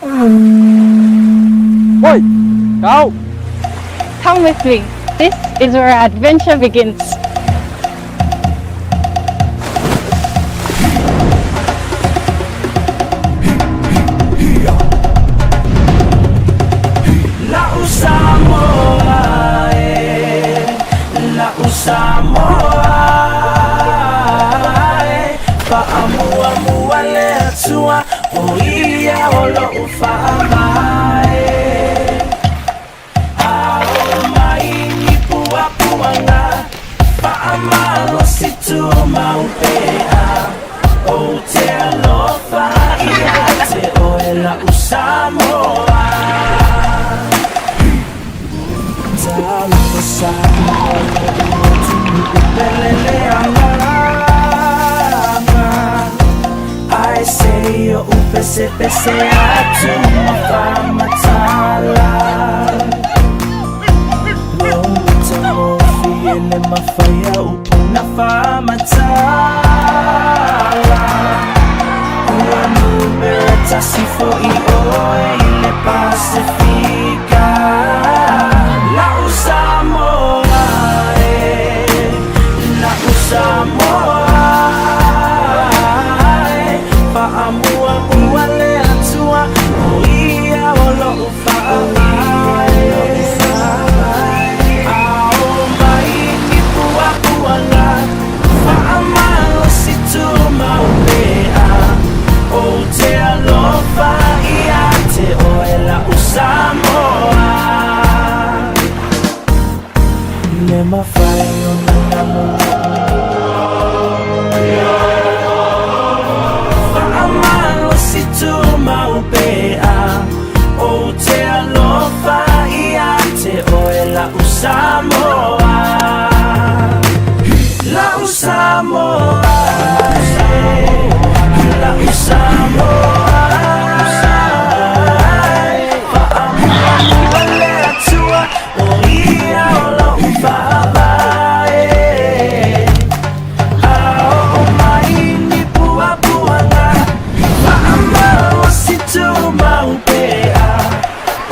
Oi, go! Come with me. This is where our adventure begins. La'u Samoa e, la'u Samoa e, Faamuamua le Atua, o ia o lo'u faavae. A oo mai ni puapuaga, faamalosi tumau pea, Ou te alofa ia te oe la'u Samoa. Talofa Samoa lo'u atunuu pele le agaga, Ae se i oʻu pesepese atu ma faamatala. Lou matagofie le mafai a upu na faamatala. Ua numera tasi fo'i oe i le Pasefika. La'u Samoa e, la'u Samoa e, Faamuamua le Atua, o ia o lo'u faavae. A oo mai ni puapuaga, faamalosi tumau pea, Ou te alofa ia te oe la'u Samoa. Le mafai ona namo Faamalosi tumau pea, Ou te alofa ia te oe la'u Samoa. La'u Samoa e, la'u Samoa e, Faamuamua le Atua, o ia o lo'u faavae. A oo mai ni puapuaga, faamalosi tumau pea,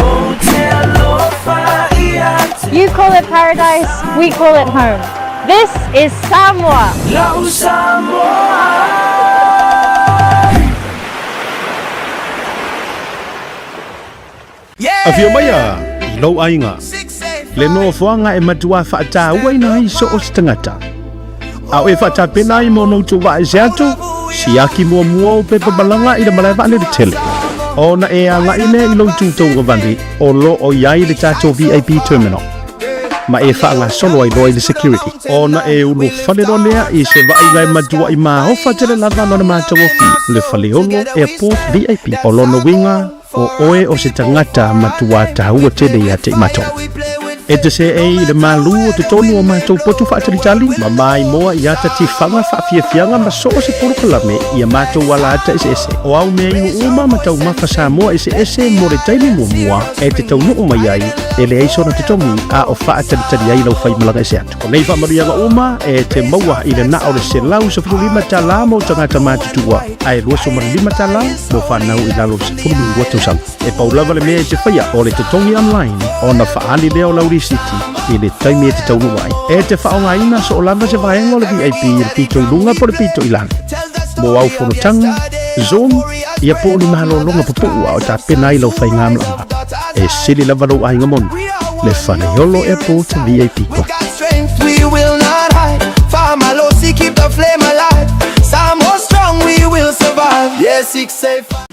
Ou te alofa ia te You call it paradise, we call it home. This is Samoa. La'u Samoa. Afio maia i lou aiga, le nofoaga e matua faatauaina ai so o se tagata. A o e faatapena ai mo ona utu vaa ese atu, siaki muamua ou pepa malaga i le malae vaalele tele. Ona e agai lea i lou itu tauagavale o lo o i ai le tatou VIP terminal, ma e faagasolo ai loa i le security. Ona e ulufale loa lea i se vaaiga e matuai maofa tele lava lona matagofie, le Faleolo Airport VIP. O lona uiga, o oe o se tagata matua taua tele ia te i matou. E te seei i le malū o totonu o matou potu faatalitali, ma maimoa i ata tifaga faafiafiaga ma so o se polokalame i a matou ala ata eseese. O au mea inu uma ma taumafa Samoa eseese mo le taimi muamua e te taunuu mai ai, e leai sona totogi a o faatalitali ai lau faimalaga ese atu. O nei faamanuiaga uma e te maua i le na o le $115 mo tagata matutua ae $25 mo fanau i lalo o le 12 tausaga. E pau lava le mea e te faia o le totogi online ona faaali lea o lau lisiti i le taimi e te taunuu ai. E te faaaogaina soo lava se vaega o le VIP i le pito i luga po o le pito i lalo. Mo au fonotaga, Zoom, ia po o ni malologa pupuu a o tapena ai lau faigamalaga. E sili lava lou aiga moni, le Faleolo Airport VIP We Club. got strength, we will not hide. Faamalosi, keep the flame alive. Samoa strong, we will survive. Yeah, 685.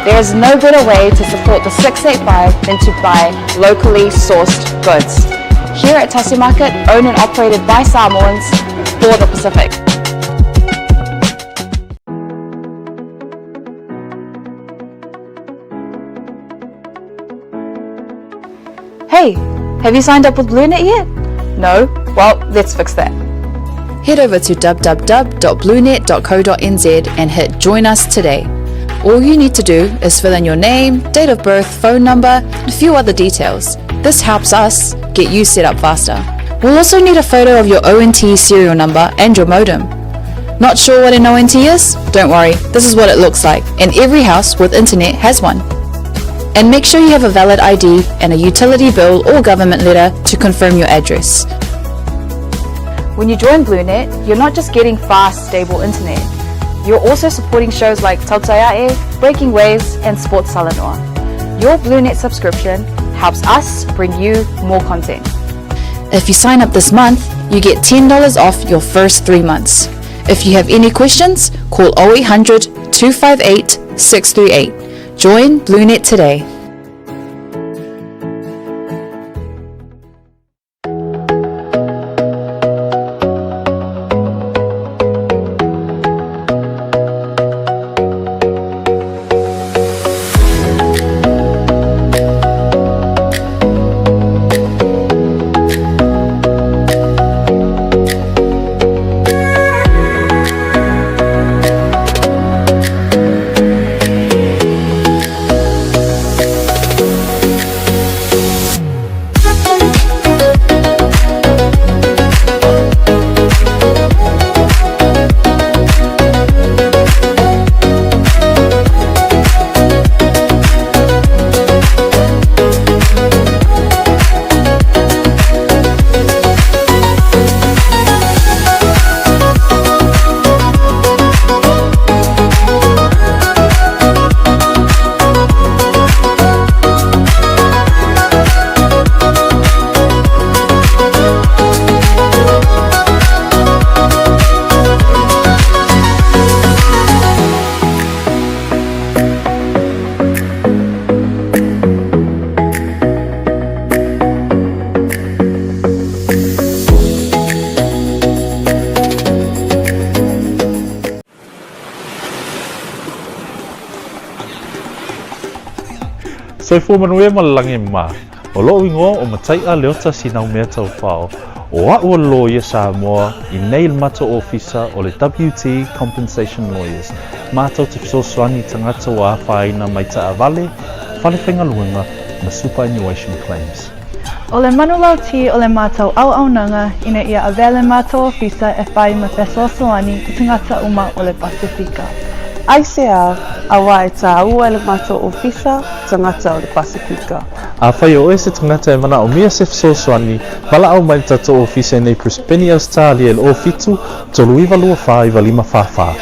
There is no better way to support the 685 than to buy locally sourced goods. Here at Tasi Market, owned and operated by Samoans for the Pacific. Hey, have you signed up with BlueNet yet? No? Well, let's fix that. Head over to www.bluenet.co.nz and hit Join Us Today. All you need to do is fill in your name, date of birth, phone number, and a few other details. This helps us get you set up faster. We'll also need a photo of your ONT serial number and your modem. Not sure what an ONT is? Don't worry, this is what it looks like, and every house with internet has one. And make sure you have a valid ID and a utility bill or government letter to confirm your address. When you join BlueNet, you're not just getting fast, stable internet. You're also supporting shows like Tautaiae, Breaking Waves, and Sports Salanoa. Your BlueNet subscription helps us bring you more content. If you sign up this month, you get $10 off your first three months. If you have any questions, call 0800 258 638. Join BlueNet today. Soifua manuia ma le lagi e mama. O lo'u igoa o Matai'a Leota Sinaumea Taufao, o a'u o le loia Samoa i nei i le matou ofisa o le WT Compensation Lawyers, matou te fesoasoani i tagata ua afaina mai taavale, fale faigaluega ma superannuation claims. O le manulauti o le matou auaunaga ina ia avea le matou ofisa e fai ma fesoasoani i tagata uma o le Pasefika. Aisea, auā e tāua e le matou ofisa tagata o le Pasefika. Afai o oe se tagata e manaomia se fesoasoani, valaau mai i le tatou ofisa i nei Brisbane, Ausetalia i le 07 39 24 95 44.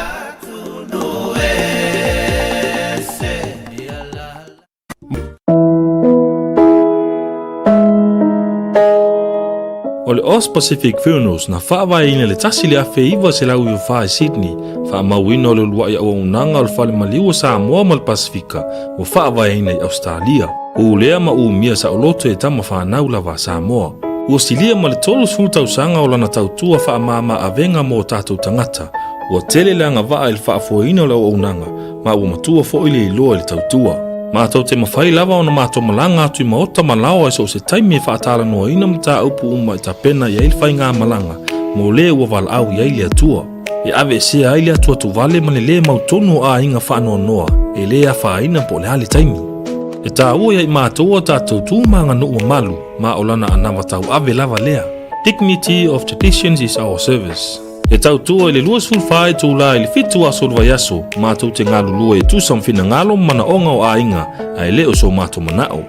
O le Aus Pacific Funerals na faavaeina i le 1994 i Sydney, faamauina o le uluai auaunaga o le Fale Maliu o Samoa ma le Pasefika ua faavaeina i Ausetalia. Ulea ma umia saoloto e tama fanau lava a Samoa. Ua silia ma le 30 tausaga o lana tautua faamama avega mo o tatou tagata. Ua tele le agavaa i le faafoeina o le auaunaga ma ua matua foi le iloa i le tautua. Matou te mafai lava ona matou malaga atu i maota ma laoa i so o se taimi e faatalanoaina mataupu uma e tapena i ai le faigamalaga mo le ua valaau i ai le Atua. E aveesea ai le atuatuvale ma le lē mautonu o aiga faanoanoa e lē afaina po o le a le taimi. E taua ia i matou a tatou tu ma aganuu mamalu ma o lana anava tauave lava lea. Dignity of traditions is our service. E tautua i le 24 itula i le 7 aso o le vaiaso, matou te galulue e tusa ma finagalo ma manaoga o aiga, ae le o so matou manao.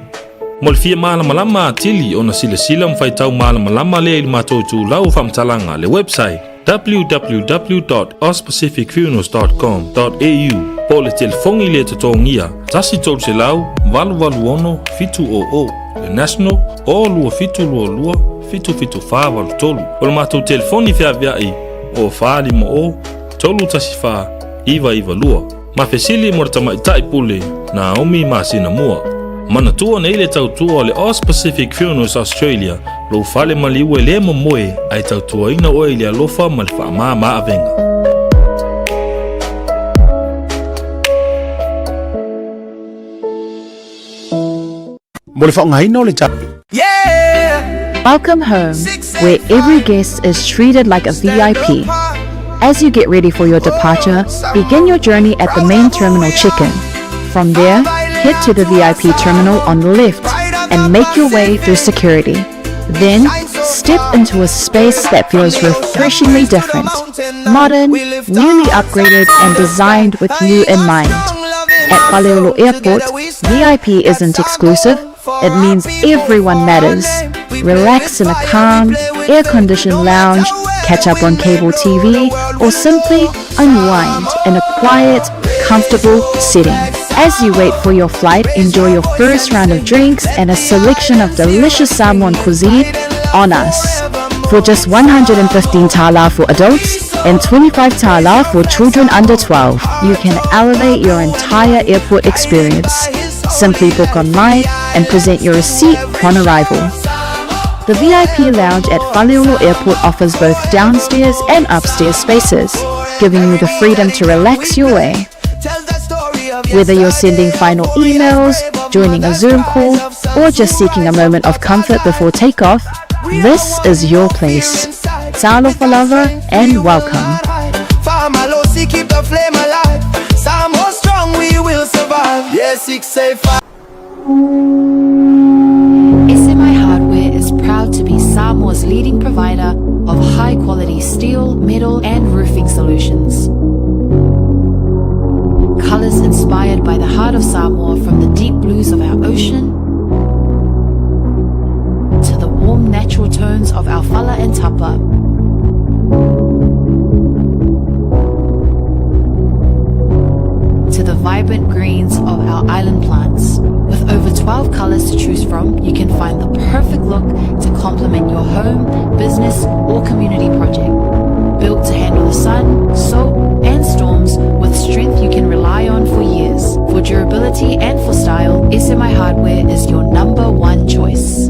Mo le fia malamalama atili ona silasila ma faitau malamalama lea i le matou itulau o faamatalaga, le website, www.auspacificfunerals dot com dot au, po o le telefoni le totogia, 1 300 886 700, le national, o 2722 77483. O le matou telefoni feaveai, o 450 314 992. Ma fesili mo le tamaitai pule Naomi masina mua. Manatua nei le tautua o le Aus Pacific Funerals Australia, lou fale maliu e le momoe ae tautuaina oe i le alofa ma le faamama avega. Mo le faaaogaina o le Welcome home, where every guest is treated like a VIP. As you get ready for your departure, begin your journey at the main terminal check-in. From there, head to the VIP terminal on the left and make your way through security. Then, Step into a space that feels refreshingly different, modern, newly upgraded, and designed with you in mind. At Faleolo Airport, VIP isn't exclusive, it means everyone matters. Relax in a calm, air-conditioned lounge, catch up on cable TV, or simply unwind in a quiet, comfortable setting. As you wait for your flight, enjoy your first round of drinks and a selection of delicious Samoan cuisine on us. For just 115 tala for adults and 25 tala for children under 12, you can elevate your entire airport experience. Simply book online and present your receipt upon arrival. The VIP lounge at Faleolo Airport offers both downstairs and upstairs spaces, giving you the freedom to relax your way. Whether you're sending final emails, joining a Zoom call, or just seeking a moment of comfort before takeoff, this is your place. Talofa lava and welcome. Famalosi, keep the flame alive. Samoa strong, we will survive. Yeah, 685. SMI Hardware is proud to be Samoa's leading provider of high-quality steel, metal, and roofing solutions. Colors inspired by the heart of Samoa from the deep blues of our ocean to the warm natural tones of our fala and tapa. To the vibrant greens of our island plants. With over 12 colors to choose from, you can find the perfect look to complement your home, business, or community project. Built to handle the sun, salt, and storms with strength you can rely on for years. For durability and for style, SMI Hardware is your number one choice.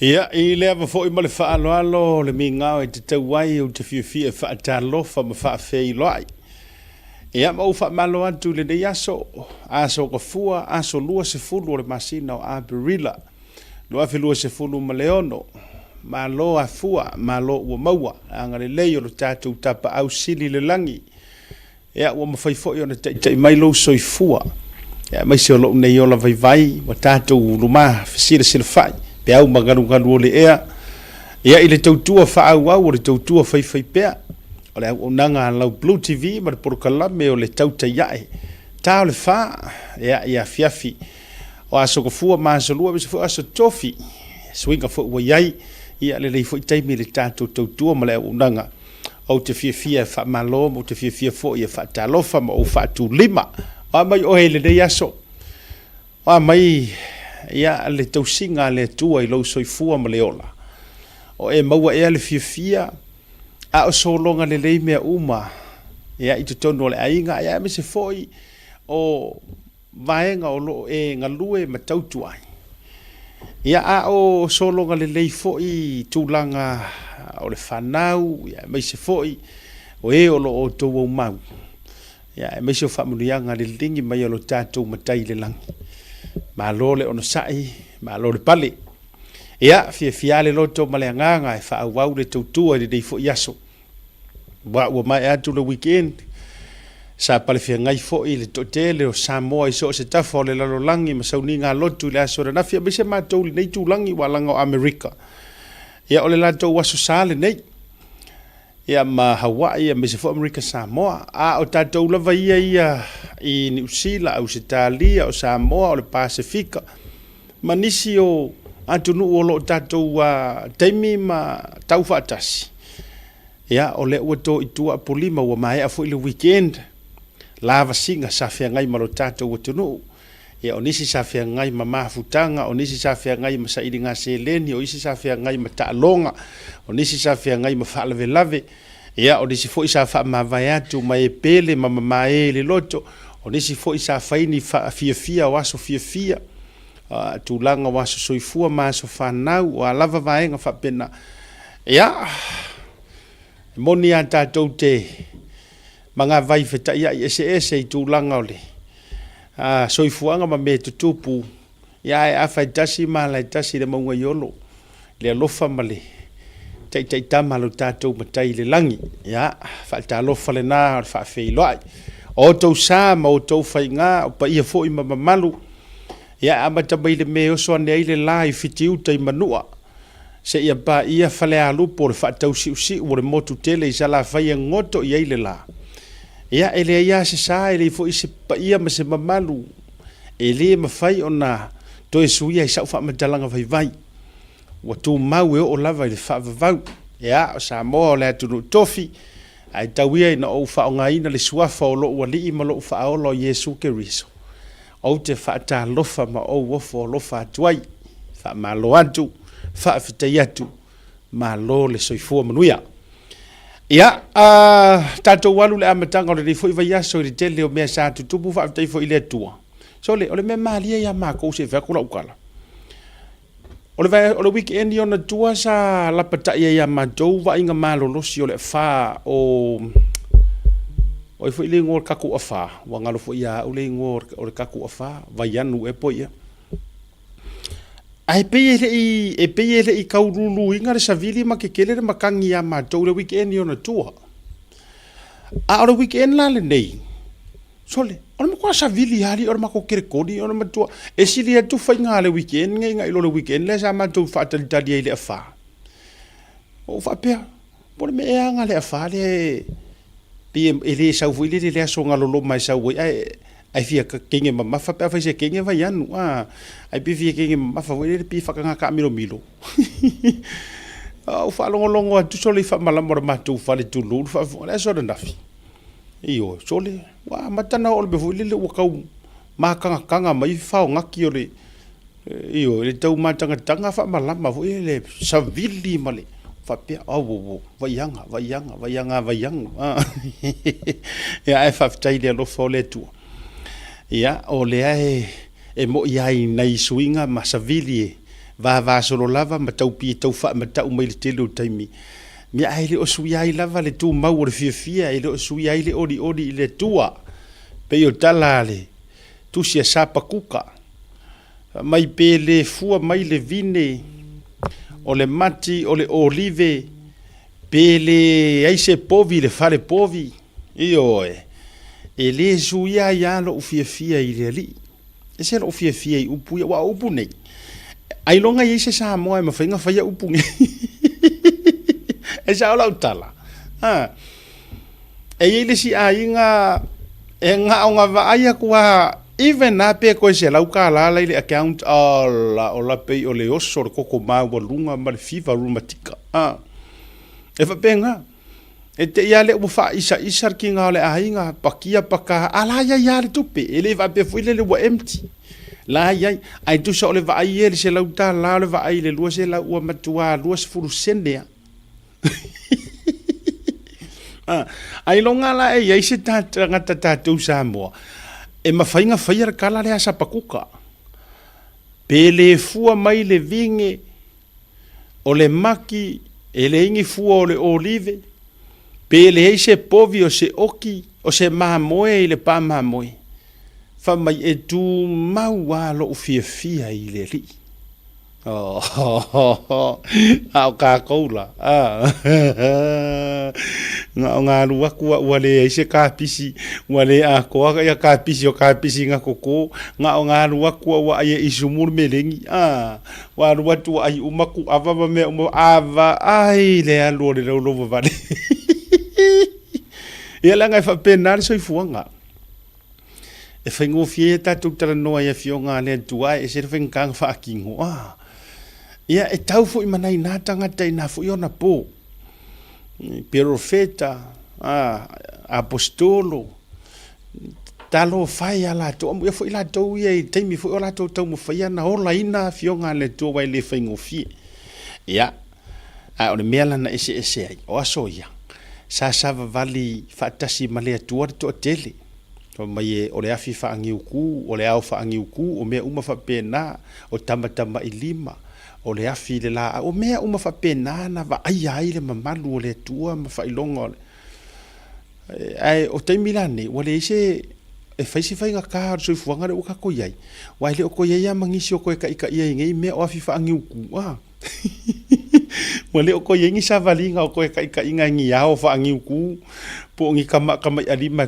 Ia, i le ava foi ma le faaaloalo o le migao e tatau ai ou te fiafia e faatalofa ma faafeiloai. Ia, ma ou faamalo atu i lenei aso, aso Gafua, aso 20 o le masina o Aperila, 2026. Malo afua, malo ua maua, agalelei o lo tatou Tapaau Sili i le lagi. Ia, ua mafai foi ona taitai mai lou soifua, aemaise o lou nei ola vaivai, ua tatou uluma fesilasilafai, peau ma galugalu o le ea, ia, i le tautua faaauau o le tautua faifaipea, o le auaunaga a lau Blue TV ma le polokalame o le Tautai Ae, ta o le fa, ia, i afiafi o Aso Gafua ma Aso Lua, aemaise foi o Aso Tofi, suiga foi ua i ai, ia, lelei foi taimi i le tatou tautua ma le auaunaga. Ou te fiafia e faamalo ma ou te fiafia foi e faatalofa ma ou faatulima. O a mai oe i lenei aso? O a mai ia le tausiga a le Atua i lou soifua ma le ola? O e maua ea le fiafia a o sologa lelei mea uma ia i totonu o le aiga ia aemaise foi o vaega o lo o e galue ma tautua ai. Ia, a o sologa lelei foi tulaga o le fanau, ia, aemaise foi o e o lo o outou aumau, ia, aemaise o faamanuiaga le liligi mai o lo tatou Matai i le lagi. Malo le onosai, malo le pale. Ia, fiafia le loto ma le agaga e faaauau le tautua i lenei foi aso. Aua ua maea atu le weekend, sa palefeagai foi le toatele o Samoa i so o se tafa o le lalolagi ma sauniga lotu i le aso ananafi, aemaise matou i lenei itulagi ua alaga o Amerika. Ia, o le latou aso sa lenei, ia ma Hawaii aemaise foi Amerika Samoa. A o tatou lava ia ia i Niu Sila, Ausetalia, o Samoa, o le Pasefika, ma nisi o atunuu o lo o tatou taimi ma tau faatasi. Ia, o lea ua to i tua Apolima, ua maea foi le weekend, lavasiga sa feagai ma lo tatou atunuu. Ia, o nisi sa feagai ma mafutaga, o nisi sa feagai ma sailiga seleni, o isi sa feagai ma taaloga, o nisi sa feagai ma faalavelave, ia, o nisi foi sa faamavae atu ma e pele ma mamae i le loto, o nisi foi sa fai ni faafiafia o aso fiafia, tulaga o aso soifua ma aso fanau, o a lava vaega faapena. Ia, e moni lava tatou te magavai fetaiai eseese i tulaga o le soifuaga ma mea e tutupu, ia ae afa e tasi ma ala e tasi le mauga i Olo, le alofa ma le taitaitama a lo tatou Matai i le lagi. Ia, faatalofa lena o le faafeiloai. O outou sa ma outou faiga, o paia foi ma mamalu, ia e amata mai le mea e oso ane ai le la i Fitiuta i Manua, seia paia Falealupo o le faatausiusiu o le motu tele i Salafai e goto i ai le la. Ia, e leai lava se sa, e leai foi se paia ma se mamalu e le mafai ona toe suia i sau faamatalaga vaivai. Ua tumau e oo lava i le faavavau. Ia, o Samoa o le atunuu tofi, ae tau ia ina ou faaaogaina le suafa o lou Alii ma lou Faaola o Iesu Keriso. Ou te faatalofa ma ou ofo alofa atu ai. Faamalo atu, faafetai atu, malo le soifua manuia. Ia, tatou alu i le amataga o lenei foi vaiaso i le tele o mea sa tutupu, faafetai foi i le Atua. Sole, o le mea malie ia matou se i fai atu lau tala. O le, o le weekend i ona tua sa lapatai ai ia matou vaaiga malolosi o le afa o o ai foi le igoa o le tatou afa, ua galo foi ia au le igoa o le tatou afa, Vaianu ea po o ai ea. Ae pei e le i, e pei e le i tau luluina le savili ma tetele le matagi ia matou i le weekend i ona tua. A o le weekend la lenei, sole, o le matua savili lava alii o le matou kerekoli, o le matua, e sili atu faiga a le weekend lenei nai lo le weekend lea sa matou faatalitali ai i le afa. Ua ou faapea, po o le mea ea lena le afa lea e, pei e le sau foi lele i le aso na loloma e sau ai, ae ae fia kenge mamafa pe afai se kenge vaianu, a, ae pei fia kenge mamafa foi lele pei faataga taamilomilo. Ou faalogologo atu sole i faamalama o le matou fale tulou le faafofoga, le aso ananafi. Ioe, sole, ua amata ona oo i le mea foi lele ua tau matagataga mai faogaki o le, Ioe, le tau matagataga faamalama foi le savili ma le faapea, auauau, vaiaga, vaiaga, vaiaga vaiaga. Ia, ae faafetai i le alofa o le Atua. Ia, o lea e, e moi lava i nai suiga ma savili e vavasolo lava ma tau pia tau faamatau mai le tele o taimi. Mea ae le o suia ai lava le tumau o le fiafia, e le o suia ai le olioli i le Atua. Pei o tala a le Tusi a Sapakuka, Fai mai pe le fua mai le vine o le mati o le olive, pe le ai se povi i le fale povi, ioe, e le suia ai lava lou fiafia i le Alii. Ese lou fiafia i upu ia, aua o upu nei, ailoga i ai se Samoa e mafai ona faia upu nei. E sao lau tala. A, e i ai le isi aiga e gaoga vaai atu lava, even lava pe toe $100 la i le account, ola, ola pei o le oso o le toto maualuga ma le fiva rumatika. A, e faapena. E te i a lea ua faaisaisa le kiga o le aiga, pakia paka, a la iai lava le tupe, e le faapea foi lele ua empty. La iai, ae tusa o le vaai ia i le $100, o le vaai i le 200 ua matua 20 sene lava. Ailoga la e iai se tagata tatou Samoa e mafai ona faia le tala lea a Sapakuka, pe le fua mai le vine, o le maki e leai ni fua o le olive, pe leai se povi o se oki o se mamoe i le pa mamoe, fai mai e tumau lava lou fiafia i le Alii. A o kākou la, na o ngā alu aku a ua leai se kapisi, ua le atoa ia kapisi o kapisi na koko, na o ngā alu aku a ua ai e isumu le melengi, Ua alu atu ua ai uma ku ava ma mea uma, a vaai le alu o le loulou vavale. Ia leaga e faapena le soifuaga. E faigofie ai a tatou talanoa i afioga a le Atua ae ese le faigata ona faatino. A. Ia e tau foi ma nai nā tagata i nā foi ona po. Perofeta, a, apostolo, Talofa e ia latou, amuia foi latou ia i taimi foi o latou taumafaia na olaina afioga a le Atua aua e le faigofie. Ia, ae o le mea la na eseese ai, o aso ia, sa savavali faatasi ma le Atua le toatele. Fai mai e, o le afi faaniuku, o le ao faaniuku, o mea uma faapena, o tamatamailima, o le afi i le laau, o mea uma faapena na vaaia ai le mamalu o le Atua ma faailoga o le Ae o taimi la nei, ua leai se e fai se faigata o le soifuaga lea ua tatou i ai, aua e le o toe i ai lava ma nisi o toe taitaia i nei mea o afi faaniuku, a. Ua le o toe i ai ni savaliga o toe taitaiga i ni ao faaniuku po o ni tamailima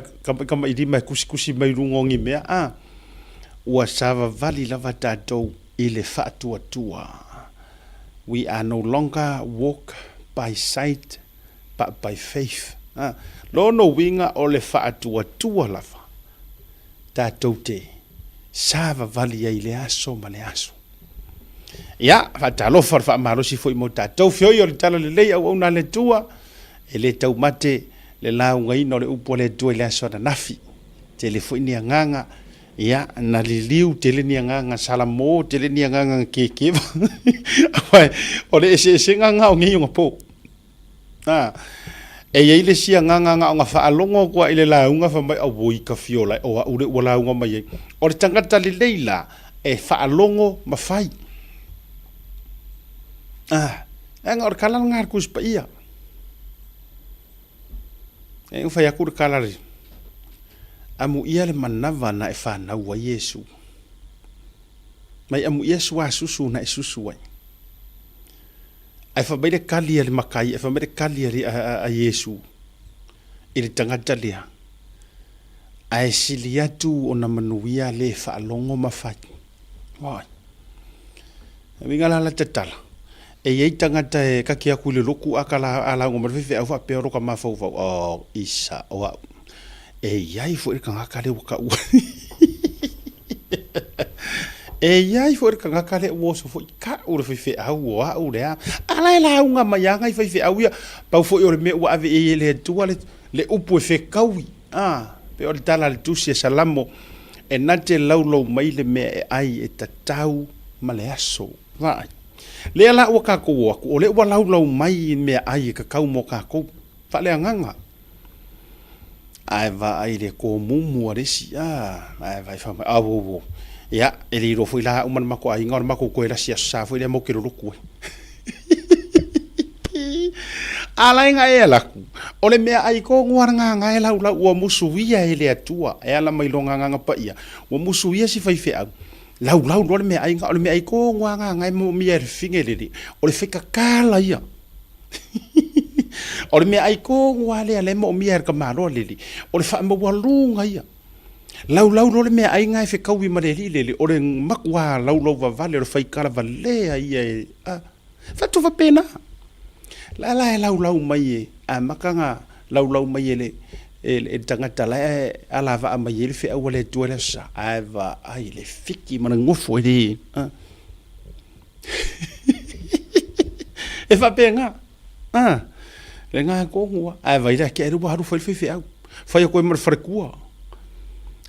e tusitusi mai luga o ni mea, a. Ua savavali lava tatou i le faatuatua. We are no longer walk by sight but by faith. A, lona uiga o le faatuatua lava tatou te savavali ai i le aso ma le aso. Ia, faatalofa le faamalosi foi mo tatou. Feoi o le tala lelei auauna a le Atua, e le taumate le laugaina o le upu a le Atua i le aso ananafi. Tele foi ni agaga, ia, na liliu, tele ni agaga salamo, tele ni agaga na kekeva. Aua o le eseesega lena o nei ona po. A, e i ai le isi agaga na ona faalogo atu lava i le lauga fai mai, auoi ka fiola e, o au lea ua lauga mai ai. O le tagata lelei la, e faalogo ma fai. A, leaga o le tala lena a le Tusi Paia. E ua fai atu le tala le, amuia le manava na e fanau ai Iesu. Mai amuia suasusu na e susu ai. Ae fai mai le kali a le makai, ae fai mai le kali a Iesu i le tagata lea, Ae sili atu ona manuia le faalogo ma fai. Why? E uiga la la tatala, e i ai tagata e kaki atu i le lotu a ka a lauga mai le faifeau faapea o lo ka mafaufau, oh, isa, o au. E i ai foi le tagata lea ua taua. E i ai foi le tagata lea ua oso foi, tau le faifeau o au le a. A la e lauga mai lava nai faifeau ia, pau foi o le mea ua ave i ai e le Atua le, le upu e fetaui. A, pei o le tala a le Tusi a Salamo, e na te laulou mai le mea e ai e tatau ma le aso. Vaai. Lea la ua tatou o atu, o lea ua laulau mai mea ai e tatau mo tatou. Faaleagaga. Ae vaai i le tomumu a le isi, a, ae vaai fai mai, auauau. Ia, e le iloa foi la au ma le matou aiga o le matou toe lasi Aso Sa foi lea matou te lolotu ai. A la e na e alu atu, o le meaai tonu lava le gagae laulau ua musuia e le Atua e ala mai Lona Agaga Paia, ua musuia si faifeau, laulau loa le meaai na o le meaai tonu lava gagae moomia e le fafine lele, o le faikatala ia. O le meaai tonu lava lea lea e moomia e le tamaloa lele, o le faamaualuga ia. Laulau loa le meaai na e fetaui ma le alii lele, o le matua laulau vavale o le faikala valea ia e a. Fatu faapena. La la e laulau mai e amata ona laulau mai e le e le tagata la e alavaa mai ai le feau a le Atua i le Aso Sa, ae vaai le fiki ma le nofo e le a. E faapena. A, le gā tonu a. Ae vai la ke ua alu fai le faifeau. Fai atu ai ma le faletua.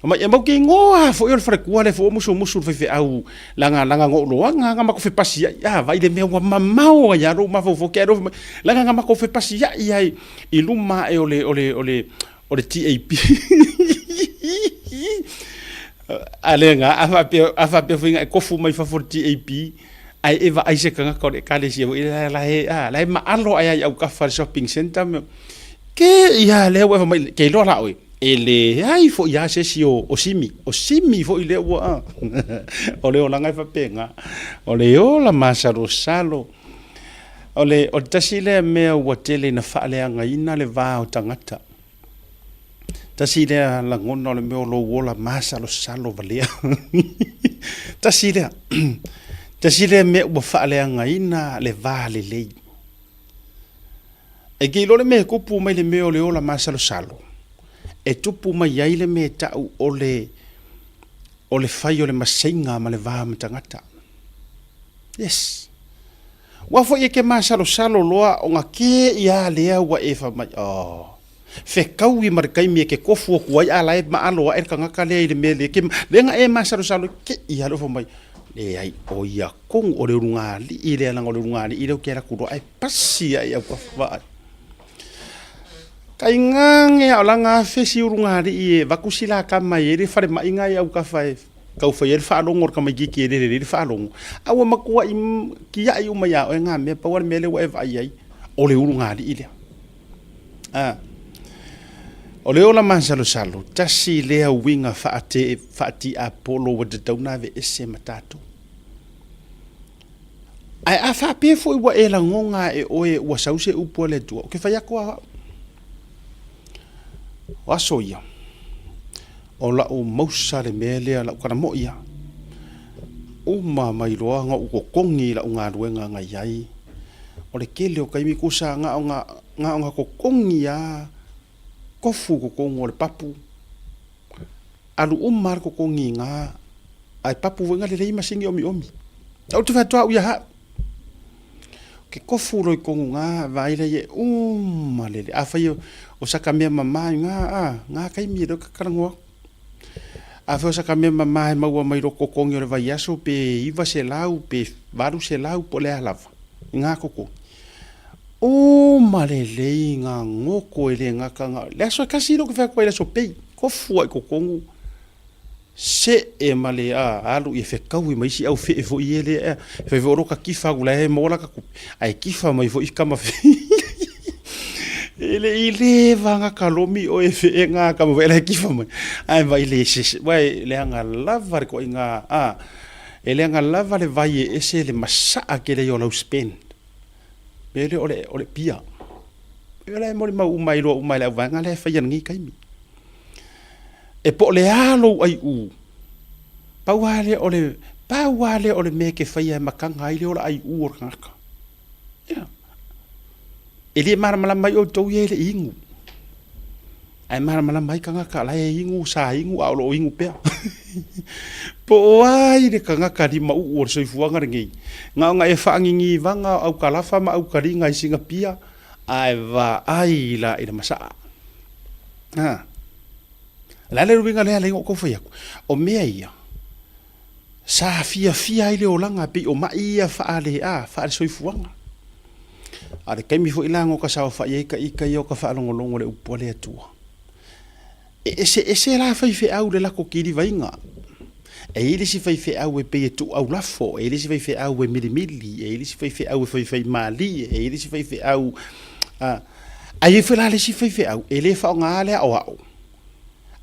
Mai e mau ke igoa foi o le faletua le fo musumusu le faifeau langa langa no loanga nga mako fepasi ai. A vai le mea ua mamao ai a lou mafaufau ke alo mai. Langa nga mako fepasi ai ai i luma e o le o le o le o le TAP. A le nga a faapea a faapea foi nga e kofu mai fafo le TAP ae e vaai se tagata o le ekalesia foi lea la e a la e maalo ae ai autafa le shopping centre me ke ia lea ua mai ke iloa la oe e leai foi a se isi o, o simi o simi foi lea ua o le olaga e faapena o le ola masalosalo o le o le tasi lea mea ua tele ina faaleagaina le va o tagata. Tasi lea lagona o le mea o lou ola masalosalo valea. Tasi lea. Tasi lea mea ua faaleagaina le va lelei. E ke iloa le mea e tupu mai le mea o le ola masalosalo, e tupu mai ai le mea e tau o le o le fai o le maseiga ma le va ma tagata. Yes. Ua foi e ke masalosalo loa ona ke ia lea ua e fai mai, oh, Fekaui ma le taimi e ke kofu atu ai a la e maalo aʻe le tagata lea i le mea lea ke lea na e masalosalo ke i alo fai mai leai o ia tonu o le ulugalii lea leaga o le ulugalii lea ou te alu atu loa ae pasi aʻe i autafa vaai taigage a o lana afe si ulugalii e avatu si la tama e i ai le falemai na i autafa e tau fai ai le faalogo o le tamaititi e le lelei le faalogo a ua matuai tiai uma iā oe na mea pau lava le mea lea ua e vaai ai o le ulugalii lea. A. O le ola masalosalo, tasi lea uiga faate, faatiapolo ua tatau ona aveese ma tatou. Ae a faapea foi ua e lagona e oe ua sau se upu a le Atua, ou te fai atu lava au, o aso ia, o lau mausa le mea lea, lau tala moi lava, uma mai loa ona ou totogi i lau galuega na i ai, O le tele o taimi kusa na o na, na o na totogi a tofu i totonu o le papu, alu uma a le totogi i na, ae papu foi na lelei masini omiomi. Ou te fai atu au ia hau, ke tofu loa i totonu na, vaai laia e uma lelei. Afai o saka mea mama i na, a, na taimi e le o talanoa atu. Afai o saka mea mama e maua mai lou totogi o le vaiaso pe 900 pe 800 po o le a lava i ngā totogi. Uma lelei ngā ngoko e le gata ngā, le aso e kasi lea ou te fai atu ai le aso pei, kofu ai i totonu, see ma le a, alu ia fekaui ma isi au fee foi ia lea, e fai foi o lota kifa atu la e maua lata tupe, ae kifa mai foi kama E le i leva nga kalomi oe e fee nga kama foi la e kifa mai. Ae vai le se, uae e leaga lava le koaiga, a, e leaga lava le vai e ese le masaa tele ai o lau spend. Mea lea o le, o le pia. E la e molimau uma e iloa uma e le auvaega lea e faia i lenei taimi. E po o le a lou aiʻū, pau lava lea o le, pau lava lea o le mea e te faia e mataga ai le ola aiʻū o le tagata. Ia. E le malamalama ai outou ia e le i inu. Ae malamalama ai tagata la e inu, sa inu a o lo o inu pea. Po o ai le tagata limauu o le soifuaga lenei, na ona e faagigivaga o aukalafa ma aukaliga i sina pia, ae vaai la i le masaa. A. O le a le uiga lea lea na ou tau fai atu? O mea ia, sa fiafia ai le olaga pei o mai ia faale, a, faale-soifuaga. A o le taimi foi la na ota saofai ai ta ita ia o ta faalogologo i le upu a le Atua. E eseese la faifeau i le latou kilivaiga. E i ai le isi faifeau e pei e tuu aulafo, e i ai le isi faifeau e milimili, e i ai le isi faifeau e faifaimalie, e i ai le isi faifeau a ae i ai foi la le isi faifeau e le faaaogaina le aoao,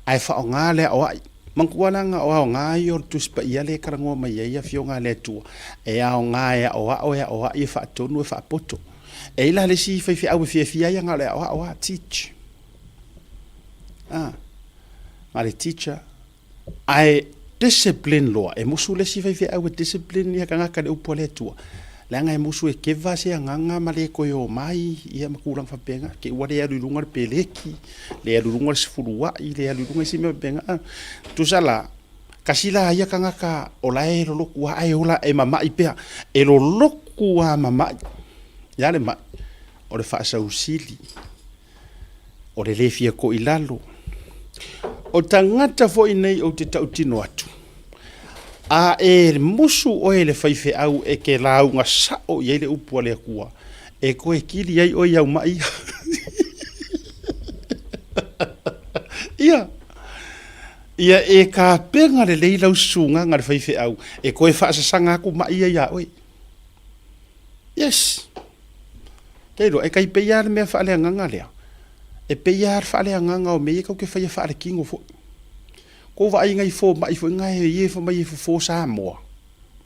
ae faaaoga le aoai. Manatua leaga o aoga ia o le Tusi Paia lea e talanoa mai ai Afioga a le Atua, e aoga e aoao, e aoai, e faatonu, e faapoto. E i ai la le isi faifeau e fiafia ai na o le aoao lava, teach. A, na o le teacher. Ae discipline loa, e musu le isi faifeau e discipline ia tagata i le upu a le Atua, leaga e musu e keva se agaga ma le toe omai ia ma tulaga faapena, te i ua le alu i luga le peleki, le alu i luga le sefuluai, le alu i luga isi mea faapena. A, tusa la, tasi la ia tagata o la e lolotu lava ae ola e mamai pea, e lolotu lava mamai. E a le mai? O le faasausili. O le le fia toilalo. O tagata foi nei ou te tautino atu, a e musu oe i le faifeau e te lauga sao i ai le upu a le Atua, e toe kili ai oe i au mai ia. Ia, ia e tapena lelei lau susugaga i le faifeau e toe faasasaga atu mai ia ia oe. Yes. Te iloa, e tai pei lava le mea faaleagaga lea, e pei lava le faaleagaga o mea ia tatou te faia faaletino foi. Tou vaai nai fomai foi na e ia fai mai e fofo Samoa,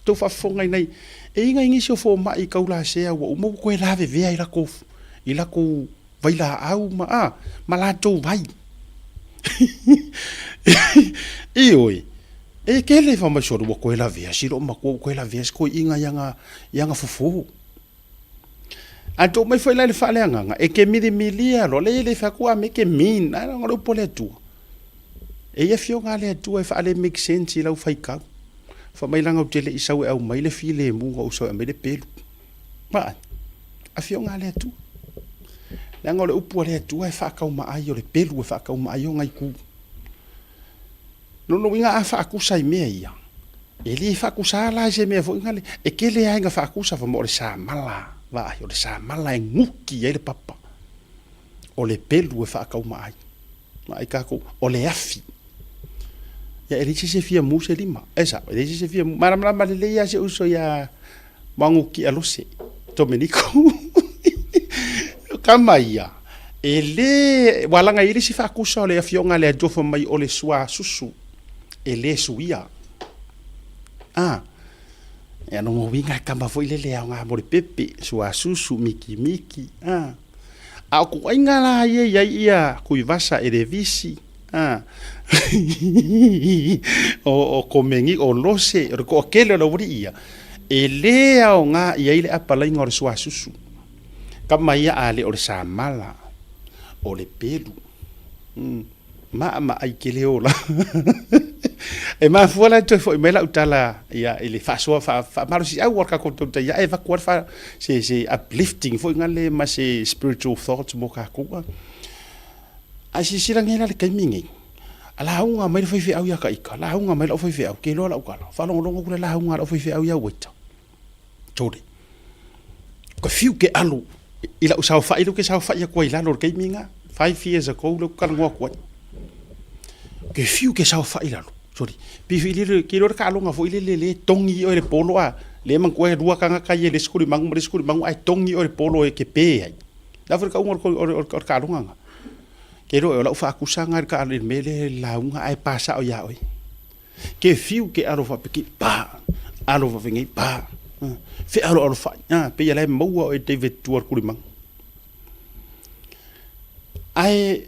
tou faafofoga i nai, e i ai nai nisi o fomai taulasea ua uma ua toe lavevea i latou, i latou vailaau ma, a, ma latou vai. Ioe, e tele fai mai sole ua toe lavea si loomatua, ua toe lavea si toeaina i ana fofo. A tuu mai foi la i le faaleagaga, e te milimilia loa, leai e le fai atu a make mean, ae leaga o le upu a le Atua. E i ai afioga a le Atua e faale make sense i lau faitau. Fai mai leaga ou te le i sau e aumai le filemu na ou sau e aumai le pelu. Vaai, afioga a le Atua. Leaga o le upu a le Atua e faataumaai, o le pelu e faataumaai ona itu. Lona uiga a faatusa i mea ia, e le faatusa la i se mea foi nale, e tele lava ina faatusa fai mai o le samala, vaai, o le samala e nuki ai le papa, o le pelu e faataumaai. Vaai tatou, o le afi. Ia e leai se isi e fia mu se lima, e sao, e leai se isi e fia mu. Malamalama lelei lava si ou uso ia Maguki Alose, Dominiko. O tama ia, e le, ua laga i ai le isi faatusa o le afioga a le Atua fai mai o le sua susu, e le suia. A, e lona uiga e tama foi lele e aoga mo le pepe, sua susu, mikimiki, a. A o ituaiga la ia e i ai ia Tuivasa e le visi, a, o Komeni, o Lose, o le toatele o le aualii ia, e le aoga i ai le apalaiga o le suasusu. Tama ia a le o le samala, o le pelu. Maamaai tele ola. E mafua la toe foi mai lau tala ia i le faasoa faamalosiau o le tatou tautai ae avatu ai le se uplifting foi lea ma se spiritual thoughts mo tatou. Ae silasila nei la i le taimi lenei, a lauga mai le faifeau ia Taita, lauga mai lau faifeau, ke iloa lau tala, faalogologo atu le lauga a lau faifeau ia Ueta. Sole, ka fiu ke alo i lau saofai lea ou te saofai atu ai i lalo i le taimi lena, 5 years ago lea ou te talanoa atu ai. Ke fiu ke saofai i lalo, sole, pei foi lele, ke iloa le taaloga foi lele lea e togi oe e le polo a, lea e manatua e lua tagata ia i le isi tulimagu ma le isi tulimagu ae togi oe e le polo e te pe ai. O le a foi le tauga o le taaloga lena? Ke iloa o lau faatusa lena i le mea lea i le lauga ae pa sao ia oe. Ke fiu ke alo faapeke, pa! Alo faafenei, pa! Fealoalofai, a, pei o la e maua oe e David tua o le tulimagu. Ae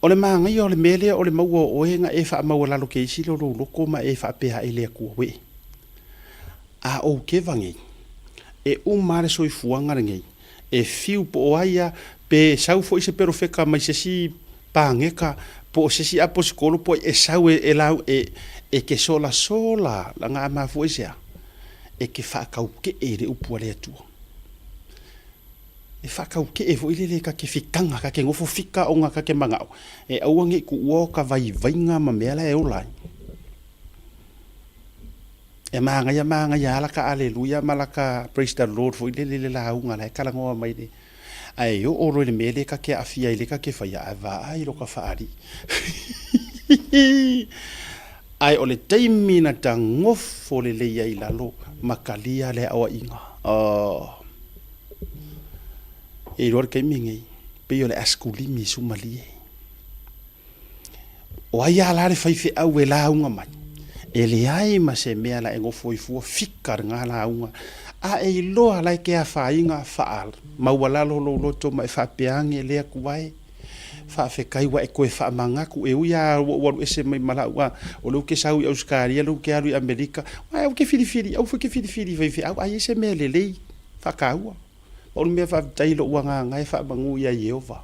o le manaia o le mea lea o le maua o oe na e faamaualalo ke isi lea o lou loto ma e faapea ae i le Atua, uē, a ou keva nei, e uma lava le soifuaga lenei, e fiu po o ai a, pe sau foi se perofeta mai se isi paneta po o se isi aposikolo po o ai e sau e, e lau, e, e te solasola laga a mafua i se a? E te faataukee i le upu a le Atua. E faataukee foi lele ta te fitaga, ta te nofo fika ona ta te manao, e aua ne i tuua o ta vaivaiga ma mea la e ola ai. E manaia manaia lava laka aleluia ma laka praise the Lord foi lele i le lauga la e talanoa mai le ae oo loa i le mea lea ta te aafia ai lea ta te faia ae vaai loka faalii. Ae o le taimi na tagofo lelei ai i lalo ma kalia le aoaiga. Oh. E iloa le taimi lenei, pei o le askulimi sumalie. O ai a la le faifeau e lauga mai? E leai ma se mea la e nofo ai fua fika lena lauga. A e iloa la e ke afaina faa maualalo lou loto ma e faapea ane le Atua e, faafetai ua e toe faamanatu e ui a ua ou alu ese mai ma lau a o lea ou te sau i Ausetalia lea ou te alu i Amerika ae ou te filifili aua foi e te filifili i faifeau a i ai se mea lelei faataua. O le mea faafetai i lou agaga e faamanu ia Ieova.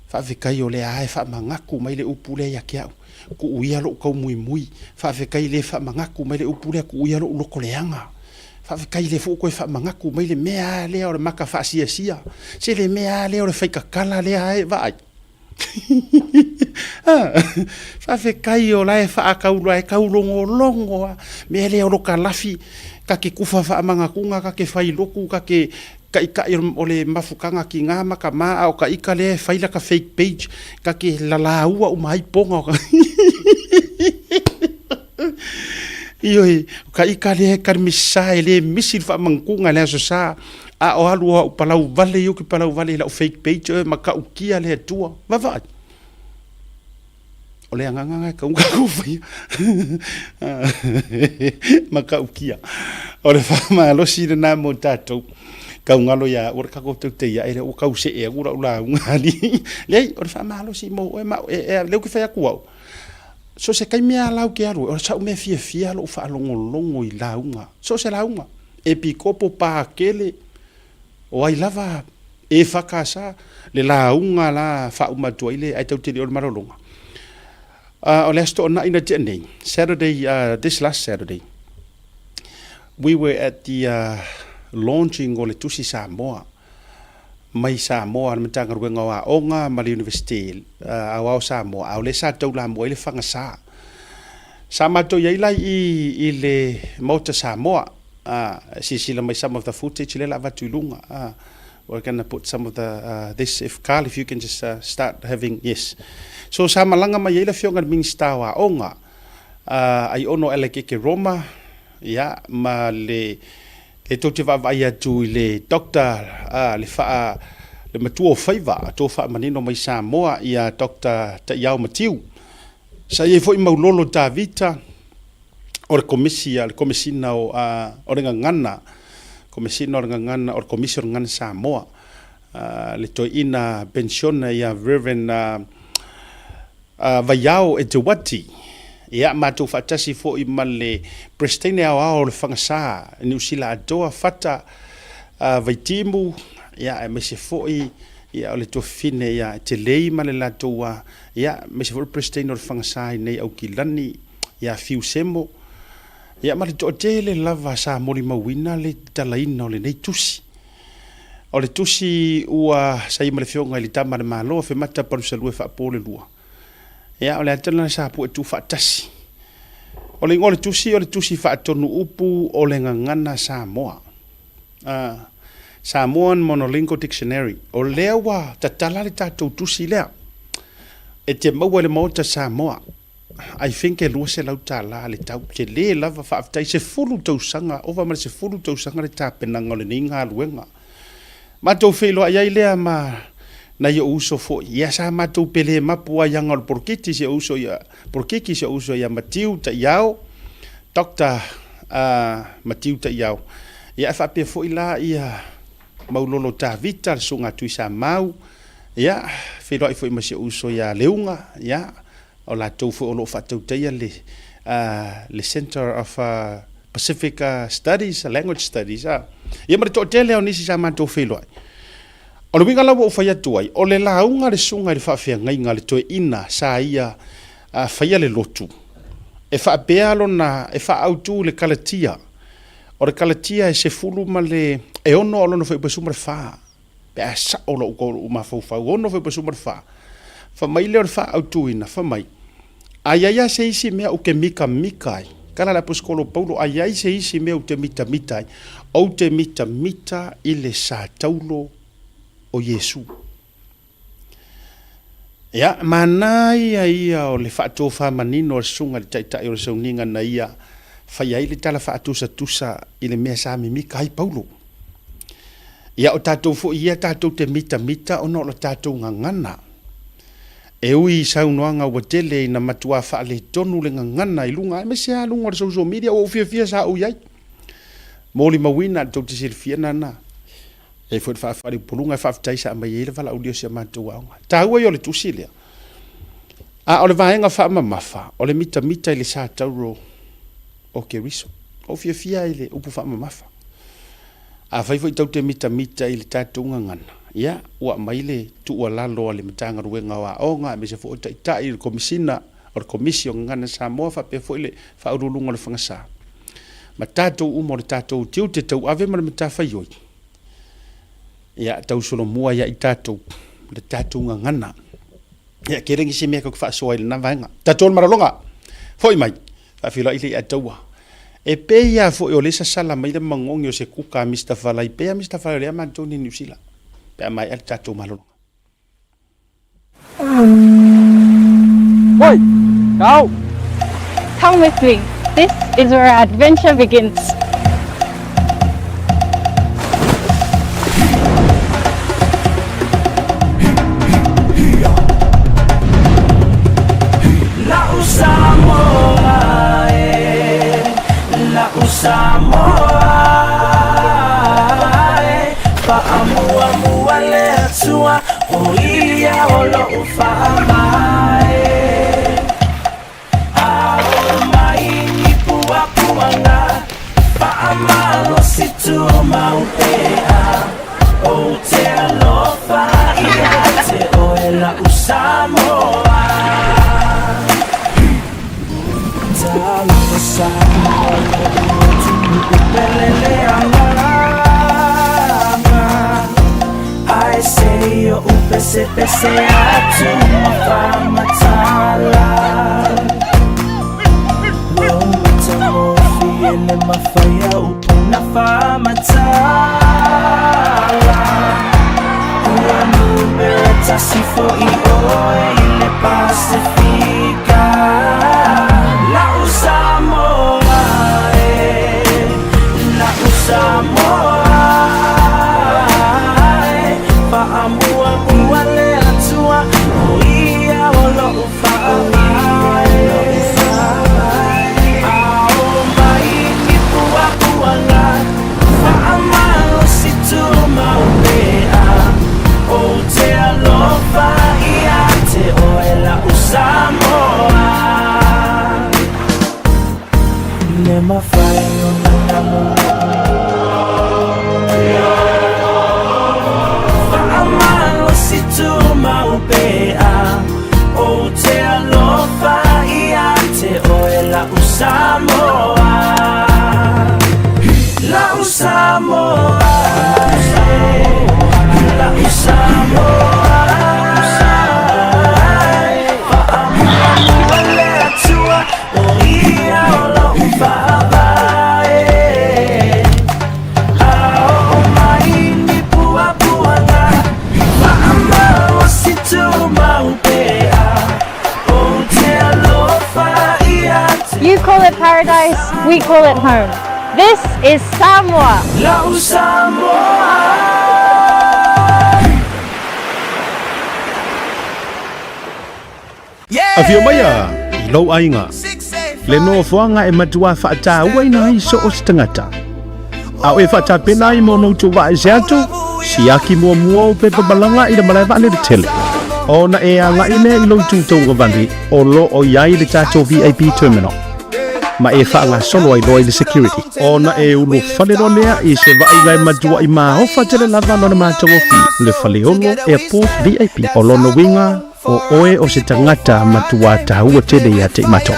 Faafetai o lea lava e faamanatu mai le upu lea ia te au, tuu ia lou taumuimui. Faafetai lea e faamanatu mai le upu lea, tuu ia lou loto leaga. Faafetai lea foi ua toe faamanatu mai le mea lava lea o le mata faasiasia. Se le mea lava lea o le faitatala lea lava e vaai. Faafetai o la e faataula e taulogologo lava. Mea lea o lo ta lafi, ta te tufa faamanatuga, ta te fai lotu, ta te taitai o le mafutaga tina ma tama, a o ta ita lea e fai lata fake page, ta te lalaua uma ai pona o Ioe, o ta ita lea e talimisa e le misi le faamanatuga i le Aso Sa, a o alu o au palau vale ia ou te palau vale i lau fake page oe matautia le Atua. Vaavaai. O le agaga lena e tatau ona tatou faia. Matautia. O le faamalosi lena mo tatou. Tau galo ia au o le tatou tautaiae lea ua tau see atu lau lauga alii. Leai, o le faamalosi mo oe ma au. E, e, lea ou te fai atu au, so o se taimi lava la ou te alu ai, o sau mea fiafia lou faalogologo i lauga, so o se lauga. Epikopo, Pakele, o ai lava EFKS, le lauga la faauma atu ai le, ae tatou te le o le malologa. O le Aso Toonai na tea nei, Saturday, this last Saturday, we were at the launching o le Tusi Samoa, mai Samoa, le Matagaluega o Aoga ma le Iunivesite Aoao Samoa, a o lea sa taulamua ai le Fagasa. Sa matou i ai la i i le Maota Samoa, silasila mai some of the footage lea la avatu i luga. We're gonna put some of the this if Carl if you can just start having yes. So sa malaga mai ai le afioga i le Minisita o Aoga, Aiono Alakeke Roma, ia ma le E tou te vaavaai atu i le Doctor, le faa, le matua o faiva, a faamanino mai Samoa ia Doctor Taiao Matiu. Sa i ai foi Maulolo Tavita o le Komisi a le Komesina o, o le Gagana, Komesina o le Gagana, o le Komisi o le Gagana Samoa, le Toeaina Pensiona ia Reverend Vaiao Eteuati, ia matou faatasi foi ma le Peresetene Aoao o le Fagasa i Niu Sila atoa, Fata Vaitimu, ia aemaise foi ia o le tuafafine ia Telei ma le latou ia aemaise foi le Peresetene o le Fagasa i nei Aukilani ia Fiu Semo, ia ma le toatele lava sa molimauina le tatalaina o lenei tusi. O le tusi ua saia ma le Afioga i le Tama a le Malo, Afemata Palusalua Faapolelua. Ia, o le ata lena sa pue tuufaatasi. O le igoa o le tusi, o le tusi faatonu upu o le gagana Samoa. Samoan Monolingual Dictionary. O lea ua tatala le tatou tusi lea. E te maua i le Maota Samoa. I think e $200 le tau, tele lava, faafetai, 10 tausaga, ova ma le 10 tausaga le tapenaga o lenei galuega. Matou feiloai ai lea ma nai ou uso foi, ia sa matou pele mapu ai aga o le poloketi si ou uso ia, polokiki si ou uso ia Matiu Taiao, Doctor Matiu Taiao. Ia e faapea foi la ia Maulolo Tavita, le Susuga Tuisamau, ia feiloai foi ma si ou uso ia Leuga, ia O latou foi o lo o faatautaia le le Centre of Pacific Studies, Language Studies, ia ma le toatele o nisi sa matou feiloai. O le uiga la ua ou fai atu ai, o le lauga a le susuga i le faafeagaiga a le toeaina sa ia faia le lotu, e faapea lona, e faaautu i le Kalatia. O le Kalatia e sefulu ma le, e ono a o lona fuaiupu e 14. Pe a sao lou lou mafaufau, ono foi pa suma fa. Fa mai lea o le faaautuina, fa mai, a i ai lava se isi mea ou te mitamita ai, tala le aposetolo Paulo, a i ai se isi mea ou te mitamita ai, ou te mitamita i le sa taulo o Iesu. Ia, manaia ia o le faatofa manino a le Susuga i le Taitai o le Sauniga na ia fai ai le tala faatusatusa i le mea sa mimika ai Paulo. Ia, o tatou foi ia tatou te mitamita ona o le tatou gagana. E ui i saunoaga ua tele ina matuā faaletonu le gagana i luga aemaise lava luga o le social media, ua ou fiafia sa ou i ai. Molimauina, tou te silafia nana. E i ai foi le faafaleupoluga e faafetai sa aumai ai le valaaulia o si a matou aoga. Taua ia o le tusi lea. A o le vaega faamamafa, o le mitamita i le sa tauro o Keriso. Ou fiafia i le upu faamamafa. Afai foi tou te mitamita i le tatou gagana, ia, ua aumai le tuualalo a le Matagaluega o Aoga aemaise foi o Taitai, le Komesina o le Komisi o Gagana Samoa faapea foi le Faauluuluga o le Fagasa ma tatou uma o le tatou tiute tauave ma le matafaioi, ia, tausolomua ia i tatou le tatou gagana. Ia, tele nisi mea tatou te faasoa ai i lena vaega. Tatou le malologa, foi mai, faafeiloai le ia taua. E pei lava foi o lea e sasala mai le magogi o se kuka a Mister Falai, pei lava Mister Falai o lea matou nei i Niu Sila, pe a maea le tatou malologa. Oi! Kau! Come with me. This is where our adventure begins. La'u Samoa e, la'u Samoa e, Faamuamua le Atua, o ia o lo'u faavae. Ao mai ni puapuaga, faamalosi tumau pea, Ou te alofa ia te oe la'u Samoa. Talofa Samoa lo'u atunuu pele le agaga, Ae se i oʻu pesepese atu ma faamatala. Lou matagofie le mafai a upu na faamatala. Ua numera tasi foi oe i le Pasifika. La'u Samoa e, la'u Samoa e, Faamuamua le Atua, o ia o lo'u faavae. Ao mai ni puapuaga, faamalosi tumau pea, Ou te alofa ia te oe la'u Samoa. Le mafai ona namu Faamalosi tumau pea, Ou te alofa ia te oe la'u Samoa. La'u Samoa, la'u Samoa, Faamuamua le Atua, o ia o lo'u faavae. Ao mai ni puapuaga, faamalosi tumau pea, Ou te alofa ia te You call it paradise, we call it home. This is Samoa. La'u Samoa. Afio maia i lou aiga, le nofoaga e matuā faatauaina ai so o se tagata. A o e faatapena ai mo ona outou vaese atu, siaki muamua ou pepa malaga i le malae vaalele tele. Ona e agai lea i lou itu tauagavale o lo o i ai le tatou VIP Terminal, ma e faagasolo ai loa i le security. Ona e ulufale loa lea i se vaaiga e matuaʻi maofa tele lava lona matagofie, le Faleolo Airport VIP. O lona uiga, O oe o se tagata matuā taua tele ia te i matou.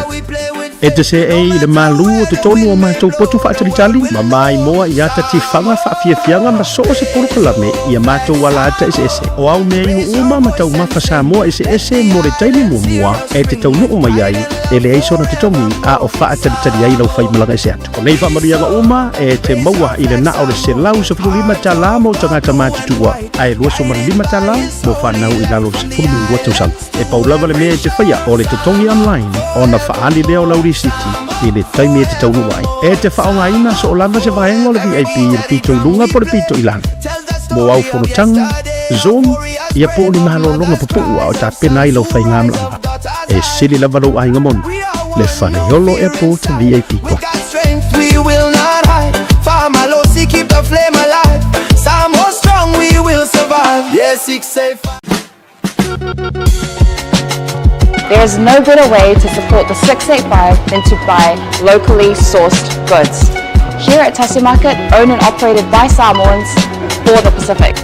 E te seei i le malū o totonu o matou potu faatalitali ma maimoa i ata tifaga faafiafiaga ma so o se polokalame i a matou alaata eseese. O au mea inu uma ma taumafa Samoa eseese mo le taimi muamua e te taunuu mai ai, e leai sona totogi a o faatalitali ai lau faimalaga ese atu. O nei faamanuiaga uma e te maua i le na o le $115 mo tagata matutua ae $25 mo fanau i lalo o le 12 tausaga. E pau lava le mea e te faia o le totogi online ona faaali lea o lau risiti i le taimi e te taunuu ai. E te faaaogaina soo lava se vaega o le VIP i le pito i luga po o le pito i lalo. Mo au fonotaga, Zoom, ia po o ni malologa pupuu a o tapena ai lau faigamalaga. E sili lava lou aiga moni, le Faleolo Airport VIP Club. Strength we will not hide. Faamalosi keep the flame alive. Samoa strong we will survive. Yeah, 685. There is no better way to support the 685 than to buy locally sourced goods. Here at Tasi Market, owned and operated by Samoans for the Pacific.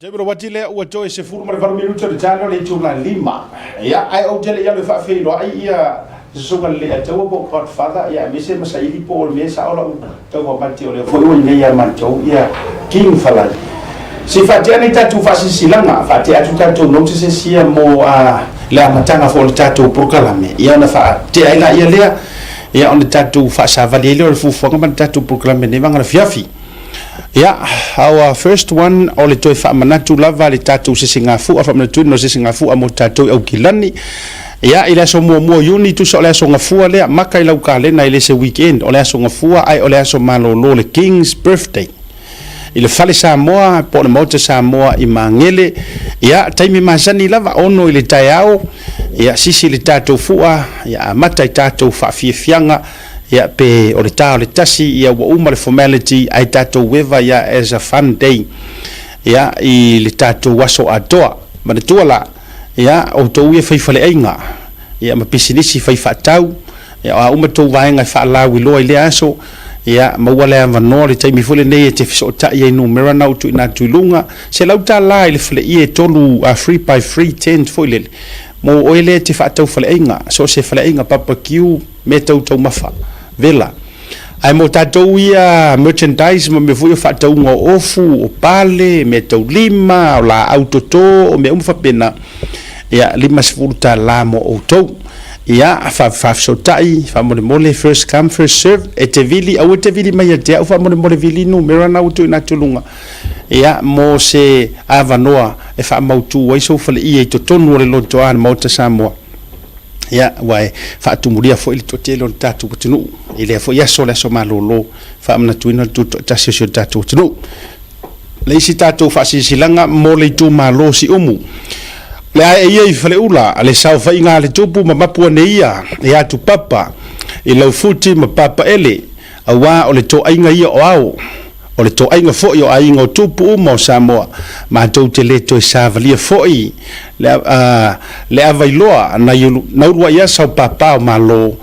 Taimi o wati lea ua toe 18 minute o le taeao le itula lima. Ia, ae ou te le i alu e faafeiloai ia Susuga le Leiataua po o Godfather, ia aemaise ma Saili po o le mea sao lau tauamati o lea foi ua i inei ia matou ia King Falai. Se i faatea nei tatou faasilasilaga, faatea atu tatou notices ia mo le amataga foi o le tatou polokalame, ia ona faatea ai laia lea, ia ona tatou faasavali ai lea o le fuafuaga ma le tatou polokalame i lenei vaega afiafi. Ia, our first one o le toe faamanatu lava le tatou sisigafua, faamanatuina o sisigafua mo tatou i Aukilani. Ia, i le aso muamua o Iuni, tusa o le aso Gafua lea, maka i lau kalena e le se weekend, o le aso Gafua ae o le aso malolo le King's Birthday. I le Fale Samoa po o le Maota Samoa i Magele, ia, taimi masani lava, 6 i le taeao, ia, sisi le tatou fua, ia, amata i tatou faafiafiaga, Ia pe o le ta o le tasi ia ua uma le formality ae tatou eva ia as a fun day ia i le tatou aso atoa. Manatua la ia outou ia fai faleaiga ia ma pisinisi fai faatau ia o a uma tou vaega e faalauiloa i lea aso ia maua le avanoa le taimi foi lenei e te fesootai ai numera na ua tuuina atu i luga $100 i le faleie e tolu a 3 by 3 tent foi lele mo oe lea e te faatau faleaiga so o se faleaiga barbecue mea tau taumafa, vela. Ae mo tatou ia merchandise ma mea foi ia faatauga o ofu, o pale, mea tau lima, o laau toto, o mea uma faapena, ia $50 mo outou. Ia, faafesootai, faamolemole, first come, first serve, e te vili, aua e te vili mai ia te au, faamolemole vili numera na ua tuuina atu i luga, ia, mo se avanoa e faamautu ai sou faleie i totonu o le lotoa a le Maota Samoa. Ia, ua e faatumulia foi le toatele o le tatou atunuu i lea foi aso, le aso malolo, faamanatuina le tutoatasi o si o tatou atunuu. Le isi tatou faasilasilaga mo le itumalo o Siumu. Le ae ia i Faleula, le saofaiga a le tupu ma mapu ane ia e atu papa i Laufuti ma Papaele, Aua o le toaiga ia o ao, o le toaiga foi o aiga o tupu uma o Samoa, matou te le toe savalia foi le, a, le availoa nai na uluai asa o pāpā o Malo,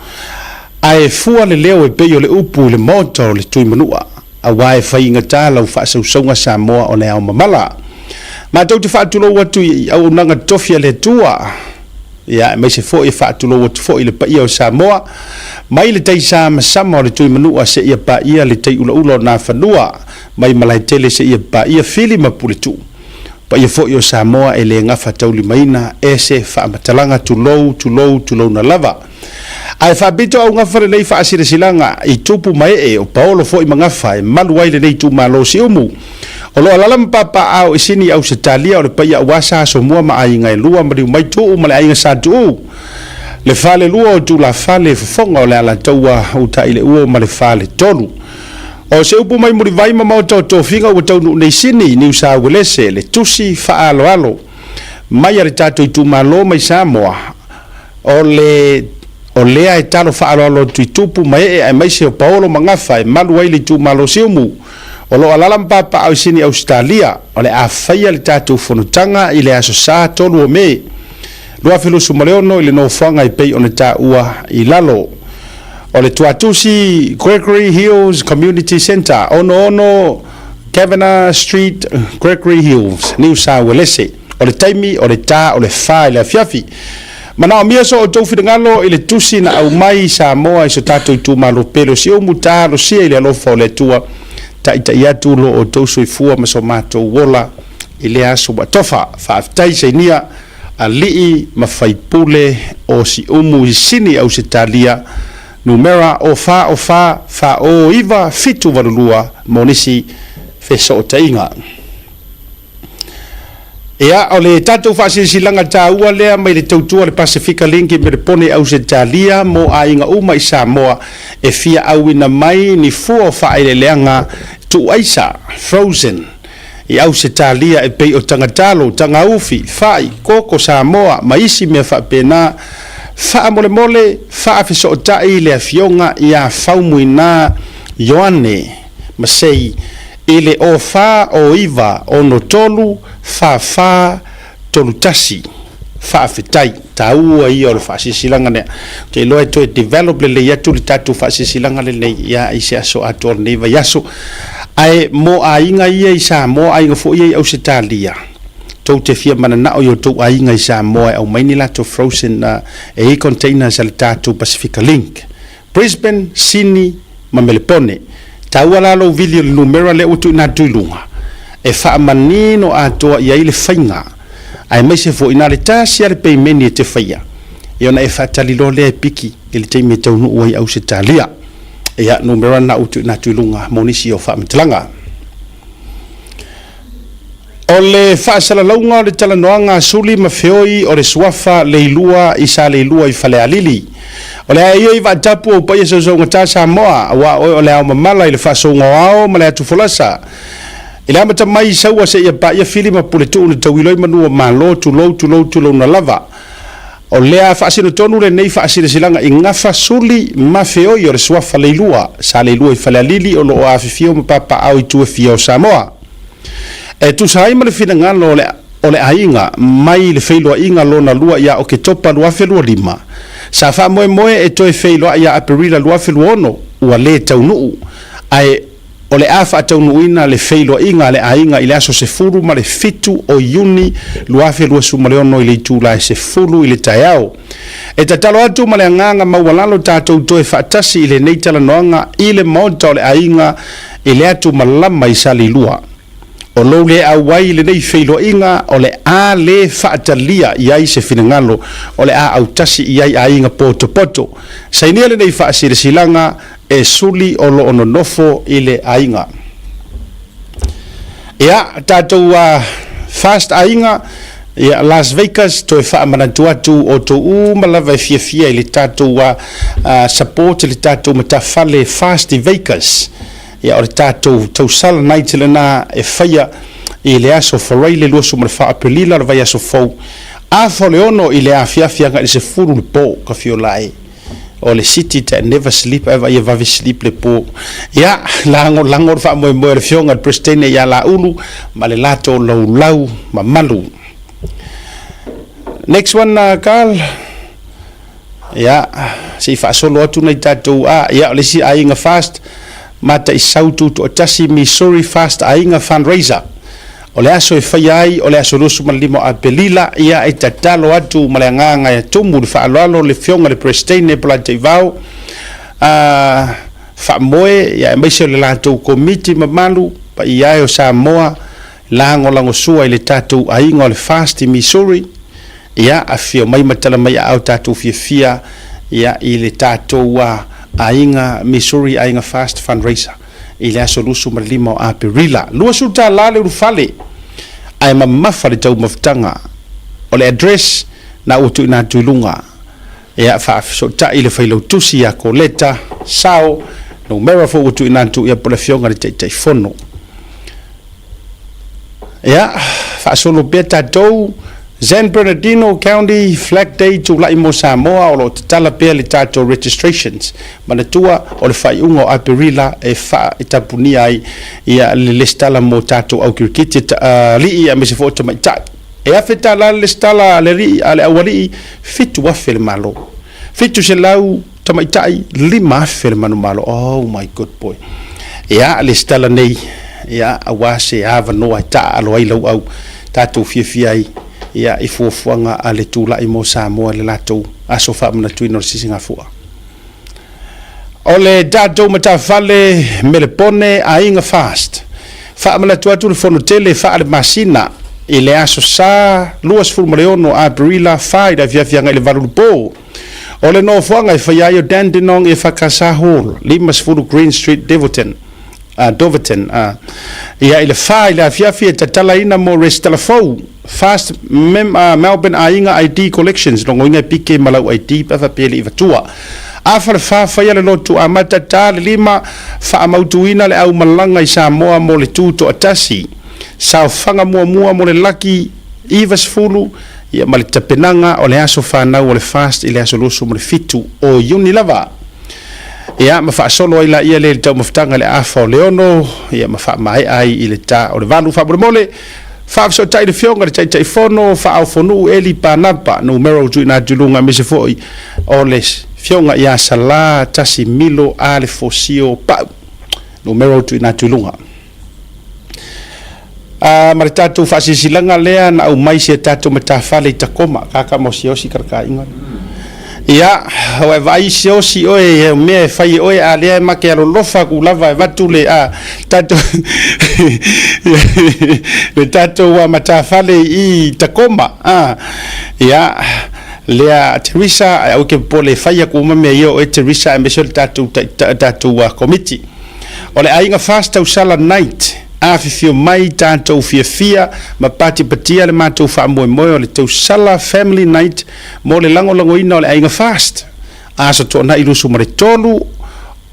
ae fua le leo e pei o le upu i le maota o le Tuimanua, aua e faigata lau faasausauga Samoa o le ao mamala. Matou te faatulou atu i auaunaga tofi a le Atua. Ia, aemaise foi e faatulou atu foi i le paia o Samoa, mai le tai samasama o le Tuimanua seia paia le tai ulaula o Nafanua, mai Malaetele seia paia Fili ma Puletuu. Paia foi o Samoa e le gafataulimaina e se faamatalaga tulou, tulou, tulouna lava. Ae faapito augafa lenei faasilasilaga i tupu ma ee o paolo foi ma gafa e malu ai lenei itumalo Siumu. O lo alala ma papaaao i Sini i Ausetalia o le paia aua Sa Asomua ma aiga e lua maliu mai Tuu ma le aiga Sa Tuuu. Le falelua o Tulafale fofoga o le Alataua uta i le uo ma le faletolu. O se upu mai Mulivai ma Maota o Tofiga ua taunuu nei Sini, Niu Sauelese, le tusi faaaloalo mai a le tatou itumalo mai Samoa. O le o lea e talo faaaloalo atu i tupu ma ee aemaise o paolo ma gafa e malu ai le itumalo Siumu. O lo o alaala ma papaaao i Sini Ausetalia, o le a faia le tatou fonotaga i le Aso Sa 3 o Me 2026 i le nofoaga e pei ona taua i lalo. O le Tuatusi Gregory Hills Community Centre, 66 Kavanagh Street, Gregory Hills, Niu Sauelese. O le taimi o le ta o le fa i le afiafi. Manaomia so outou finagalo i le tusi na aumai i Samoa i so tatou itumalo pele o Siumu, talosia i le alofa o le Atua, taitai atu lo outou soifua ma so matou ola i lea aso ua tofa. Faafetai Sainia, alii ma faipule o Siumu i Sini Ausetalia, numera o fa o fa fa o iva fitu valu lua mo nisi fesootaiga. Ia, o le tatou faasilasilaga taua lea mai le tautua a le Pasefika Link i Melepone i Ausetalia mo aiga uma i Samoa e fia auina mai ni fua o faaeleeleaga tuuaisa, frozen, i Ausetalia e pei o tagatalo, tagaufi, fai, koko Samoa ma isi mea faapena. Faamolemole, faafesootai le Afioga ia Faumuina Ioane Masei i le o fa o iva ono tolu fa fa tolu tasi. Faafetai. Taua ia o le faasilasilaga lea. Ou te iloa e toe develop lelei atu le tatou faasilasilaga lenei ia i se aso atoa o lenei vaiaso. Ae mo aiga ia i Samoa, aiga foi ia i Ausetalia, tou te fia mananao i o tou aiga i Samoa e aumai ni latou frozen e i ai containers a le tatou Pasifika Link. Brisbane, Sini ma Melepone. Taua la lou vili o le numera lea ua tuuina atu i luga e faamanino atoa i ai le faiga, aemaise foi na o le tasi lava le peimeni e te faia, ia ona e faatali loa lea e piki i le taimi e taunuu ai Ausetalia. Ia, numera lena ua tuuina atu i luga mo nisi o faamatalaga. O le faasalalauga o le talanoaga a Suli ma Feoi o le suafa Leilua i Saleilua i Falealili. O le a ia i vaatapu ou paia sausaugata Samoa, aua oe o le ao mamala i le faasouga o ao ma le atu folasa. I le amata mai i Saua seia paia Fili ma Puletuu na tauilo ai manu o Malo, tulou, tulou, tulouna lava. O le a faasino tonu lenei faasilasilaga i gafa Suli ma Feoi o le suafa Leilua, Saleilua i Falealili o lo o afifio ma papaaao i itu e fia o Samoa. E tusa ai ma le finagalo o le o le aiga mai le feiloaiga lona lua ia Oketopa 2025, sa faamoemoe e toe feiloai ia Aperila 2026, ua lē taunuu, ae o le a faataunuuina le feiloaiga a le aiga i le aso 17 o Iuni 2026 i le itula e 10 i le taeao. E tatalo atu ma le agaga maualalo tatou toe faatasi i lenei talanoaga i le Maota o le Aiga i le atu malama i Saleilua. O lou le auai i lenei feiloaiga o le a le faatalia i ai se finagalo o le a autasi i ai aiga potopoto. Sainia lenei faasilasilaga e suli o lo o nonofo i le aiga. Ia, tatou fast aiga, ia Las Vegas, toe faamanatu atu o outou uma lava e fiafia i le tatou support i le tatou matafale Fast i Vegas. Ia, o le tatou tausala night lena e faia i le aso Faraile 24 Aperila o le vaiaso fou, afa o le ono i le afiafi agai i le 10 le po, ka fiola e. O le city that never sleep ae vaai e vave sleep le po. Ia, lagolago le faamoemoe o le Afioga i le Peresetene ia Laulu ma le latou laulau mamalu. Next one, Carl. Ia, se i faasolo atu nai tatou, ah, ia, o le isi aiga fast, Mataisau Tutoatasi Missouri Fast Aiga Fundraiser. O le aso e faia ai, o le aso 25 o Aperila, ia e tatalo atu ma le agaga e tumu i le faaaloalo le Afioga i le Peresetene Polataivao, a faamoe, ia aemaise o le latou komiti mamalu, paia e o Samoa, lagolagosua i le tatou aiga o le Fast i Missouri, ia afifio mai ma tala mai aao tatou fiafia, ia i le tatou aiga Missouri Aiga Fast Fundraiser. i le aso 25 o Aperila. $20 le ulufale, ae mamafa le taumafataga. O le address na ua tuuina atu i luga. Ia faafesootai i le failautusi ia Koleta Sao, numera foi ua tuuina atu ia po o le Afioga i le Taitaifono. Ia, faasolo pea tatou. San Bernardino County Flag Day Tulai mo Samoa o lo o tatala pea le tatou registrations. Manatua, o le faaiuga o Aperila e faa e tapunia ai ia le lesitala mo tatou au kirikiti alii aemaise foi o tamaitai. E $1,000 le lesitala a le alii a le aualii, $7,000 le Malo. 700 tamaitai, $5,000 le manumalo. Oh my good boy. Ia, lesitala nei, ia, aua se avanoa e taaalo ai lau au tatou fiafia ai. ia, i fuafuaga a le tulai mo Samoa i le latou aso faamanatuina o le Sisigafua. O le tatou matafale Melepone Aiga Fast. Faamanatu atu le fono tele faale-masina i le aso Sa 26 Aperila 4 i le afiafi agai i le 8 i le po. O le nofoaga e faia ai o Dandenong EFKS Hall, 50 Green Street, Devoton. Doverton. Ia i le 4 i le afiafi e tatalaina mo resitala fou Fast Mem, Melbourne Aiga ID Collections, logoina e pike ma lau ID pe a faapea e le i vatua. Afa le 4 faia le lotu amata ta le 5 faamautuina le aumalaga i Samoa mo le tu toatasi. Saofaga muamua mo le laki 90 ia ma le tapenaga o le aso fanau o le Fast i le aso 27 o Iuni lava. Ia, ma faasolo ai laia lea i le taumafataga i le afa o le 6, ia ma faamaea ai i le ta o le 8. Faamolemole, faafesootai le Afioga i le Taitaifono Faaofonuu Eli Panapa, numera ua tuuina atu i luga aemaise foi o le Afioga ia Salā Tasimilo Alefosio Pau, numera ua tuuina atu i luga. A, ma le tatou faasilasilaga lea na aumai si a tatou matafale i Takoma, kaka ma osiosi karakaiga. Ia, ua e vaai siosi oe i mea e fai e oe, a lea e make alolofa aku lava e avatu le a tatou le tatou matafale i Takoma. A, ia, lea Teresa, ae aua e te popole e fai aku uma mea ia oe Teresa aemaise o le tatou tatou komiti. O le aiga Fast Tausala Night, afifio mai tatou fiafia ma patipatia le matou faamoemoe o le Tausala Family Night mo le lagolagoina o le aiga Fast. Aso Toonai 23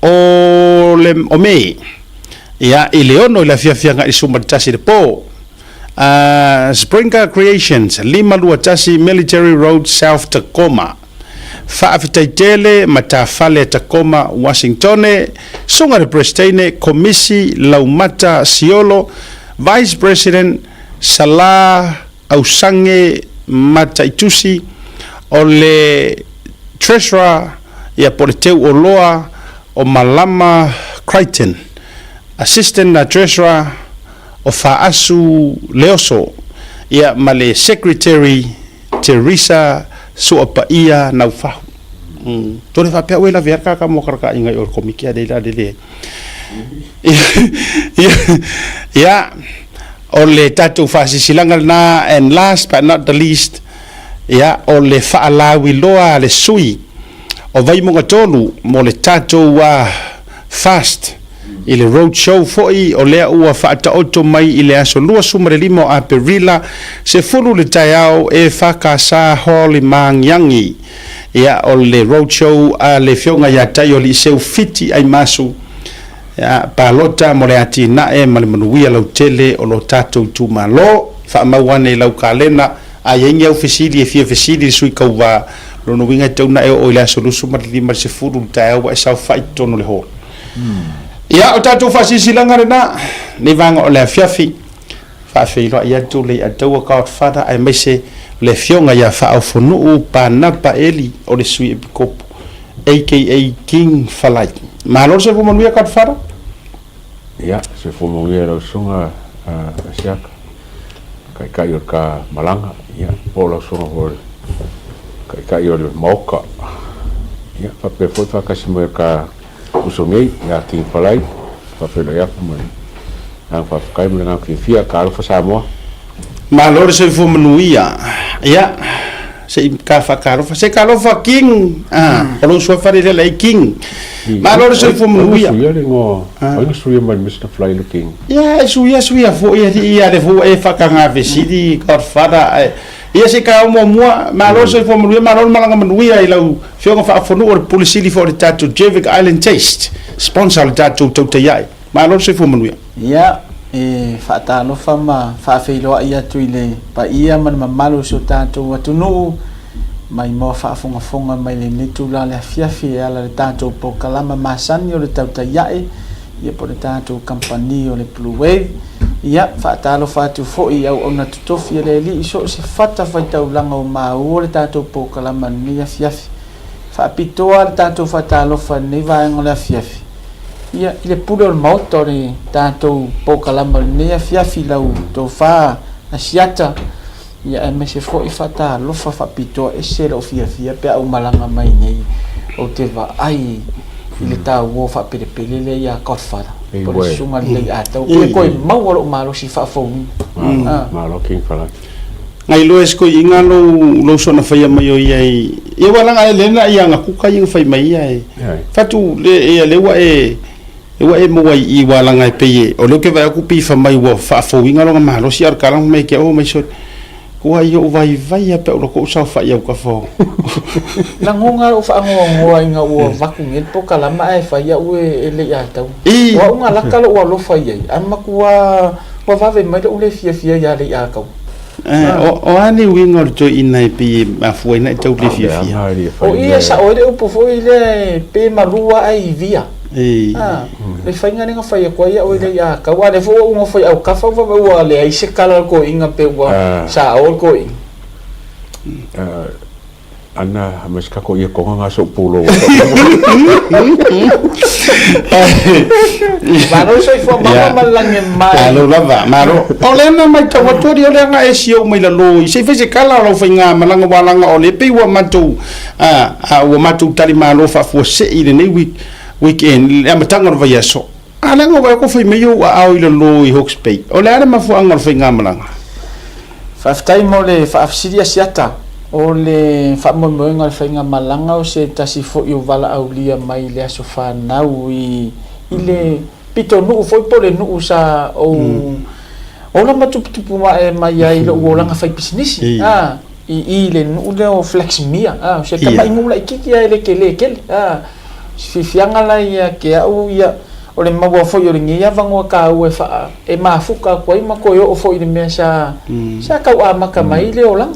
o le o Me, ia, i le 6 i le afiafi agai i le 11 i le po. Springer Creations, 521 Military Road, South Tacoma. Faafetai tele matafale a Tacoma, Washingtone, Susuga le Peresitene, Komisi Laumata Siolo, Vice President Salah Ausange Mataitusi, o le Treasurer ia po o le Teu Oloa o Malama Crichton, Assistant Treasurer o Faasu Leoso, ia ma le Secretary Teresa Suapaia Naufahu. Tole faapea oe lave aka ka mo karaka inga i o komiki a leila lele. Ia, o le tatou faasisilaga lena, and last but not the least, ia, o le faalauiloa a le sui o Vaimauga 3 mo le tatou fast I le road show foi o lea ua faataoto mai i le aso 25 o Aperila, 10 le taeao e FKS Hall i Maagiagi. Ia, o le road show a le Afioga ia Taioliiseu Fiti Aimasu, ia, palota mo le atinae ma le manuia lautele o lo tatou itumalo. Faamau ane i lau kalena, a i ai ni au fesili e fia fesili i le sui tauva, lona uiga e tatau ona e oo i le aso 25 i le 10 le taeao ua e saofai i totonu o le hall. Ia, o tatou faasilasilaga lena, nei vaega o le afiafi, faafeiloai atu le Ataua Godfather aemaise le afioga ia Faaofonuu Panapa Eli o le Sui Epikopo aka King Falai. Malo le soifua manuia Godfather. Ia, soifua manuia lau susuga Asiata, Taitai o le ta malaga, ia, po o lau susuga foi o le Taitai o le Maota, ia, faapea foi faatasi mai o le ta uso nei ia King Falai, faafeiloai atu ma le agaga faafetai ma le agaga fiafia, talofa Samoa. Malo le soifua manuia. Ia, se i ka faatalofa. Se talofa King. Ah, o lou suafa lea le King. Malo le soifua manuia. Ai na suia le igoa, ai na suia mai le Mister Fly le King. Ia, e suia suia foi alii ia le foi e faakagafesili Godfather ae ia se ka muamua. Malo le soifua manuia, malo le malaga manuia i lau Afioga Faafonuu o le Pule Sili foi o le tatou Jevic Island Taste, sponsor o le tatou Tautai Ae. Malo le soifua manuia. Ia, e faatalofa ma faafeiloai atu i le paia ma le mamalu o si o tatou atunuu mai moa faafogafoga mai lenei itula o le afiafi e ala i le tatou polokalama masani o le Tautai Ae, ia po o le tatou kamupani o le Blue Wave. Ia, faatalofa atu foi i auauna totofi a le Alii i so o se fatafaitaulaga o maua le tatou polokalama i lenei afiafi. Faapitoa le tatou faatalofa i lenei vaega o le afiafi, ia, i le pule o le Maota o le tatou polokalama i lenei afiafi, lau tofa Asiata. Ia aemaise foi faatalofa faapitoa ese lou fiafia pe a ou malaga mai nei ou te vaai i le tauo faapelepele lea ia Godfather po o le susuga lelei Atau pe toe maua lou malosi faafouina. Malo King Falaki. Ngai loa e sikoiiga lou lou soona faia mai o ia i ia ua laga e lena ia ga kuka ia fai mai ia e fatu le ia le ua e e ua e maua i i ua laga e pei e o lea ou te vaai atu pei fai mai ua faafouina lona malosi a o le kalaga mai ke o mai sole ua i ou vaivai a pe ou loko ou saofai au kafa o Lagona lou faanoanoa ina ua avatu nei le polokalama ae fai au e le i atau. O au na laka lou alofa i ai, ae matua ua vave mai lou le fiafia ia le i atau. O a le uiga o le toeaina e pei e mafua ai na e tau le fiafia? O i e sao ai le upu foi lea e pe malu lava ae ivia. Le faiga lea na fai atu ai au e le i atau, a o lea foi ua ou nofo i autafa ua vave ua leai se kala o le toeaina pe ua sao le toeaina. Ana ma se kako ia konga nga so pulo. Malo soifua mama ma le lagi e mai. Malo lava, malo. O lea na matau atu ali o lea na e siou mai lalo i se i fai se kala o lau faiga malaga ua laga o lea pei ua matou a a ua matou tali malo faafuasei i lenei week weekend i le amataga o le vaiaso. A lea na vaai atu fai mai ou aao i lalo i Hawke's Bay. O le a le mafuaaga o le faigamalaga? Faafetai mo le faafesili Asiata. O le faamoemoega o le faigamalaga o se tasi foi o valaaulia mai le aso fanau i i le pitonuu foi po o le nuu sa ou ola ma tuputupu ae mai ai i lou olaga fai pisinisi a i i le nuu lea o Flaxmere a o se tama'i nuu laitiiti ae le tele tele a. Fiafiaga la ia te au ia, o le maua foi o lenei avanoa taua e faa, e mafuta atu ai ma toe oo foi i le mea sa, sa tau amata mai ai le olaga.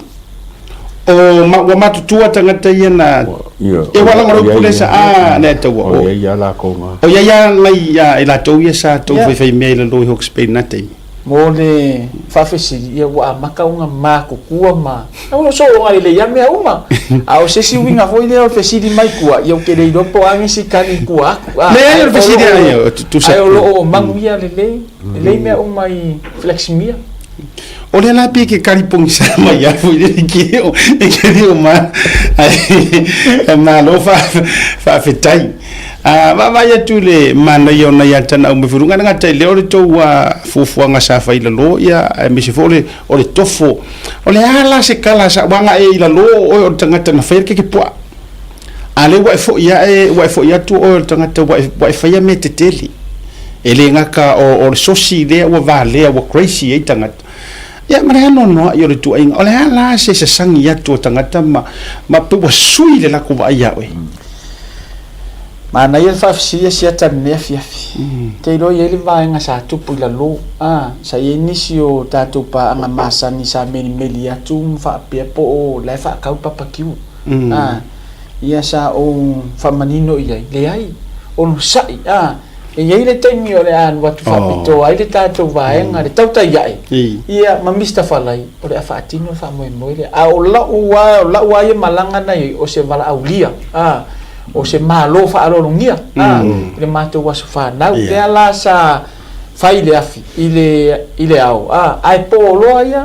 O ma, ua matutua tagata ia na, e ua laga lou pule sa a le ataua o. O iai a lakou nga. O iai a ngai a e latou ia sa tou faifai mea i lalo i Hawke's Bay na taimi. Mo le faafesili, ia ua amata ona matutua ma o lo o sologa lelei lava mea uma. A o se isi uiga foi lea o le fesili mai tua, ia ou te le iloa po o a nisi tali i tua atu. Leai o le fesili lava ia, tusa. Ae o lo o manuia lelei, lelei mea uma i Flaxmere. O lea la pei ke kali pogisa mai a foi le ke o e ke le o ma ai malo faafetai. A vaavaai atu i le manaia o nai atanaʻau mai foi luga, e le gata i lea o le tou fuafuaga sa fai i lalo, ia, aemaise foi o le, o le tofo. O le a la se kala sa ua agaʻe i lalo o oe o le tagata na faia le kekepuaʻa? A lea ua e foi ae, ua e foi atu oe o le tagata ua e, ua e faia mea tetele. E le gata o, o le sosi lea ua valea, ua crazy ai tagata. Ia, ma le anoanoaʻi o le tuuaiga, o le a la se sasagi atu o tagata ma, ma pe ua sui le lakou vaai iā oe? Manaia le faafesili a siata i lenei afiafi. Te iloa i ai le vaega sa tupu i lalo, a, sa i ai nisi o tatou paaga masani sa melimeli atu ma faapea po o la e faatau papakiu. A, ia sa ou faamanino i ai, leai, onosai, a, E i ai le taimi o le a alu atu faapitoa ai le tatou vaega, le tautai ae, ia, ma Mister Falai, o le a faatino le faamoemoe lea. A o la'u lava, o la'u lava ia malaga na i ai, o se valaaulia, a, o se malo faaaloalogia, a, i le matou aso fanau. Lea la sa fai le afi i le, i le ao, a, ae po loa ia,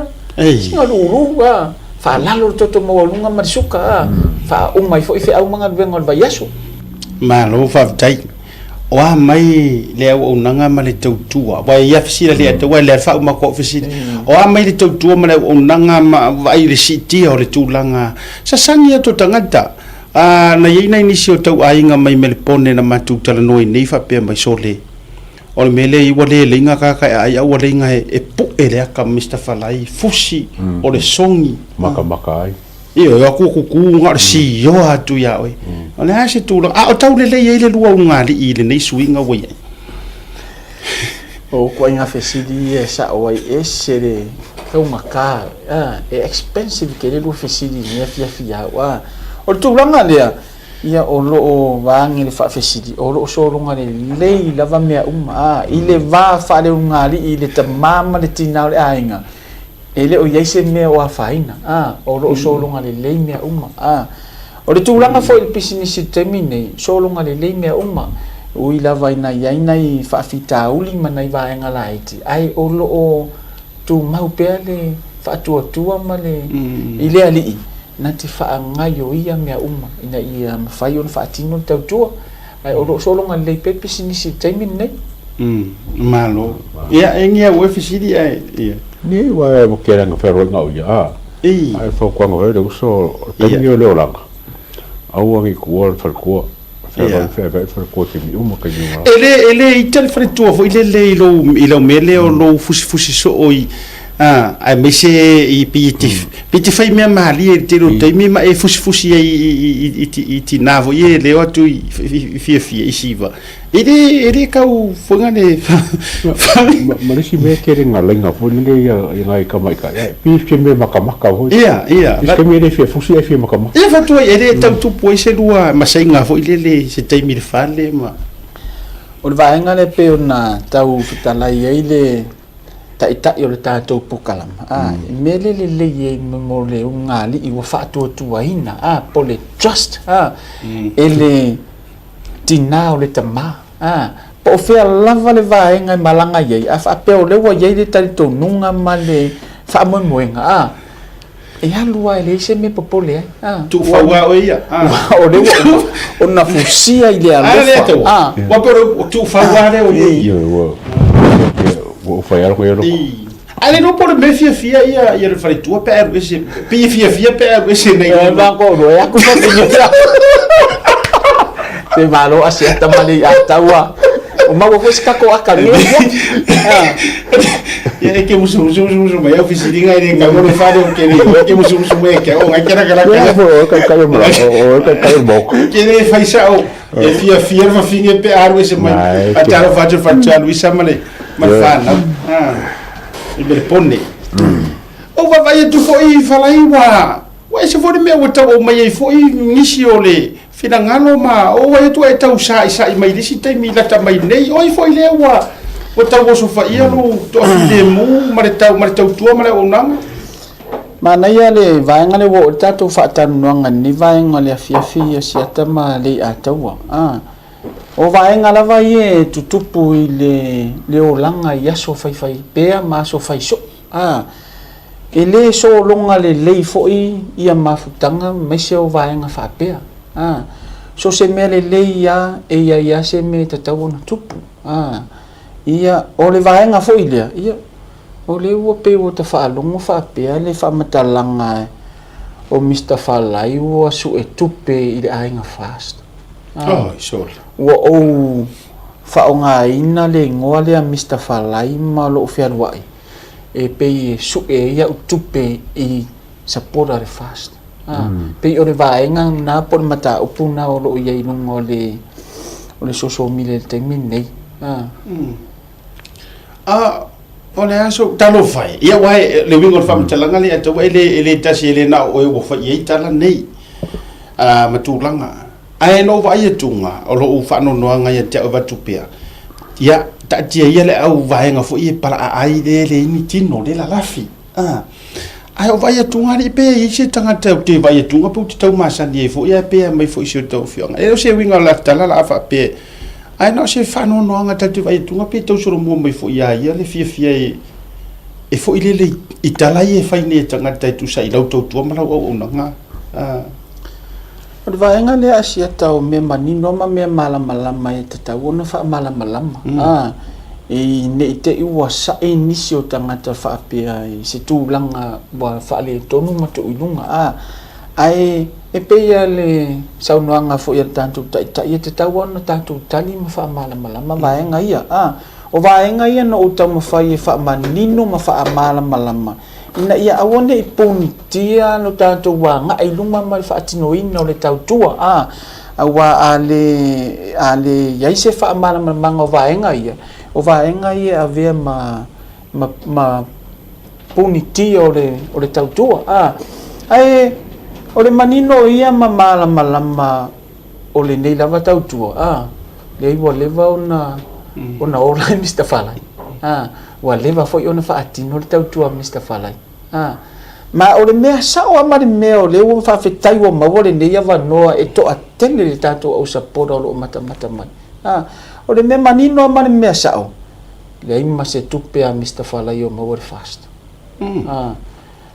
sina lulu, a, faalalo le toto maualuga ma le suka, a, faauma ai foi feau ma galuega o le vaiaso. Malo faafetai. O a mai le auaunaga ma le tautua? Aua e ia fesili a le Atua, e le faauma atu au fesili. O a mai le tautua ma le auaunaga ma vaai i le siitia o le tulaga sasagi atu o tagata? A, na i ai nai nisi o tau aiga mai Melepone na matou talanoa i nei faapea mai, Sole, o le mea lea ua le leiga kaka e aai a ua leiga e pu'e le aka Mister Falai, fusi o le sogi. Makamaka ai. Ioe, o aku o kuku na o le sioa atu iā oe. O le a se tulaga, a o taulelei ai le lua ulugalii i lenei suiga ua i ai? O ituaiga fesili ia e sao ai ese le taugata, a, e expensive tele lua fesili i lenei afiafi au, a. O le tulaga lea, ia o lo o vaage le faafesili, o lo o sologa lelei lava mea uma, a, i le va faaleulugalii i le tama ma le tina o le aiga, E le o i ai se mea o afaina, a, o lo o sologa lelei mea uma, a. O le tulaga foi i le pisinisi i le taimi nei, sologa lelei mea uma, e ui lava ina i ai nai faafitauli ma nai vaega laiti, ae o lo o tumau pea le. faatuatua ma le i le Alii na te faagaioia mea uma ina ia mafai ona faatino le tautua, ae o lo o sologa lelei pea pisinisi i le taimi lenei. Malo. Ia, e ngia ua fesili ae, ia. Ni ua e mo ke ranga wheroinga o ia a. Ai whaukuanga whai le uso o taimi o le olanga. Aua ngi kua le whalekua. Wheroinga whai whai whalekua te mi uma kai mi E le, e le ita le faletua foi le le i lou, i lau mea lea o lou fusifusi soo i, a, aemaise i pei e te, pei e te fai mea malie i le tele o taimi ma e fusifusi ai i, i, i, i, i tinā foi e leo atu i, i, i fiafia i siva. E le, e le kau foinga le Ma, ma le isi mea tele nga lainga foi lele ia, i ngai tamaitai, ai, pi se mea makamaka foi. Ia, ia. Isi taimi e le fia fusi ai fia makamaka. Ia fatua e le tau tupu ai se lua masaiga foi lele se taimi i le fale ma. O le vaega lea e pei ona tau fetalai ai le taitai o le tatou pokalama, a, e mea le lelei ai mo le ulugalii ua faatuatuaina, a, po o le trust, a, e le tinā o le tamā, ā, po o fea lava le vaega e malaga i ai, a faapea o lea ua i ai le talitonuga ma le faamoemoega, ā, e alu lava e leai se mea e popole ai, ā. Tuufau lava oe ia, ā. O lea ua uma ona fusia i le alofa, ā. Ua pei o le tuufau lava lea o ia. Ioe, ua, ua ou fai alofa ia loko. Ae le iloa po o le mea e fiafia ia ia le faletua pe a alu ese, pei e fiafia pe a alu ese nei. E ma ko ro e aku fa pinyo sa. Te malo a se tamale a taua. O maua foi se kako aka me. Ia e ke musu musu musu musu mai au fisilinga e le kau le fale o ke le e ke musu musu mai ke o ngai kera kera kera. O kai kai mo o kai kai mo. Ke le fai sa o e fiafia le fafine pe a alu ese mai. A talo fatu fatu alu isa ma le ma le fanau. I me le pone. Ou vaavaai atu foi i Falai ua ua ese foi le mea ua tau aumai ai foi nisi o le finagalo ma ou vaai atu e tau saisai mai le isi taimi lata mai nei. O ai foi lea ua ua tau osofaia lou toafilemu ma le tau ma le tautua ma le auaunaga? Manaia le vaega lea ua oo i le tatou faatalanoaga i lenei vaega o le afiafi a Siata ma Leiataua. O vaega lava ia e tutupu i le le olaga i aso faifaipea ma aso faisoo. A, e le sologa lelei foi ia mafutaga aemaise o vaega faapea. A, so se mea lelei lava e i ai lava se mea e tatau ona tupu. A, ia, o le vaega foi lea, ia, o lea ua pei ua ta faalogo faapea le faamatalaga o Mister Falai ua suetupe i le aiga FAST. Oh, sole. Ua ou faaaogaina le igoa lea Mister Falai ma lou fealuai e pei e sue ai au tupe i support a le FAST. Pei o le vaega lena po o le mataupu lena o lo o i ai i luga o le o le social media i le taimi lenei. A o le aso talofa e. Ia aua le uiga o le faamatalaga lea ataua e le e le tasi e le na o oe ua fai i ai tala nei a ma tulaga. Ae na ou vaai atuga o lou faanoanoaga ia te au e avatu pea, ia taatia ia le au vaega foi e palaaai le leai ni tino le lalafi. A ae o vaai atuga alii pe i ai se tagata ou te vaai atuga pe ou te tau masani ai foi ae pe aumai foi i si o tou afioaga. E le o se uiga o le tala la a faapea ae na o se faanoanoaga tatou te vaai atuga pe tau solomua mai foi ia ia le fiafia e e foi lele i tala ia e fai nei e tagata e tusa i lau tautua ma lau auaunaga. A. O le vaega lea a Siata o mea manino ma mea malamalama e tatau ona faamalamalama. A, i ne i te i ua sa'i nisi o tagata faapea i se tulaga ua faaletonu ma tuu i luga. A, ae e pei lava le saunoaga foi a le tatou Taitai, e tatau lava ona tatou tali ma faamalamalama vaega ia. A, o vaega ia na ou taumafai e faamanino ma faamalamalama ina ia aua ne i punitia lo tatou agai i luma ma le faatinoina o le tautua, a, aua a le, a le i ai se faamalamalamaga o vaega ia, o vaega ia e avea ma, ma, ma punitia o le, o le tautua, a. Ae, o le manino ia ma malamalama o lenei lava tautua, a, leai ua leva ona, ona ola e Mister Falai, a. Ua leva foi ona faatino le tautua a Mister Falai. A. Ma o le mea sao lava ma le mea o lea ua faafetai ua maua lenei avanoa e toatele le tatou au sapota o lo o matamata mai. A. O le mea manino lava ma le mea sao, leai ma se tupe a Mister Falai o maua le FAST. A.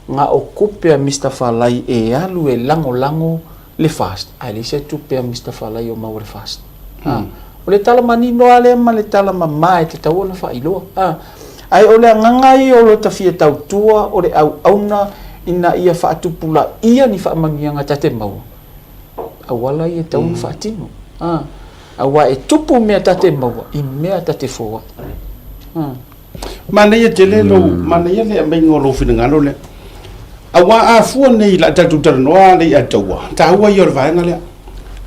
Na o tupe a Mister Falai e alu e lagolago le FAST, ae leai se tupe a Mister Falai o maua i le FAST. A, o le tala manino lava lea ma le tala mama e tatau ona faailoa. A, ae o le agaga ia o lota fia tautua o le auauna ina ia faatupulaia ni faamanuiaga ta te maua, auala ia e tatau ona faatino. A, aua e tupu mea ta te maua i mea ta te foai. A. Manaia tele lou, manaia le aumaiga o lou finagalo lea. Aua a fua nei i la tatou talanoa lea ia taua, taua ia o le vaega lea.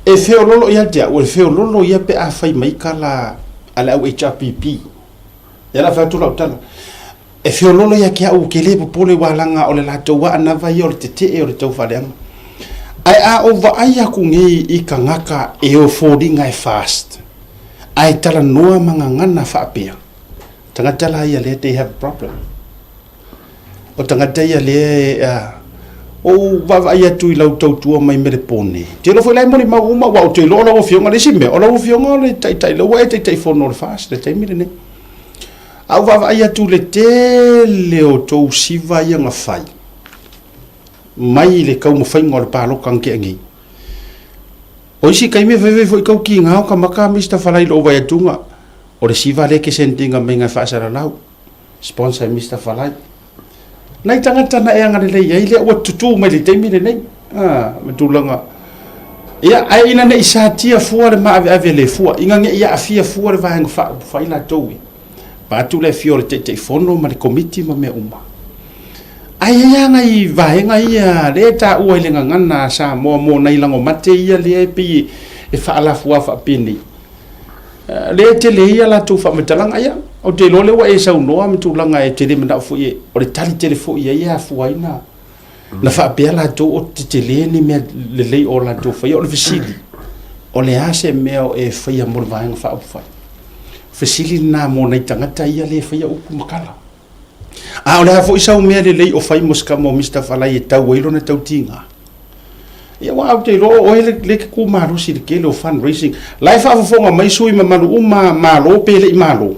E feololo ia te au, e feololo ia pe a fai mai tala a le au HRPP. Ia la fai atu lau tala. E feololo ia te au, ou te le popole aua leaga o le latou aanava ia o le tetee o le taufaaleaga. Ae a ou vaai aku nei i tagata e o foliga e fast, ae talanoa ma gagana faapea, Tagata la ia lea they have a problem. O tagata ia lea e a ou vaavaai atu i lau tautua mai Melepone. Te iloa foi la e molimau uma aua ou te iloa o lau afioga le isi mea, o lau afioga o le taitai lea ua e taitaifono o le FAST le taimi lenei. A ou vaavaai atu i le tele o tou siva ia na fai mai le taumafaiga o le palota na tea nei. O isi taimi e faifai foi tau tiga o ka maka Mister Falai i lou vaai atuga. O le siva lea e te send ina mai e faasalalau. Sponsor e Mister Falai. Nai tagata na e agalelei ai lea ua tutu mai le taimi lenei. Ah, ma tulaga. Ia, ae ina ne i satia fua le maaveave le fua, ina ne i aafia fua le vaega faaupufai latou e. Vaeatu le afio o le Taitaifono ma le Komiti ma mea uma. Ae i ai lava nai vaega ia lea e taua i le gagana a Samoa mo nai lagomate ia lea e pei e faalafua faapenei. Lea e tele ai a latou faamatalaga. Ia, ou te iloa lea ua e saunoa ma tulaga e te le manao foi e, o le tali tele foi i ai e afua ai na, na faapea latou o tetele ni mea lelei o latou faia. O le fesili, o le a se mea o e faia mo le Vaega Faaupufai? Fesili lena mo nai tagata ia lea e faia upu ma tala. A o le a foi sau mea lelei o fai mo se mo Mister Falai e tau ai lona tautiga? Ia aua ou te iloa o oe le, le te kū malosi i le tele o fundraising. La e faafofoga mai sui mamalu uma, Malo pe le i Malo.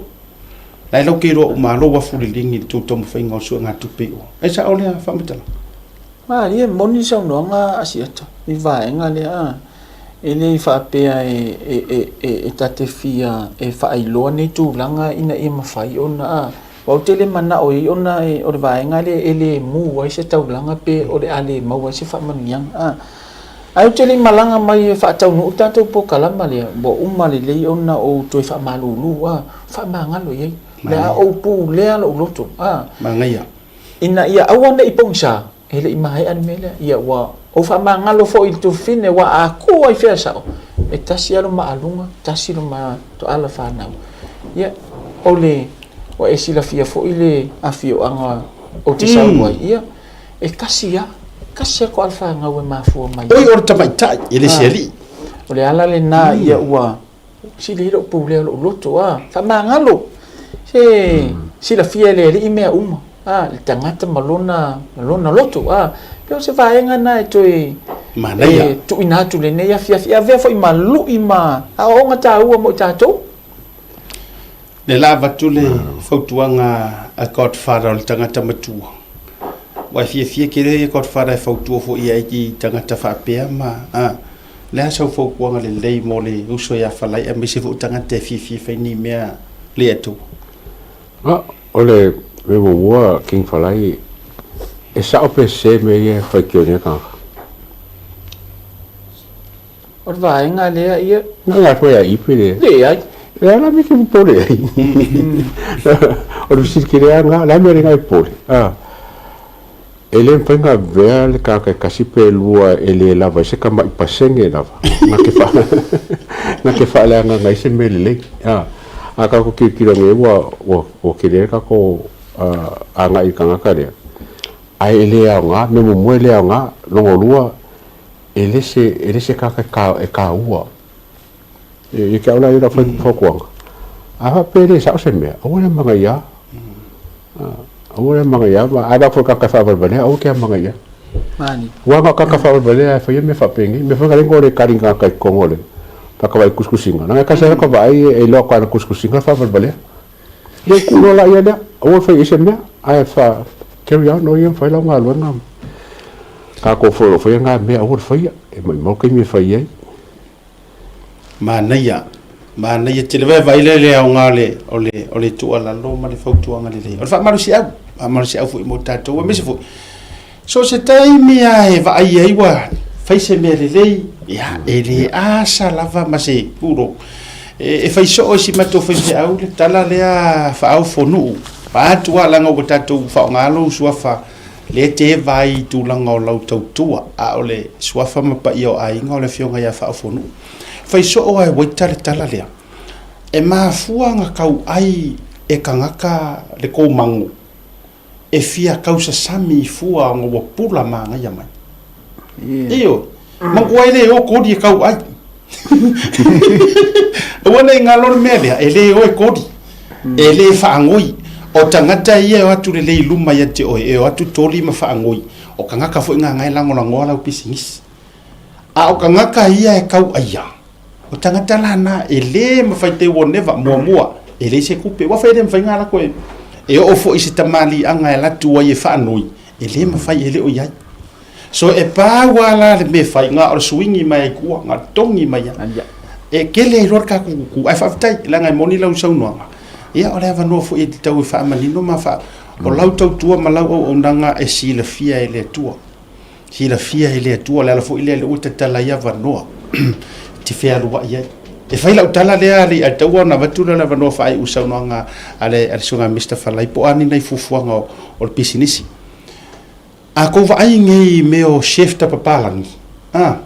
La e lau te iloa uma lou afu liligi i le tou taumafaiga o le suegatupe i o. E sao lea faamatalaga? Malie, moni saunoaga a Asiata i vaega lea. E le faapea e ta te fia e faailoa nei tulaga ina ia mafai ona aua ou te le manao i ai ona o le vaega lea e le mu ai se taulaga pe o le a le maua ai se faamanuiaga. Ae ou te le i malaga mai e faataunuu le tatou polokalama lea, ua uma lelei ona ou toe faamalulu, faamagalo i ai. O le a ou pulea lou loto, Manaia. Ina ia aua ne i pogisa. E le i maea le mea lea. Ia, ua ou faamagalo foi i le tufine, aua a ku ai fea sao, e tasi lava lo maaluga, tasi lo ma toala fanau. Ia, o le, ua e silafia foi le afioaga ou te sau ai, ia, e tasi lava, tasi lava toala fanau e mafua mai ai. Oi, o le tamaitai, e le se alii. O le ala lena, ia, ua Sili ai lou pulea o lou loto, a, faamagalo. Se silafia e le Alii mea uma, a, le tagata ma lona, ma lona loto, a. Pei o se vaega na e toe Manaia. e tuuina atu i lenei afiafi, e avea foi ma lui ma aoaoga taua mo i tatou. Le la avatu le fautuaga a Godfather o le tagata matua. Ua e fiafia tele ia Godfather e fautua foi i ai i tagata faapea ma, a. Le a sau fautuaga lelei mo le uso ia Falai aemaise foi o tagata e fiafia e fai ni mea le Atua? A, o le mea muamua King Falai, e sao pe sese mea ia e faitio nei tagata? O le vaega lea ia. Na la koe a ipe le. Leai. Le ala me ke popole ai. O le fesili kele a nga, la mea le nga e popole. A. E le mafai ona avea le tagata e tasi pe lua e le lava ai se tamai pasene lava na te fa na te faaleagaga ai se mea lelei. A, a tatou tilotilo nei ua ua ua tele le tatou agai i le tagata lea, ae e le aoga, mea muamua e le aoga, lona lua e le se e le se tagata e ta e taua. Ia te au la ia lau fautuaga, a faapea e le sao se mea, aua le amanaia. Aua le amanaia, a vaai foi i tagata faavalevalea, aua e te amanaia. Aua na o tagata faavalevalea e faia mea faapenei. Mea foi na lea na le tali tagata i totonu o le tagata vaai tusitusiga, leaga e tasi lava lata vaai e iloa atu lava i tusitusiga le faavalevalea. Ia tuu loa laia lea, aua le faia i ai se mea, ae fa. carry on oe ia ma fai lau galuega. Tatou foi o lo o faia na mea aua le faia, e maumau le taimi e fai ai. Manaia, manaia tele. Vaai lea i le aoga o le, o le, o le tuualalo ma le fautuaga lelei. O le faamalosiau, faamalosiau foi mo tatou, aemaise foi, so o se taimi lava e vaai ai ua fai se mea lelei, ia, e le asa lava ma se puro. E, e fai soo i si matou faifeau le tala lea faaofonuu. Vaeatu lava leaga ua tatou faaaoga lou suafa Lea e te vaai i tulaga o lau tautua, a o le suafa ma paia o aiga o le afioga ia Faaofonuu. Fai soo lava e waiter le tala lea. E mafua ona tauai e tagata le kou mago e fia tausasami i fua ona ua pula manaia mai. Ioe. Manatua e le o koli e tauai. Aua ne i galo le mea lea, e le o e koli, e le faanoi. O tagata ia e o atu lelei i luma ia te oe, e o atu toli ma faanoi. O tagata foi na e lagolagoa lau pisinisi. A o tagata ia e tauaia, o tagata la na e le mafai they will never, muamua, e leai se tupe. Ua fai le mafai ona latou e, e oo foi i se tamaliiaga e alu atu ai e faanoi, e le mafai, e le o i ai. So e pau lava la le mea e fai, na o le suigi mai ai tua, na o le togi mai lava. E tele ai loa le tatou tutu, ae faafetai, leaga e moni lau saunoaga, ia o le avanoa foi e tatau e faamanino ma faa... O lau tautua ma lau auaunaga e silafia e le Atua. Silafia e le Atua, o le ala foi lea o lea ua tatala ai avanoa e te fealuai ai. E fai lau tala lea alii, ae tatau ona avatu lea o le avanoa faaiu i le saunoaga a le Susuga Mister Falai po o a ni nai fuafuaga o le pisinisi. A kou vaai nei i mea o chef tapapalagi, a,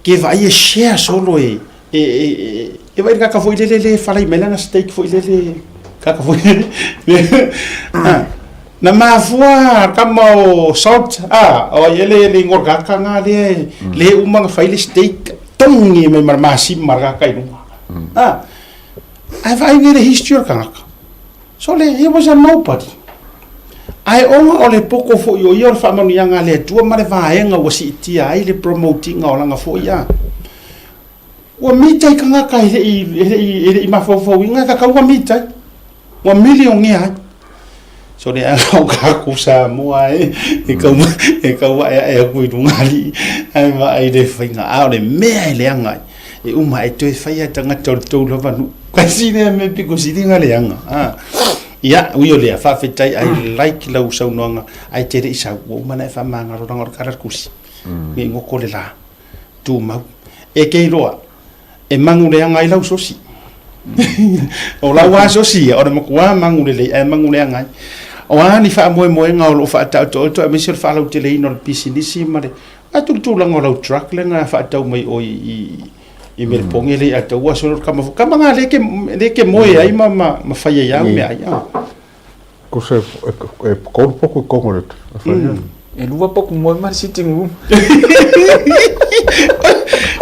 ke vaai e share solo e, e, e, e, e vaai le kaka foi lele le falai mai lana steak foi lele, kaka foi lele, a, na mafua kama o salt, a, o ai ele le ingoa kaka nga le, le uma na fai le steak, tongi mai ma le masima le kaka i luga, a, ae vaai nei le history o le kanaka. Sole, he was a nobody. Ae ona o le poko foi o ia o le faamanuiaga a le Atua ma le vaega ua siitia ai le promote-ina o lana foi a. Ua mita i tagata e le i, e le i, e le i mafaufauina e tatau ona mita ai. Ua milionea ai. Sole, a o kākou Samoa e, e kau, e kau aʻeaʻe aku i luga alii, ae vaai le faiga. A o le mea e leaga ai. E uma e toe fai a tagata o le tou lava nuu. Kasi lea mea piko sili ona leaga. Ah. Ia, ui o lea, faafetai, I like lau saunoaga, ae te le i sau, ua uma ona e faamagalo leaga o le kala le kurisi. Mm. Nge ngoko le la, tumau. E ke iloa, e magu leaga ai lau sosi. O lau lava sosi ia, o le matua magu lelei, ae magu leaga ai. O a ni faamoemoega o lo o faataotooto aemaise o le faalauteleina o le pisinisi ma le A tu le tulaga o lau truck lea na faatau mai oi i i Melepone le ia tau aso le kama kama nga le ke le ke moe ai ma ma ma fai ai au mea ai a. Ko se e kolu poku i kongo le fai. E lua poku moe ma le sitting room.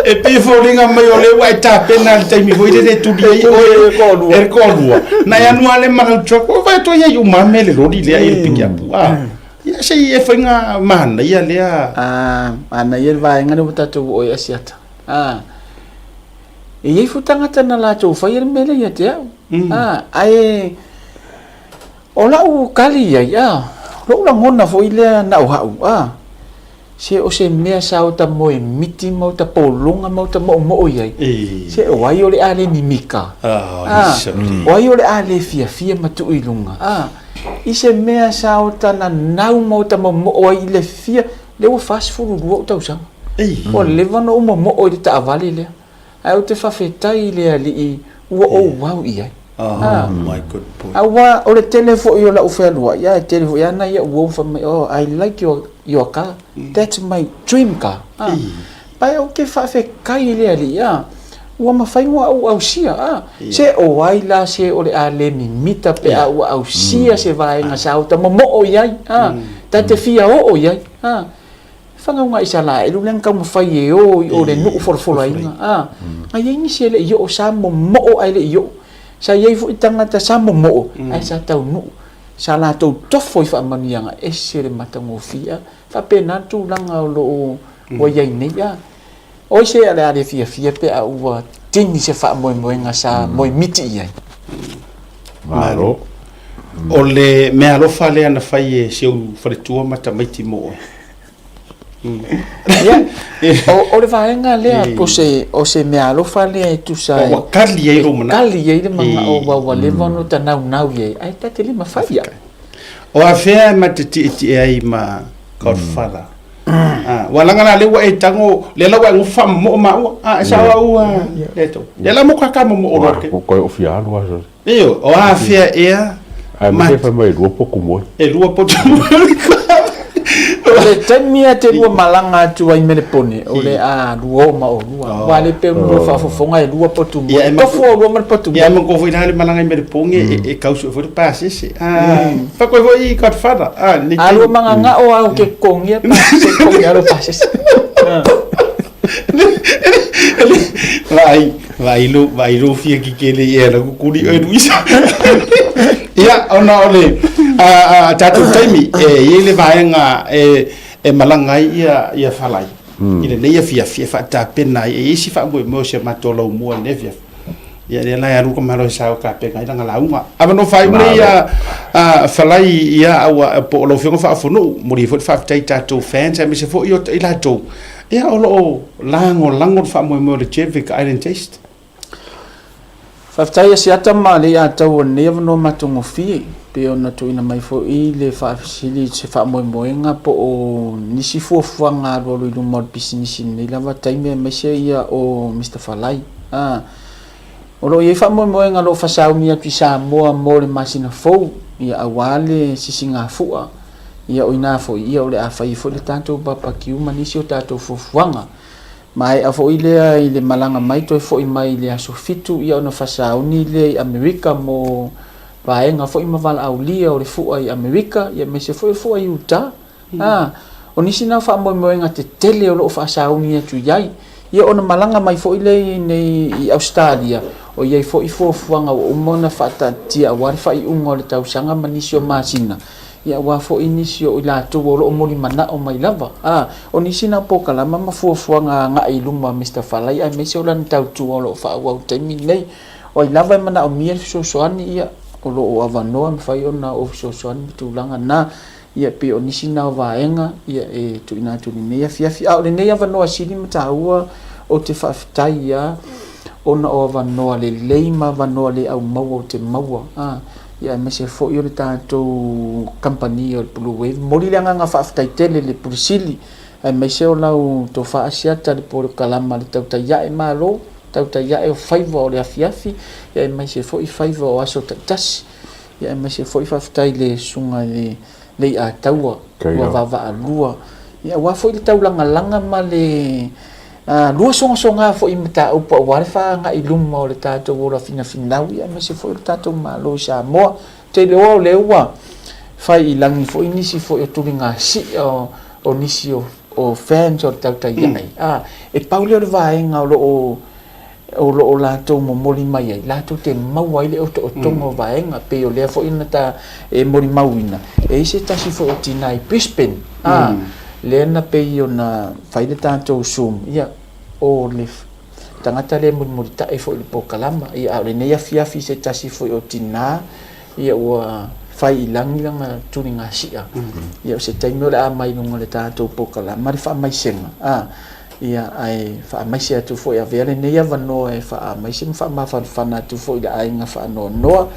E pei e foliga mai o lea ua e tapena le taimi foi lele e tuli ai oe e le toalua. Na e alu lava lea ma lau truck, ua vaai atu ai ia i uma mea le loli lea i le pikiapu. A. Ia se i e faiga manaia lea. A, manaia le vaega lea ua tatou oo ai Asiata. A, e i ai foi tagata na latou faia le mea lea ia te au. A, ae o lau kali i ai, a, lou lagona foi lea na o hau, a, se o se mea sa ota moe miti ma ota pologa ma ota moomoo i ai, se o ai o le a le mimika, a, o ai o le a le fiafia ma tuu i luga, a. I se mea sa ota nanau ma ota momoo ai i le fia, lea ua 42 ou tausaga. Ua leva ona ou momoo i le taavale lea. Ae ou te faafetai i le Alii ua ou au i ai. Oh my good boy. Aua o le tele foi o lau fealuai, ae tele foi lava nai au uo ma fai mai, oh, I like your, your car. That's my dream car. Ae ou te faafetai i le Alii, a, ua mafai ona ou ausia, a. Se o ai la se o le a le mimita pe a ua ausia se vaega sa uta momoo i ai, a, ta te fia oo i ai, a. Whangau i sa la, e lule nga taumafai e o i o le nuu folafolaina, a. Nga i ai nisi e le i oo sa momoo ae le i oo. Sa i ai foi tagata sa momoo ae sa taunuu. Sa latou tofo i faamanuiaga ese le matagofie, a. Faapena le tulaga o lo o ua i ai nei. A oi se o le a le fiafia pe a ua tini se faamoemoega sa moemiti i ai. Malo. O le mea alofa lea na fai e si ou faletua ma tamaiti mo oe. Ia, o le vaega lea po se, o se mea alofa lea e tusa ai. Ua kali ai lou manao. E kali ai le manao aua ua leva ona ota naunau i ai, ae ta te le mafai ia. O afea e ma te tietie ai ma Godfather? Ah, ua laga la lea ua e tago, lea la ua e gofo faamomoo maua. Ah, e sao au lea tau. Lea la mo kaka momoo loa ke. Koe o fia alu aso. Io, o afea ea. Ae ma fai mai e lua potu moe. E lua potu moe. O le taimi a te lua malaga atu ai Melepone, o le a lua o ma olua. Aua le pe lua faafofoga e lua potu moe. E tofu olua ma le potu moe. Ia, ma ko foi la le malaga i Melepone, e kausu foi le pasese. Ah, fa koe foi Godfather. Ah, ni. A lua magagao a o ke kogia pasese, kogia lo pasese. Vaai, vaai lo, vaai lo fia ki kele i ela kukuli oe Luisa. Ia, ona o le a tatou taimi, e i ai le vaega e, e malaga ai ia, ia Falai. I lenei afiafi e faatapena ai, e i ai isi faamoemoe o si a matou laumua i lenei afiafi. Ia, lea la e alu ka malo e sao kapena ai lana lauga. Avanoa faaiu nei a, a Falai ia aua po o lau Afioga Faafonou, momoli ai foi le faafetai i tatou fans aemaise foi o i latou ia o lo o lagolago le faamoemoe o le Jevic Island Taste. Faafetai Asiata ma Leiatau o lenei avanoa matagofie, pei ona tuuina mai foi le faafesili i se faamoemoega po o nisi fuafuaga alualu i luma o le pisinisi i lenei lava taimi aemaise ia o Mister Falai. A, O lo o i ai faamoemoega o lo o fasauni atu i Samoa mo le masina fou, ia, aua le sisigafua, ia, o ina foi, ia, o le a fai ai foi le tatou babakiu ma nisi o tatou fuafuaga. Maea foi lea i le malaga mai toe foi mai i le aso 7, ia, ona fasauni lea i Amerika mo vaega foi ma valaaulia o le fua i Amerika, ia, aemaise foi o le fua i Utah. Ā, o nisi na o faamoemoega tetele o lo o faasauni atu i ai. Ia ona malaga mai foi lea i inei i Ausetalia, o i ai foi fuafuaga ua uma ona faataatitia aua le faaiuga o le tausaga ma nisi o masina, ia aua foi nisi o i latou o lo o molimanao mai lava. Ā, o nisi na o polokalama ma fuafuaga agai i luma a Mister Falai aemaise o lana tautua o lo o faaauau i le taimi lenei. O ai lava e manaomia le fesoasoani, ia, o lo o avanoa e mafai ona ou fesoasoani ma tulaga na. Ia, pei o nisi na o vaega ia e tuuina atu i lenei afiafi. A o lenei avanoa sili ma taua ou te faafetai ia ona o avanoa lelei ma avanoa le aumaua ou te maua, a, ia aemaise foi o le tatou kamupani o le Blue Wave. Momoli le agaga faafetai tele i le Pule Sili aemaise o lau tofa Asiata le polokalama le tautai ae malo, tautai ae o faiva o le afiafi, ia aemaise foi faiva o aso taitasi. Ia aemaise foi faafetai i le susuga i le Leiataua ua vaavaalua ia aua foi le taulagalaga ma le lua sogasoga foi i mataupu aua le faaagai i luma o le tatou ola finafinau ia aemaise foi o le tatou Malo i Samoa. Ou te iloa o lea ua fai i lagi foi nisi foi o tuligasia o nisi o fans o le tautai ae. E pau lea o le vaega o lo o o lo o latou momoli mai ai, latou te maua ai le otootoga o vaega, pei o lea foi na ta e molimauina, e i ai se tasi foi o tina i Brisbane, a, lea na pei ona fai le tatou Zoom, ia, o le tagata lea e mulimulitai foi i le polokalama, ia, a o lenei afiafi se tasi foi o tina, ia, ua fai i lagi lana tuligasia, ia, o se taimi o le a mai i luga o le tatou polokalama le faamaisega, a. Ia, ae faamaise atu foi, avea lenei avanoa e faamaise ma faamafanafana atu foi i le aiga faanoanoa,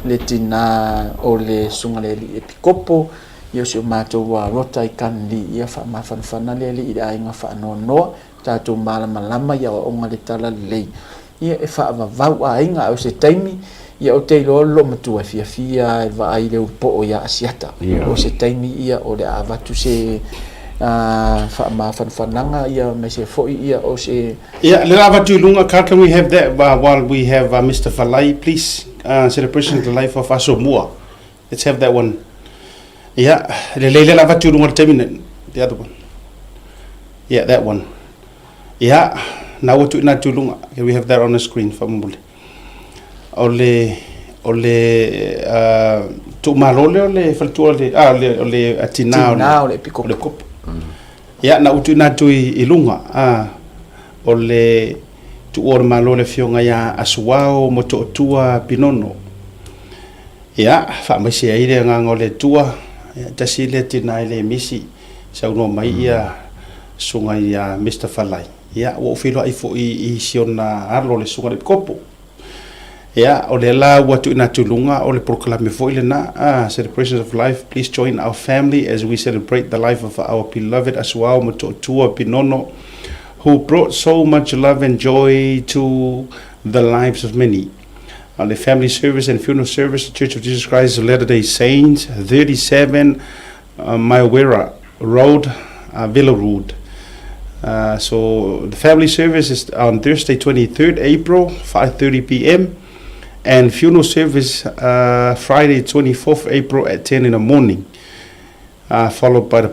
le tina o le Susuga le Alii Epikopo, ia o si o matou Rota i Kanli, ia faamafanafana le Alii i le aiga faanoanoa, tatou malamalama i aoaoga le Talalelei. Ia, e faavavau aiga, a o se taimi, ia ou te iloa o le loomatua e fiafia e vaai i le ulupoo ia Asiata. O se taimi ia o le a avatu se faamafanafanaga ia aemaise foi ia o se. Ia, le la avatu i luga, can we have that while we have Mister Falai, please, celebration of the life of Asomua. Let's have that one. Ia, lelei le la avatu i luga i le taimi nei, the other one. Yeah, that one. Ia, na ua tuuina atu i luga. Can we have that on the screen, faamolemole. O le, o le uh, tuumalo lea o le faletua o le, ah, o le, o le tina o le, o le epikopo. O le kopo. Ia, na ua tuuina atu i, i luga, ah, o le tuua o le malo le afioga ia Asuao Motootua Pinono. Ia, faamaise ai le agaga o le Atua, ia, tasi lea tina e le misi, saunoa mai ia susuga ia Mister Falai, ia, ua ou feiloai foi i si ona alo le susuga i le Epikopo. Ia, o lea la ua tuuina atu i luga o le polokalame foi lena, ah, Celebrations of Life, please join our family as we celebrate the life of our beloved Asuao Motootua Pinono, who brought so much love and joy to the lives of many. On the family service and funeral service, the Church of Jesus Christ of Latter-day Saints, 37 Miowera Road, Villawood. So the family service is on Thursday, 23rd April, 5:30 p.m., and funeral service Friday, 24th April at 10 in the morning, followed by the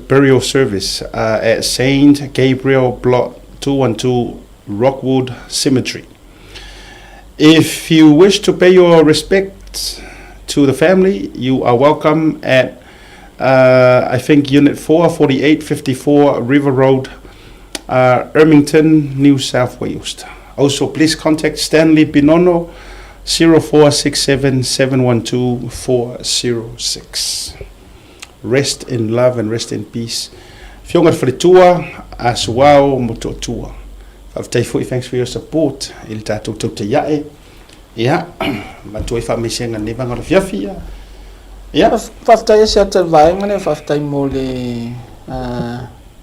burial service at St. Gabriel Block 212 Rockwood Cemetery. If you wish to pay your respects to the family, you are welcome at, I think, Unit 4, 4854 River Road, Ermington, New South Wales. Also, please contact Stanley Pinono, 0467 712 406. Rest in love and rest in peace. Afioga i le Faletua, Asuao Motootua. Faafetai foi, thanks for your support i le tatou tautai ae. Ia, avatu ai faamaisega i lenei vaega o le afiafi. Ia. Ia. Faafetai ese atu i le vaega lea, faafetai mo le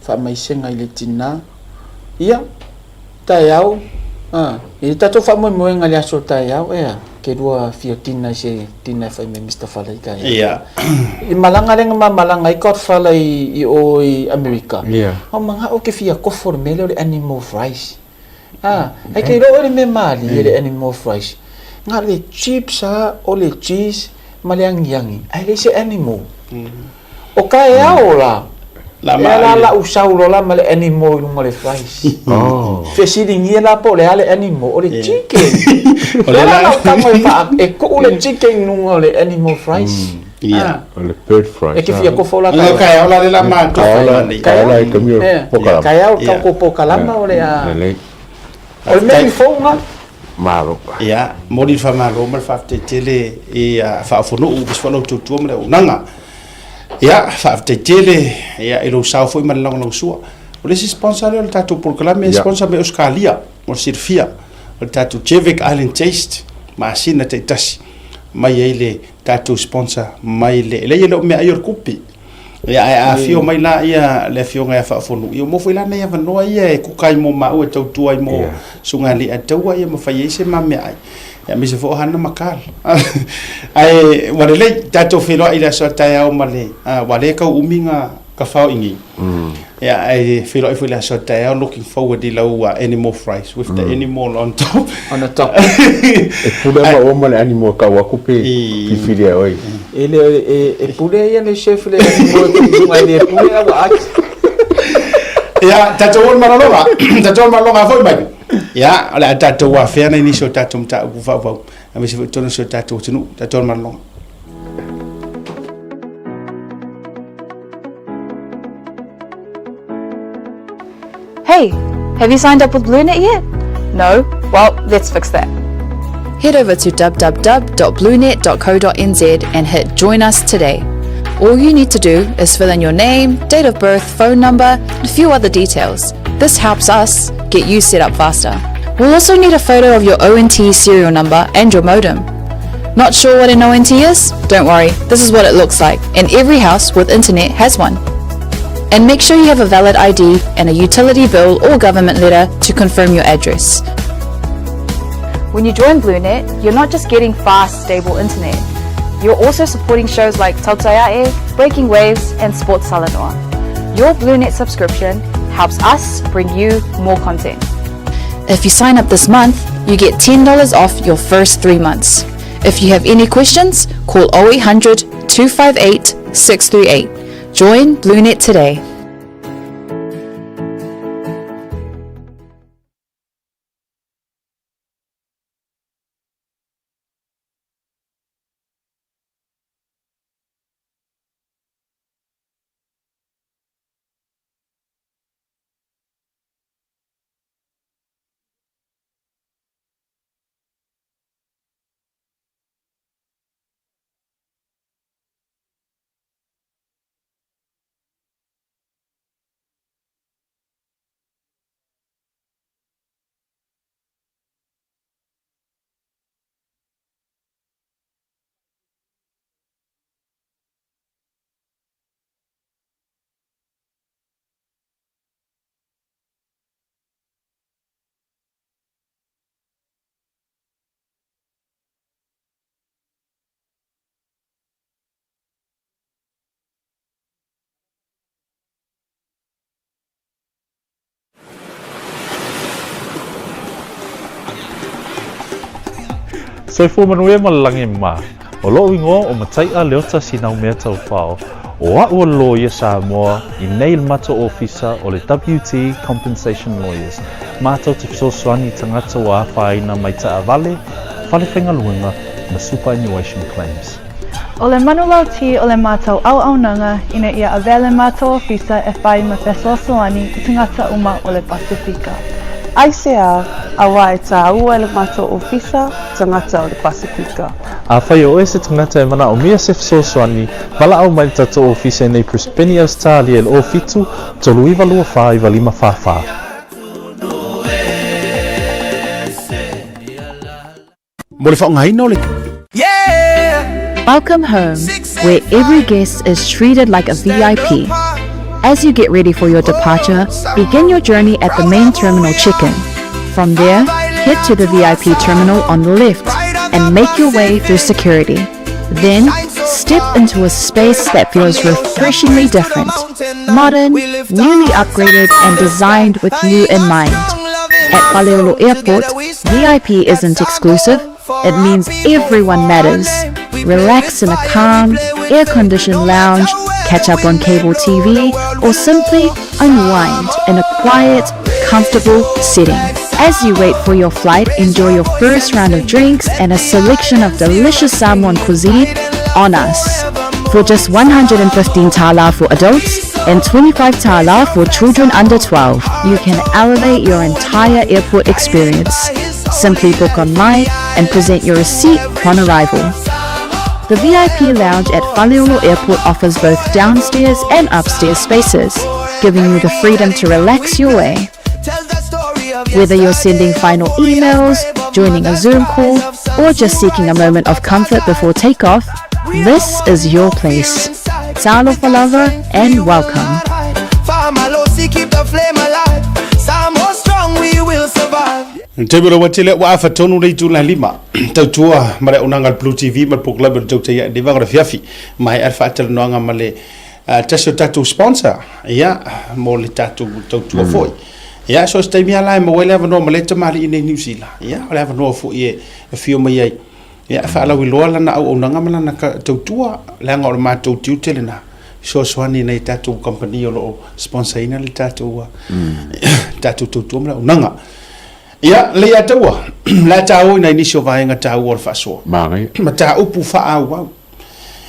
faamaisega i le tina. Ia, taeao, i le tatou faamoemoega i le aso taeao, ea, ke lua fia tina i se tina e fai mai Mister Falaika. Ia. I malaga lea na ma malaga ai Godfather i o i Amerika. Ia. O manga'o ke fia kofo le mea lea o le animal fries. Ah, ai ke iloa oe le mea malie le animal fries. Na le chips a o le cheese ma le agiagi, ae leai se animal. O ka e ao la, La e ala ma la usau loa la ma le animal i luga o le fries. Oh. Fesiligia la po o le a le animal, o le chicken. O O le le la la lau tago e faa, e tuu le chicken i luga o le animal fries. Ia. O le bird fries. E te fia kofo la Ka taeao. ola le la ma Ka ola, ka ola i ka mio pokalama. Taeao tau ko pokalama o le a. Lelei. O le mea i fou nga. Malo. Ia, momoli le faamalo ma le faafetai tele i faaofonuu aemaise foi o lau tautua ma le auaunaga. Ia, faafetai tele ia i lou sao foi ma le lagolagosua. O le isi sponsor lea o le tatou polokalame, e sponsor mai Ausetalia, mo le silafia, o le tatou Jevic Island Taste, masina taitasi mai ai le tatou sponsor mai le, e leai e le o meaai o le kupi. Ia, ae a afio mai la ia le afioga ia Faafonuu, ia ua maua foi la nai avanoa ia e kuka ai mo maua e tautua ai mo susuga alii a taua ia ma fai ai se ma meaai. Ia aemaise foi o Hana ma Carl. Ae ua lelei tatou feiloai i le aso a taeao ma le, ua le tau umi ga ka fao i nei. Ia ae feiloai foi i le aso a taeao, looking forward i lau animal fries with the animal on top. On the top. E pule maua ma le animal e kau aku pe filifili e oe. E le e pule ia le chef le animal e tuu i luga e le pule a ua ati. Ia, tatou o i le malologa. Tatou o i le malologa foi mai. Ia, o le a tatou afea nai nisi o tatou mataupu faaauau, aemaise foi totonu o si o tatou atunuu. Tatou o i le malologa. Hey, have you signed up with BlueNet yet? No? Well, let's fix that. Head over to www.bluenet.co.nz and hit Join Us today. All you need to do is fill in your name, date of birth, phone number, and a few other details. This helps us get you set up faster. We'll also need a photo of your ONT serial number and your modem. Not sure what an ONT is? Don't worry, this is what it looks like, and every house with internet has one. And make sure you have a valid ID and a utility bill or government letter to confirm your address. When you join BlueNet, you're not just getting fast, stable internet. You're also supporting shows like Tautai A'e, Breaking Waves, and Sports Talanoa. Your BlueNet subscription helps us bring you more content. If you sign up this month, you get $10 off your first 3 months. If you have any questions, call 0800 258 638. Join BlueNet today. Soifua manuia ma le lagi mama. O lo'u igoa o Matai'a Leota Sinaumea Taufao, o a'u o le loia Samoa i nei le matou ofisa o le WT Compensation Lawyers, matou te fesoasoani i tagata ua afaina mai taavale, fale faigaluega ma superannuation claims. O le manulauti o le matou auaunaga ina ia avea le matou ofisa e fai ma fesoasoani i tagata uma o le Pasefika. Aisea, auā e tāua e le matou ofisa tagata o le Pasefika. Afai o oe se tagata e manaomia se fesoasoani, valaau mai le tatou ofisa i nei Brisbane, Ausetalia i le 07 39 24 95 44. Mo le faaaogaina o le. Welcome home, where every guest is treated like a VIP. As you get ready for your departure, begin your journey at the main terminal check-in. From there, head to the VIP terminal on the left and make your way through security. Then, step into a space that feels refreshingly different. Modern, newly upgraded and designed with you in mind. At Faleolo Airport, VIP isn't exclusive, it means everyone matters. Relax in a calm, air-conditioned lounge, catch up on cable TV, or simply unwind in a quiet, comfortable setting. As you wait for your flight, enjoy your first round of drinks and a selection of delicious Samoan cuisine on us. For just 115 tala for adults and 25 tala for children under 12, you can elevate your entire airport experience. Simply book online and present your receipt upon arrival. The VIP lounge at Faleolo Airport offers both downstairs and upstairs spaces, giving you the freedom to relax your way. Whether you're sending final emails, joining a Zoom call, or just seeking a moment of comfort before takeoff, this is your place. Talofa lava and welcome. Famalosi, keep the flame alive. Samoa strong, we will survive. Taimi o le ua tele ua afa tonu le itula lima tautua ma le auaunaga a le Blue TV ma le polokalame o le Tautai Ae Leva o le afiafi maea le faatalanoaga ma le tasi o tatou sponsor ia mo le tatou tautua foi. Ia so o se taimi lava la e maua ai le avanoa ma lea tamalii nei i Niu Sila, ia o le avanoa foi e afio mai ai ia e faalauiloa lana auaunaga ma lana tautua leaga o le matou tiute lena fesoasoani i nai tatou kamupani o lo o sponsor ina le tatou tatou tautua ma le auaunaga. Ia, lei a taua, la e taua i nai nisi o vaega taua o le faasoa. Manaia. Mataupu faaauau.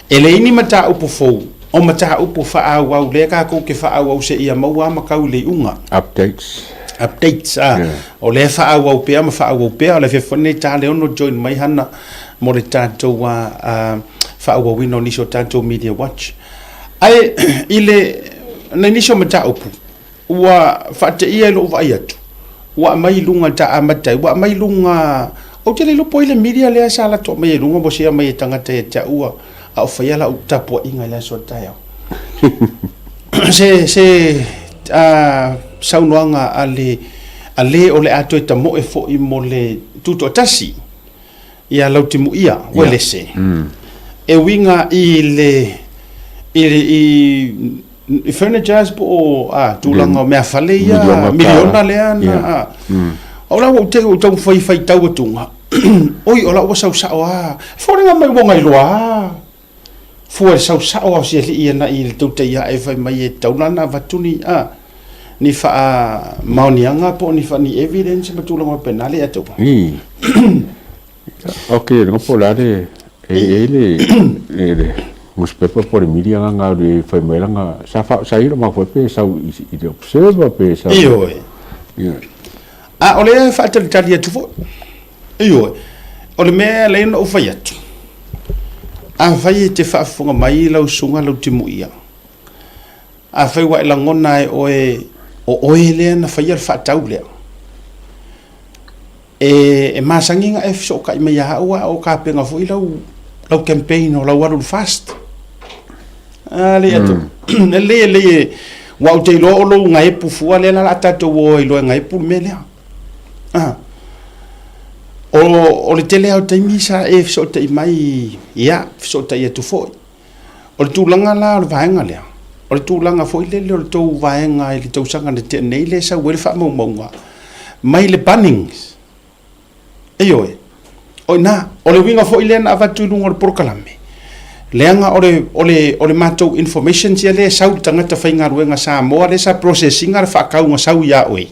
E leai ni mataupu fou, o mataupu faaauau lea tatou te faaauau seia maua a matau i le iuga. Updates. Updates, a. Yeah. O lea e faaauau pea ma faaauau pea. O le afiafi foi lenei ta le ono join mai Hana mo le tatou faaauauina o nisi o tatou Media Watch. Ae i le nai nisi o mataupu, Ua faateia i lou vaai atu, ua aumai i luga ta amata ai, ua aumai i luga, ou te le iloa po o ai le media lea sa latou aumaia i luga mo se aumai e tagata ia te au a o faia lau tapuaiga i le aso a taeao. Se, se saunoaga a le, a le o le a toe tamoe foi mo le tutoatasi ia Lautimuia Uelese, e uiga i le, i le, i, i furnitures po o a, tulaga o mea fale ia, miliona lea na, a. O la ua ou te i ua ou taumafai e faitau atuga, oi o la ua sau sao lava, e foliga mai ua gailoa lava, fua i le sau sao lava o si alii ana i le tautai ae fai mai e tatau la ona avatu ni, a, ni faamaoniaga po o ni, ni evidence ma tulaga faapena le atu. Ok, le po la le e e le le le newspaper po le media nga nga le fai mai langa sa fa sa ilo ma foi pe sau i i le observer pe sau. Ioe. Yeah. A o lea e faatalitali atu foi. Ioe. O le mea lea na ou fai atu. Afai e te faafofoga mai lau susuga Lautimuia, afai ua e lagona e oe o oe lea na faia le faatau lea, E, e masani na e fesootai mai ia au a o tapena foi lau, lau campaign o lau alu i le FAST. A, lei atu, e lelei e lelei e, ua ou te iloa o lou gaepu fua lea la o le a tatou o ai loa e gaepu le mea lea. A, o, o le tele lava o taimi sa e fesootai mai, ia, fesootai atu foi. O le tulaga la o le vaega lea, o le tulaga foi lele o le tou vaega i le tausaga na tea nei lea e sau ai le faamaumauga mai le Bunnings. Ioe. O i ina, o le uiga foi lea na avatu i luga o le polokalame, leaga o le, o le, o le matou informations ia lea e sau i le tagata faigaluega Samoa lea sa process ina le faakauga sau ia oe,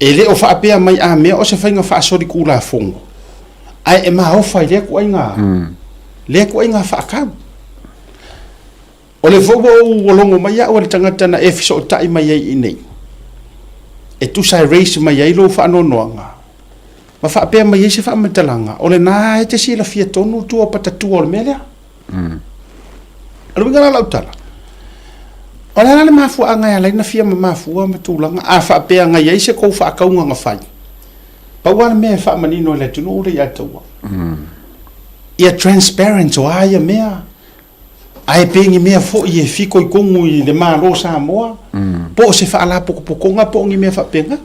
e le o faapea mai a mea o se faiga faasolitulafono, ae e maofa i lea ituaiga, lea ituaiga faakau. O le foi ua ou logo mai au e le tagata na e fesootai mai ai i inei, e tusa e raise mai ai lou faanoanoaga, ma faapea mai ai se faamatalaga, o lena e te silafia tonu tua o patatua o le mea lea. O le uiga la o lau tala, o le a la le mafuaaga e ala ai ona fia mamafua ma tulaga, a faapea na i ai se tou faatauga na fai, pau lava le mea e faamanino i le atunuu lea ia te au, ia transparent o a ia mea, Ae pe ni mea foi e fitoitonu i le Malo o Samoa, po o se faalapotopotoga po o ni mea faapena.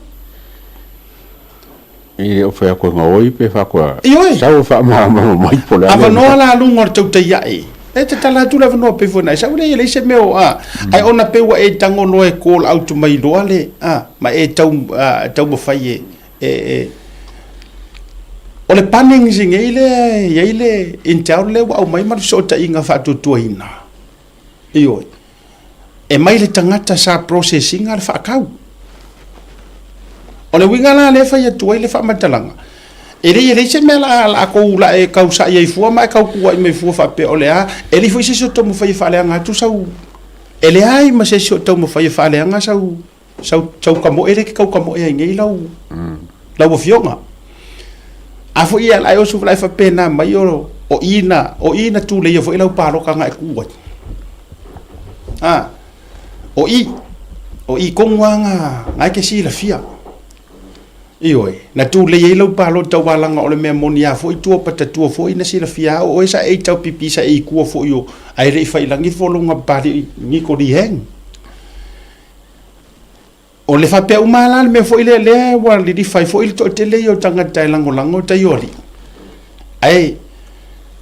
E le o fai atu e gaoi pe faatoa Ioe. sau e faamalamalama mai po o le a le Avanoa la luga o le tautai ae. E tatala atu le avanoa pei foi na e sau lea e leai se mea o a. Ae ona pei ua e tago loa e call out mai loa le a ma e tau a, taumafai e e, e O le Bunnings nei lea e i ai le Intel lea ua aumai ma le fesootaiga faatuatuaina. Ioe. E mai le tagata sa process ina le faatau. O le uiga la lea e fai atu ai le faamatalaga, e leai e leai se mea la la tou la e tausaai ai fua ma e tautuai mai fua faapea o le a, e leai foi se isi o taumafai e faaleaga atu sau, e leai ma se isi o taumafai e faaleaga sau sau sau kamoe lea e te tau kamoe ai nei lau lau afioga. A foi ia la e oso la e faapena mai o o i na o i na tuleia foi lau palota na e ku ai. A o i o i tonu lava na na e te silafia. Ioe, na tuleia ai lau palota aua leaga o le mea moni lava foi tua patatua foi na silafia lava o oe sa e taupipi sa e i tua foi o ae le i faiilagi le folauga a Papalii Niko Lee Hang. O le faapea uma lava la le mea foi lea, lea ua lilifa ai foi le toatele ia o tagata e lagolago tai o alii. Ae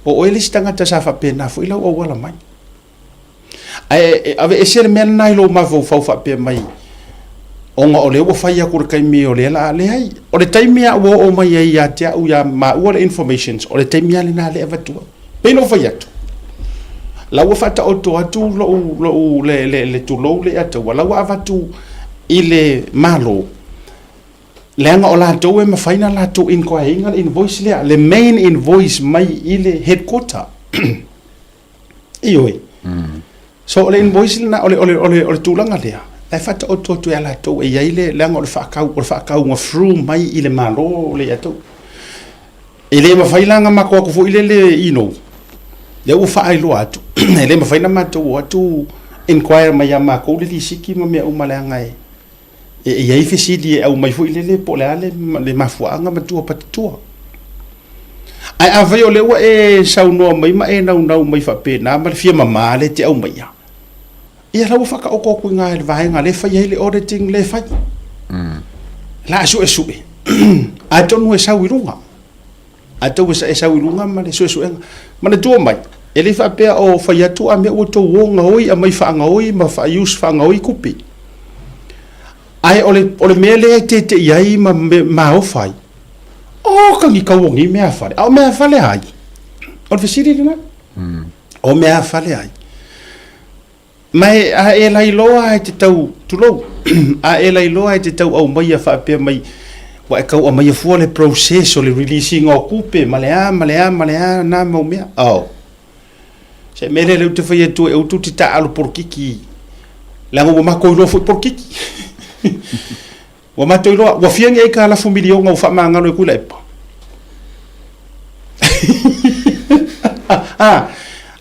o oe le isi tagata sa faapena foi lau auala mai. Ae aveese le mea lena i lou mafaufau faapea mai, ona o lea ua fai atu i le taimi o lea la, leai. O le taimi lava ua oo mai ai ia te au ia maua le informations, o le taimi lava lena lea e avatu ai. Pei ona ou fai atu, la ua faataoto atu lou, lou, le, le, le tulou le ataua, la ua avatu i le Malo, leaga o latou e mafai ona latou inquire ina le invoice lea, le main invoice mai i le headquarter. Ioe. So o le invoice lena, o le, o le, o le, o le tulaga lea, la e faataoto atu ia latou e i ai le, leaga o le faatau, o le faatauga through mai i le Malo le ia tou. E le mafai la ona matou o atu foi lele you know, lea ua faailoa atu, e le mafai ona matou o atu inquire mai ia matou le lisiti ma mea uma leaga e e i ai fesili e aumai foi lele po o le a le, le mafuaaga ma tua patatua. Ae afai o lea ua e saunoa mai ma e naunau mai faapena ma le fia mama lea e te aumaia, ia la ua faataoto atu i ina i le vaega lea e fai ai le auditing lea e fai. La a suesue, atonu e sau i luga. Atonu e sau i luga ma le suesuega. Manatua mai, e le faapea o fai atu a mea ua tou o gaoi, aumai faagaoi ma faa-use faagaoi tupe. Ae o le, o le mea lea e tete'i ai ma maofa ai, o ka ni kau o nei mea fale. A o mea fale a ai? O le fesili lena. O mea fale a ai? Ma e, a e lailoa e te tau, tulou, a e lailoa e te tau aumaia faapea mai, ua e tau aumaia fua le process o le release ina o tupe ma le a, ma le a, ma le a, na mau mea. Oh. Se mea lea lea ou te fai atu ai, aua tou te taaalo polokiki, leaga ua matou iloa foi polokiki. Ua matou iloa, ua fia ni aitalafu miliona ua faamagalo ai Tuilaepa? A,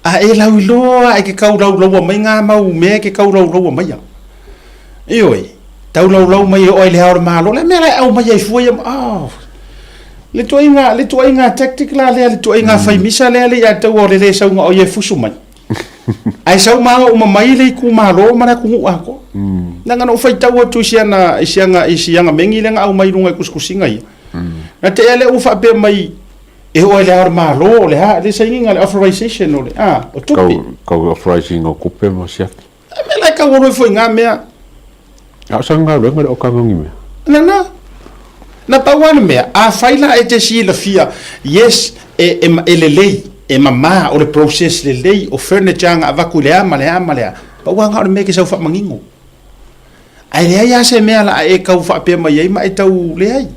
a e lauiloa e ke kaulaulaua mai ngā mau mea e ke kaulaulaua mai a. Ioe, taulaulau mai e oe le ao le malo, le mea la e au mai ai fua ia, oh. Le tuaiga, le tuaiga tactic la lea, le tuaiga faimisa lea le ia taua o le le sauga o ia e fusu mai. Ae sau ma uma mai le itumalo ma le atunuu atoa. Leaga na ou faitau atu i si ana, i si ana, i si ana megi lea na aumai i luga i tusitusiga ia. Na tea lea ua faapea mai, e oo ai i le ao o le Malo, o le a, le sainiga, le authorization o le, a, o tupe. Kau, kau authorizing o tupe ma siaki. A mea la e tau alu ai foi i ngā mea. A o sa galuega le o kaga ni mea. Nana. Na pau lava le mea, afai la e te silafia, yes, e, e, e lelei, e mamā, o le process lelei, o furniture na avatu i le a ma le a ma le a, pau lava na o le mea e te sau faamanino. Ae leai lava se mea la a e tau faapea mai ai ma e tau leai.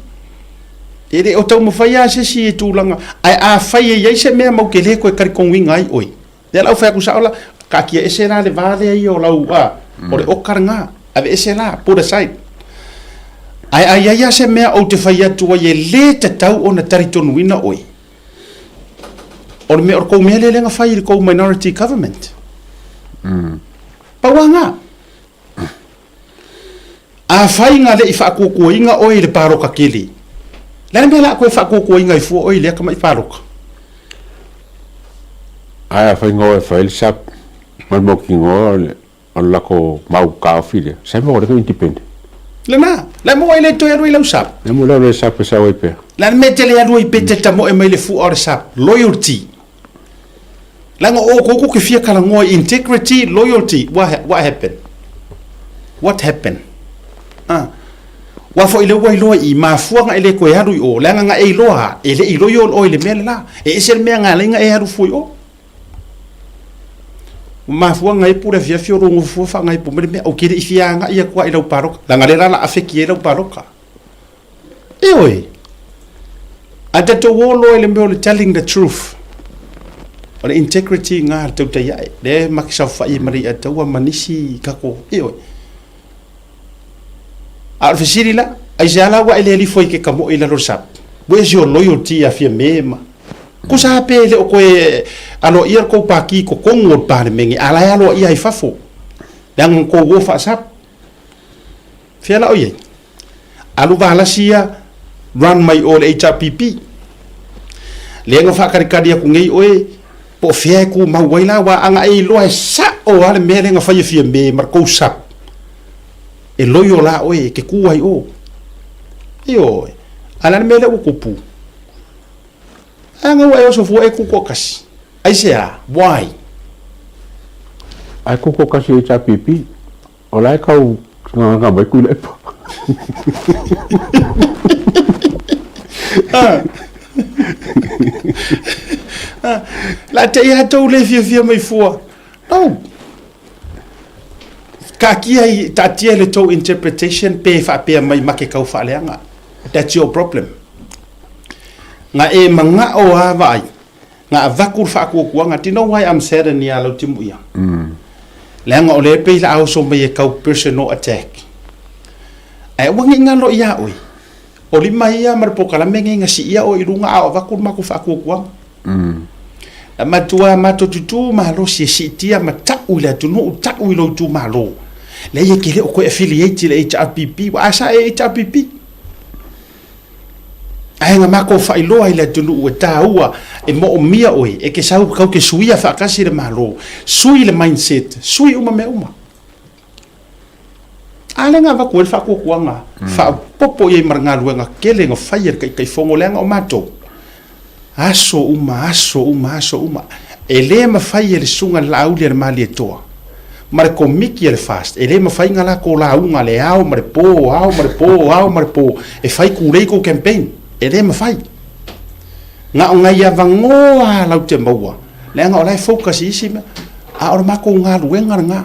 E le o taumafai lava se isi i tulaga, ae afai e i ai se mea matou te le toe talitonuina ai oe, lea la ua fai atu sao la, taatia ese la le va lea ia o lau, a, o le oka lena, aveese la, put aside. Ae a i ai lava se mea ou te fai atu ai e le tatau ona talitonuina oe, o le mea, o le tou mea lea lea na fai i le tou minority government. Pau lava lena. Afai na le i faakuakuaina oe i le paloka tele, le a le mea o le a toe faakuakuaina ai fua oe i lea tamai paloka? Ae afai na o e fai le sap ma le mautinoa o le o le latou mau taofi lea, sa maua lea independent. Lena, le a maua ai le toe alu i lau sap? Le maua lea sap e sau ai pea. Le a le mea e te le alu ai pe te tamoe mai le fua o le sap? Loyalty. Leaga o outou tou te fia talanoa i integrity, loyalty, what, what happen? What happen? Ah. Ua foi le ua iloa i mafua na e le toe alu i o, leaga na e iloa e le i loyal oe i le mea le la. E ese le mea na alai na e alu fua i o. Ua mafua na e pule afiafi o lou nofo fua faagaipo mai le mea, ou te le i fia agai atu lava i lau paloka. Leaga lea la la afeki ai lau paloka. Ioe. A tatou o loa i le mea o le telling the truth, o le integrity lena le tautai ae, lea e ma te saofai ai ma Leiataua ma nisi tatou, ioe. A o le fesili la, aisea la ua e le alifo ai i ke kamoe i lalo o le sap? Where's your loyalty a Fiame ma? Kusa lava pe le o toe aloaia le tou pati i totonu o le Palemene, a o la e aloaia ai fafo, leaga na tou o faasap. Fea la o i ai? Alu valasi ia run mai o le HRPP. Lea na faatalitali atu nei oe po o fea e tumau ai la, aua a na e iloa e sao lava le mea lea na fai e Fiame ma le tou sub, e loyal la oe e te tu ai o. Ioe. A o le a le mea lea ua tupu? A na ua e oso fua e tu toatasi. Aisea? Why? Ae tu toatasi HRPP. O la e kau nganga mai Tuilaepa. La te ia tou le fiafia mai fua. No. Taatia i taatia le tou interpretation pe faapea mai ma ke kau faaleaga. That's your problem. Nga e mangao a vaai. Nga avatu le faatuatuaga. Do you know why I'm saddened ia Lautimuia? Leaga o lea e pei la a oso mai e kau personal attack. Ae aua ne i galo ia oe. O lima ia ma le polokalame nei na siia oe i luga a o avatu le matou faatuatuaga. Na matua matou tutū malosi e siitia ma tau i le atunuu, tau i lou itumalo. Leai e te le o toe affiliate i le HRPP, ua a sa e HRPP? Ae na matou faailoa i le atunuu e taua e moomia oe e ke sau kau ke suia faatasi le Malo, sui le mindset, sui uma mea uma. A lea na avatu ai le faatuatuaga, faaopoopo i ai ma le galuega tele na fai e le Taitaifono leaga o matou, aso uma, aso uma, aso uma. E le mafai e le Susuga i le Laauli a le Malietoa ma le Komiti a le FAST, e le mafai ona latou lauga le ao ma le po, ao ma le po, ao ma le po, e fai tulei tou campaign. E le mafai. Na o nai avanoa lava latou te maua, leaga o la e focus i isi mea. A o le matou galuega lena.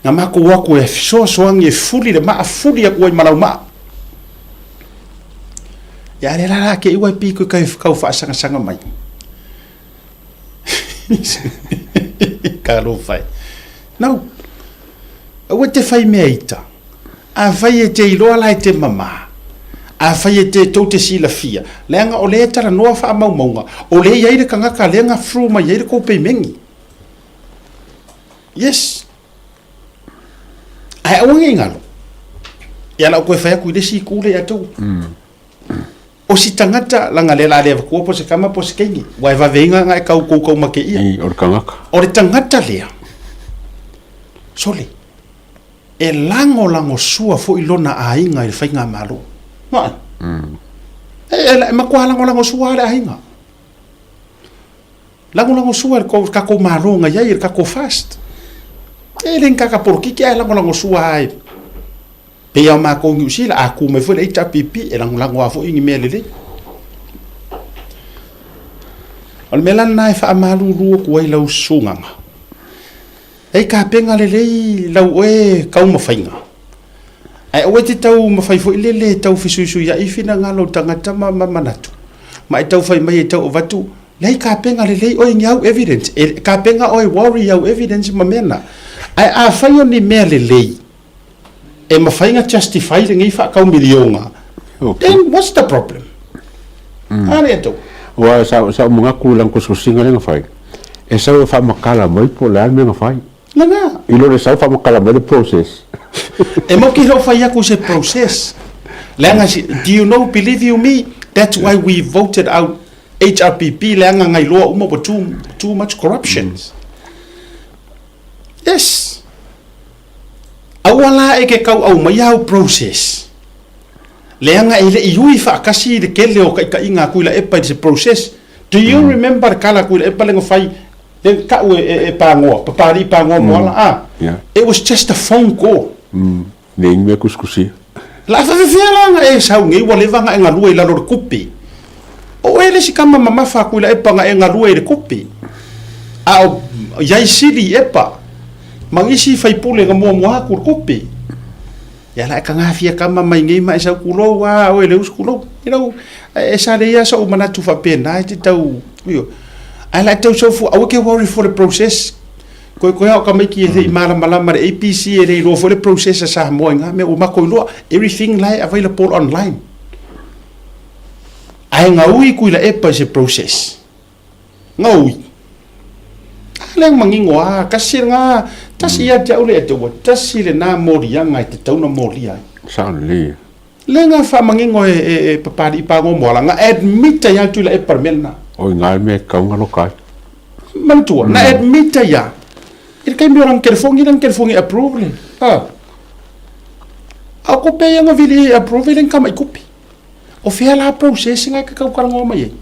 Na matou o atu e fesoasoani e fuli le maa, fuli atu ai ma lau maa. Ia a lea la la te i ua e pito i kau faasagasaga mai. Talofa e. No. Aua e te fai mea ita. Afai e te iloa la e te mamā, afai e te tou te silafia, leaga o lea e talanoa faamaumauga, o lea e i ai le tagata lea na through mai ai le tou peimegi. Yes. Ae aua ne i galo. Ia la ou toe fai atu i le isi itu lea ia te outou. O si tagata, leaga lea o le a le avatua po o se tama po o se teine, ua e vaveina na e kau kou kau make ia. O le tagata. O le tagata lea, sole, e lagolagosua foi lona aiga i le faigamalo. Vaai. E, e, e matua lagolagosua lava le aiga. Lagolagosua e le tatou Malo na i ai, e le tatou FAST. E le ni kaka polokiki ae lagolagosua lava e. Pei lava o makou i Niu Sila, a ku mai foi le HRPP, e lagolago lava foi i ni mea lelei. O le mea la lena e faamalulu atu ai lau susugaga, e tapena lelei lau oe taumafaiga, ae aua e te taumafai foi lele e tau fesuisuiai finagalo o tagata ma manatu, ma e tau fai mai e tau avatu, leai tapena lelei oe i ni au evidence, e tapena oe worry i au evidence ma mea na. Ae afai o ni mea lelei, e mafai na justify lenei faatau miliona, then what's the problem? A le tou. Aua sa sa ou manatu i lana tusitusiga lea na fai, e sau e faamatala mai po o le a le mea na fai. Lena. I lo le sau faamatala mai le process. E moki lou fai atu se process. Leaga si, do you know, believe you me, that's why we voted out HRPP leaga ngai loa uma ua too, too much corruptions. Yes. Aua la e ke kau aumaia au process. Leaga e le i ui faatasi le tele o taitaiga a Tuilaepa i se process. Do you remember le kala a Tuilaepa le na fai, le na tau e, e, e Pagoa, Papalii Pagoa Moala, ah? It was just a phone call. Nei ni mea kusikusia. La faafefea la na e sau nei ua leva na e galue i lalo o le kupe. O oe le isi kama mamafa a Tuilaepa na e galue i le kupe. A o iai sili i epa ma nisi faipule na muamua atu i le kupe. Ia la e kagafia kama mai nei ma e sau kulou a oe le usu kulou. You know, e sa le ia so'u manatu faapena e te tau, io. Ae la e tau sau fua, aua ke worry for the process. Koe koe ao tamaiti e le i malamalama le ABC e le iloa foi le process a Samoa i ngā mea ua matou iloa, everything la e available online. Ae gaui Tuilaepa i se process. Gaui. A lea manino a, kasi lena, tasi ia te au le ete ua tasi lena moliaga e tatau ona molia ai. Sao lelei. Le nga faamanino e, e, e Papalii Pagoa Moala, na admit ai lava Tuilaepa i le mea lena. O i ina le mea e tatau ona loka ai. Manatua, na admit ai lava. I le taimi o lana telefoni, lana telefoni e approve le, a. A o kope ia na vili e approve e le ni tama i kope. O fea la process nga e te tau talanoa mai ai?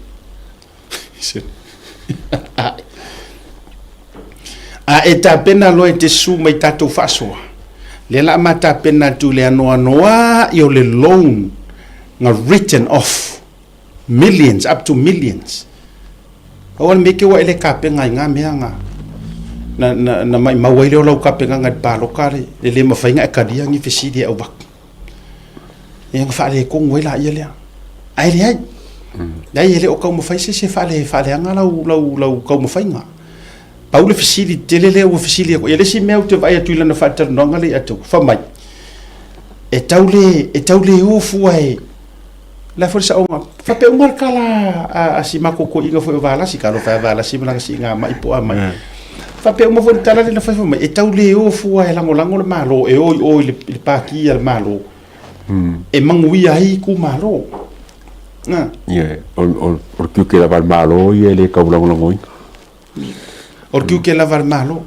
A e tapena loa e te susu mai tatou faasoa, lea la a ma tapena atu i le anoanoa i o le loan na written off millions up to millions. Aua le mea ke ua e le kapena i ngā mea nga na, na, na maimau ai lea o lau kapenaga i le paloka le, le le mafai na e talia ni fesili e auvatu. Ia na faaletonu ai laia lea. Ae leai. Leai e le o taumafai se isi e faale, faaleaga lau, lau, lau taumafaiga. Pau le fesili tele lea ua fesili atu. Ia le isi mea ou te vaai atu i lana faatalanoaga lea ia te au, fai mai, e tau le, e tau le o fua e, le a foi le saoga, faapea uma le tala a, a si matou toeaina foi o Valasi, talofa e a Valasi ma lana siigamai po o a mai. Faapea uma foi le tala lea na fai fai mai, e tau le o fua e lagolago le Malo, e o i o i le, i le Pati a le Malo, e manuia ai itumalo. Na. Ia, o, o, o le tiute lava a le Malo ia e le tau lagolagoina. O le tiute lava a le Malo.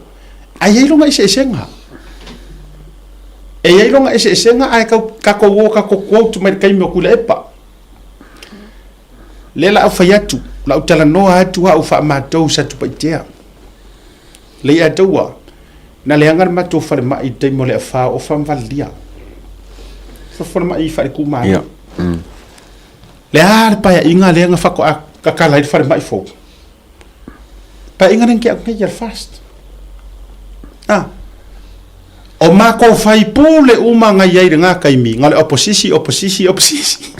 Ae i ai lona eseesega. E i ai lona eseesega ae tau tatou o tatou quote mai le taimi o Tuilaepa. Lea la au fai atu, la au talanoa atu au faamatou Satupaitea. Lei a taua, na leaga le matou falemai i le taimi o le afa o Ofa ma Valilia. Falemai i faaletumalo. Yeah. Le a le paeaiga lea na faatoa tatala ai le falemai fou. Paeaiga lea na tea atu nei ia le FAST. Ah. O matou faipule uma na i ai i lena taimi, na o le opposisi, opposisi, opposisi.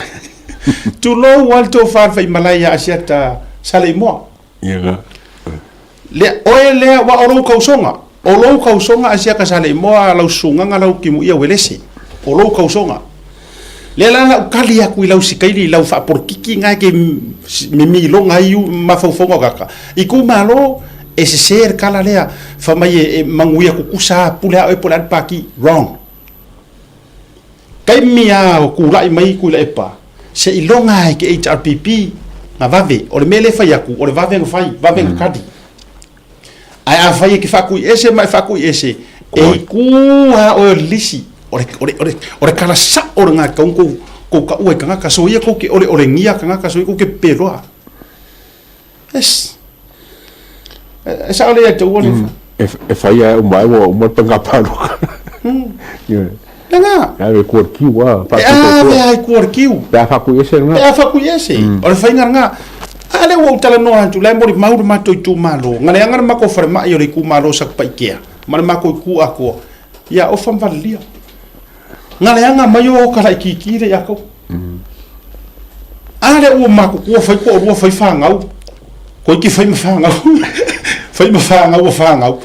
Tulou lava le tofa le faimalae ia Asiata Saleimoa. Ia la. Lea, oe lea, aua o lou tausoga, o lou tausoga Asiata Saleimoa, lau susugaga lau Timuia Uelese, o lou tausoga. Lea la na ou tali atu i lau sikaili i lau faapolokiki na e ke mimiloga ai mafaufauga o tagata. Itumalo e sese le tala lea fai mai e manuia tutusa a pule a oe po o le a le pati. Wrong. Taimi a o tulai mai Tuilaepa se i loga ai ke HRPP na vave. O le mea lea e fai atu o le vave na fai, vave na tali. Ae afai e ke faatui ese ma e faatui ese, e iku lava oe o le lisi. O le, o le, o le, o le tala sao lena e tatau ona tou, tou taua i tagata. Soia tou te oleolegia tagata, soia tou te pepeloa. Yes. E, e sao lea ia te ua le. E, e fai a e uma ai ua uma le paiga palota. Yeah. Lena. E ave i kua kiu, a. E ave ai kua kiu. Pe a whakui ese Pe a whakui ese. O le whainga nga. A le ua utala noa atu, lai mori mauru matou i tūmālo. Nga le anga le mako whare mai o le ikumālo sa kupa ikea. Ma le mako i ku akoa. Ia ofa mvalilia. Nga le anga mai o kala i kiki le ia kau. A le ua mako kua whai kua rua whai whangau. Ko iki whai ma whangau. Whai ma whangau o whangau.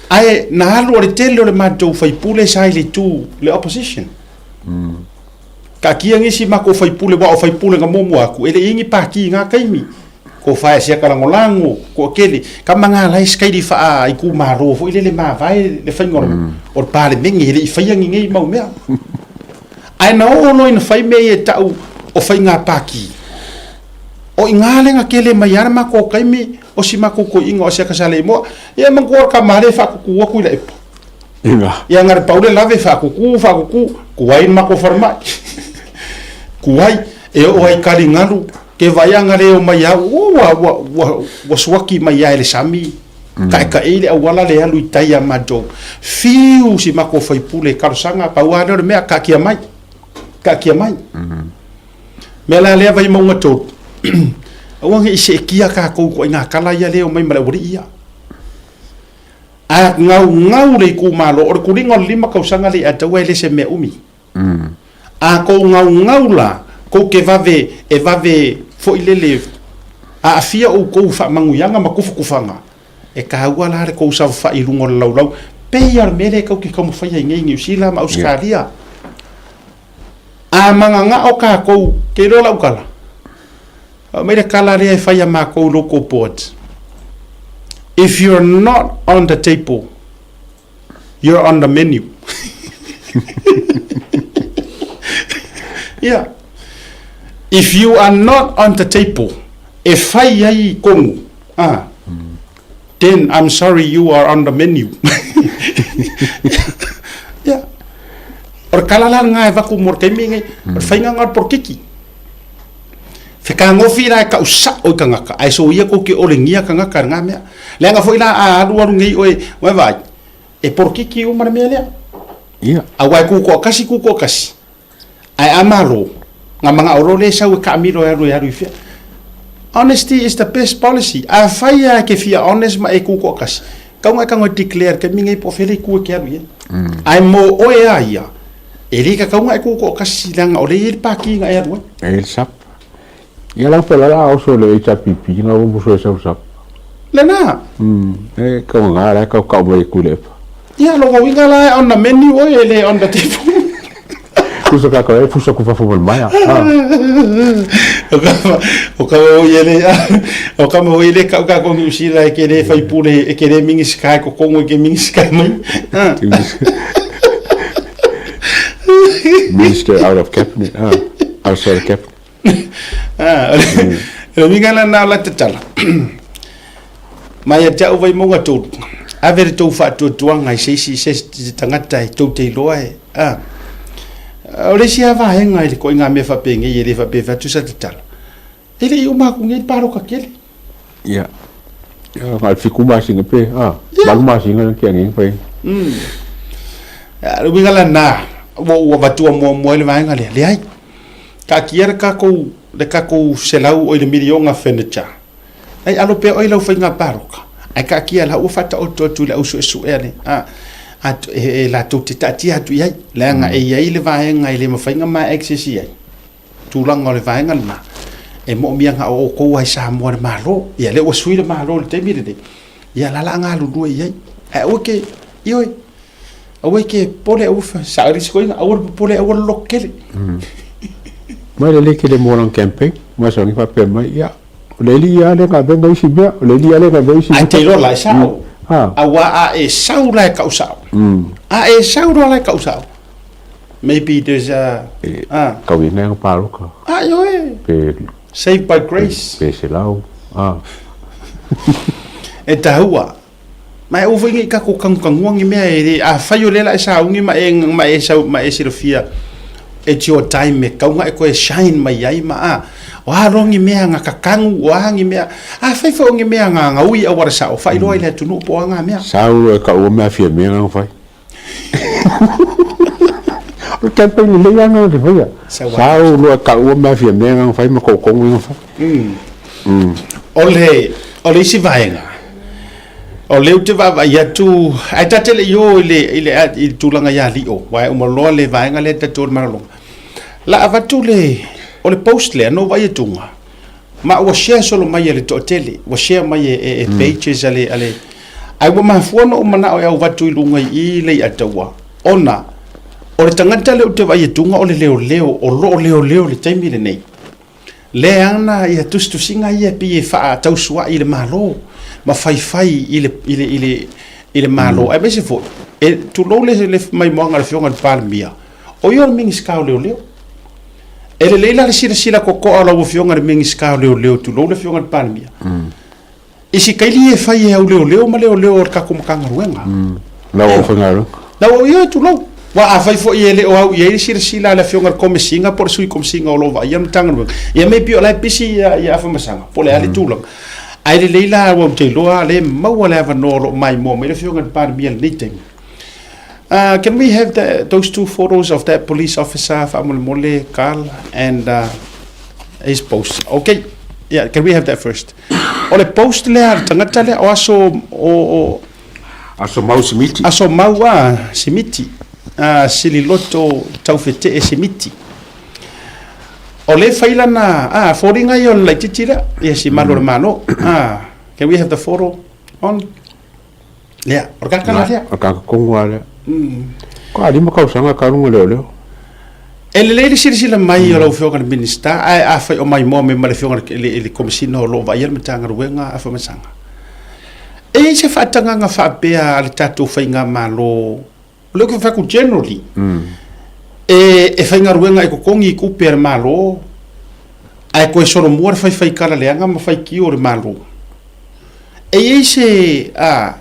Ae na alu o le tele o le matou faipule sa i le itu le opposition. Ka kia ngisi mako faipule wa o faipule nga muamua aku e le ingi paki nga kaimi. Ko fae sia ka langolango ko kele ka manga lai skairi faa i ku maro fo ile le mavae le fainga o le palemenge le i faia ngi ngei mau mea. Ae na oo loa ina fai mea ia e tau o fainga paki. O i ngā lenga kele mai ana mako kaimi o si mako ko inga o sia ka sale moa ia mangua ka male fa ku ku ku ila epo. Inga. Ia ngare paule lave fa ku ku fa ku ku ku ai mako farmai. Ku ai e o ai kali ngalu ke vai anga le o mai au ua ua ua ua suaki mai ai le sami. Ka e ka e le awala le alu i tai a matou. Fiu si mako fai pule karosanga pa ua le mea ka kia mai. Ka kia mai. Mea la lea vai maunga tolu. Aua nge i se kia ka kou ko ngā kala ia leo mai ma le uri ia. A ngau ngau le ku malo o le kulinga o le lima kausanga le a taua e le se mea umi. A kou ngau ngau la, kou ke vave, e vave foi lele, a afia ou kou wha manguianga ma kufu kufanga. E ka ua la le kou sa wha i rungo le laulau. Pe ia le mele kau ke kaumu whaia i ngei New Zealand ma Australia. A manga ngā o ka kou, ke rola ukala. A mai le kala rea e whaia mā kou local boards. If you're not on the table, you're on the menu. Yeah. If you are not on the table, e whai ai kongu, then I'm sorry you are on the menu. Yeah. O le kala la ngā e vaku mo le taimi ngai, o le whainga ngā porokiki. Wheka ngofi la e kau sa o i kangaka, ai so ia ko ke ole ngia kangaka ngā mea. Le anga foi la a alu alu ngei oe, wai vai, e porokiki o mara mea lea. Yeah. A wai ku ko kasi ku ko kasi. Ai amalo, ngā manga oro le sau e ka miro e alu e alu i whia. Honesty is the best policy. A whai a ke whia honest ma e ku ko kasi. Kau ngai kango declare ke mingai po fele ku e ke alu ia. Ai mo oe a ia. E rika kau ngai ku ko kasi langa o le i paki ngai alu. E le sap. Ia lau pela la oso le HPP nga o muso e sau sap. Le na. E kau ngā la kau kau mai ku le pa. Ia longo winga la on the menu oe e le on the table. Pusa ka kau e pusa ku fafu mal maya. O ka o ia le o ka mo ile ka ka ko New Zealand e ke le fai pule e ke le mingi sky ko kongo e ke mingi sky mai. Minister out of cabinet. Outside of cabinet. Le winga la na la tatala. Mai a te au vai monga tolu. Ave le tau whaatuatuanga i seisi se tangata e tau te iloa e. O le isi a vahenga i le koe ngā mea whapenge i e le whape whatu sa tatala. E le i o māku ngei paro ka kele. Ia. Ia, ngā whiku māsinga pe. Malu māsinga na kia ngei whai. Le winga la nā, ua ua vatua mua mua i le vahenga lea. Le ai. Ka kia le kākou, le kākou selau o i le milionga furniture. Ai alo pea oi lau whainga paroka. Ai ka kia la ua whata o tō le ausu e su ea le. A e la tō te tātia atu i ai. Le anga e iai le vaenga i le mawhainga ma access i ai. Tūlanga o le vaenga le nā. E mo mia ngā o kou ai sa mua le malo. Ia le ua sui le malo le teimi le. Ia la la ngā lulua i ai. Ai ua ke, i oi. Aua ke pole au fa sa ri sko inga aua pole aua lokele. Mai le leke le molang campaign. Mai sa ngi fa pe mai ia. O le li ia le ngā venga isi mea, o le li ia le ngā venga isi mea. Ai te rola e sao. Aua a e sau la e kau sao. A e sau rola e kau sao. Maybe there's a... Kau i ngā pāroka. Ai oe. Pe... Saved by grace. Pe se lau. E tahua. Mai au foi ngi ka ko kangukanguangi mea e le a whai o lela e sa ungi ma e ma e sau ma e silofia it's your time e kaunga e koe shine mai ai ma a o a rongi mea nga kakangu o a ngi mea a whai whai ongi mea nga nga ui a wara sa o whai roa i le tunu po a ngā mea. Sau e ka ua mea fia mea nga whai. O le campaign lelei lava lena na te faia. Sa ou iloa e taua mea Fiamē na fai ma tautoga ia na fai. O le, o le isi vaega, o lea ou te vaavaai atu, ae ta te le i o i le, i le, i le tulaga ia Lio, aua e uma loa le vaega lea tatou o le malologa. La avatu le, o le post lea na ou vaai atuga, ma ua share solo mai e le toatele, ua share mai e, e, e pages a le, a le, ae ua mafua ona ou manao e avatu i luga i i le Leiataua, ona o le tagata lea ou te vaai atuga o le leoleo, o lo o leoleo i le taimi lenei. Lea ana ia tusitusiga ia e pei e faatausuai i le Malo ma faifai i le, i le, i le, i le Malo. Mm. Aemaise foi, e tulou le, le maimoaga a le Afioga i le Palemia, o ia o le Minisita o Leoleo. E lelei la le silasila totoa o lau Afioga i le Minisita o Leoleo, tulou le Afioga i le Palemia, mm. i si kaili e fai e au leoleo ma leoleo o le tatou Matagaluega. Mm. Lau aufaigaluega. Lau au ia, tulou. Aua afai foi e le o au i ai le silasila a le Afioga i le Komesina po o le Sui Komesina o lo o vaaia le Matagaluega, ia maybe o la e pisi ia Afamasaga po o le a le mm. tulaga. Ae lelei la ua ou te iloa le maua le avanoa o lo o maimoa mai le Afioga i le Palemia i lenei taimi. Can we have the, those two photos of that police officer, faamolemole, Carl, and his post? Okay, yeah, can we have that first? O le post lea a le tagata lea, o aso, o, o, Aso Mau Simiti. Aso Mau a Simiti, a Sililoto Taufete'e Simiti. O le fai lana, a, foliga ia o le laitiiti lea, ia si malu o le Malo. Ah, can we have the photo on? Lea, o le kakana lea. O le kakakonu lava lea. Ko a lima tausaga ka luga leoleo. E lelei le silasila mai o lau Afioga i le Minisita, ae afai o maimoa mai ma le Afioga i le Komesina o lo o vaaia le Matagaluega a Faamasanga. E i ai se faatagaga faapea a le tatou Faigamalo, o lea ou te fai atu generally, e faigaluega e totogi i tupe a le Malo, ae toe solomua le faifai tala leaga ma faitio o le Malo. E i ai se a,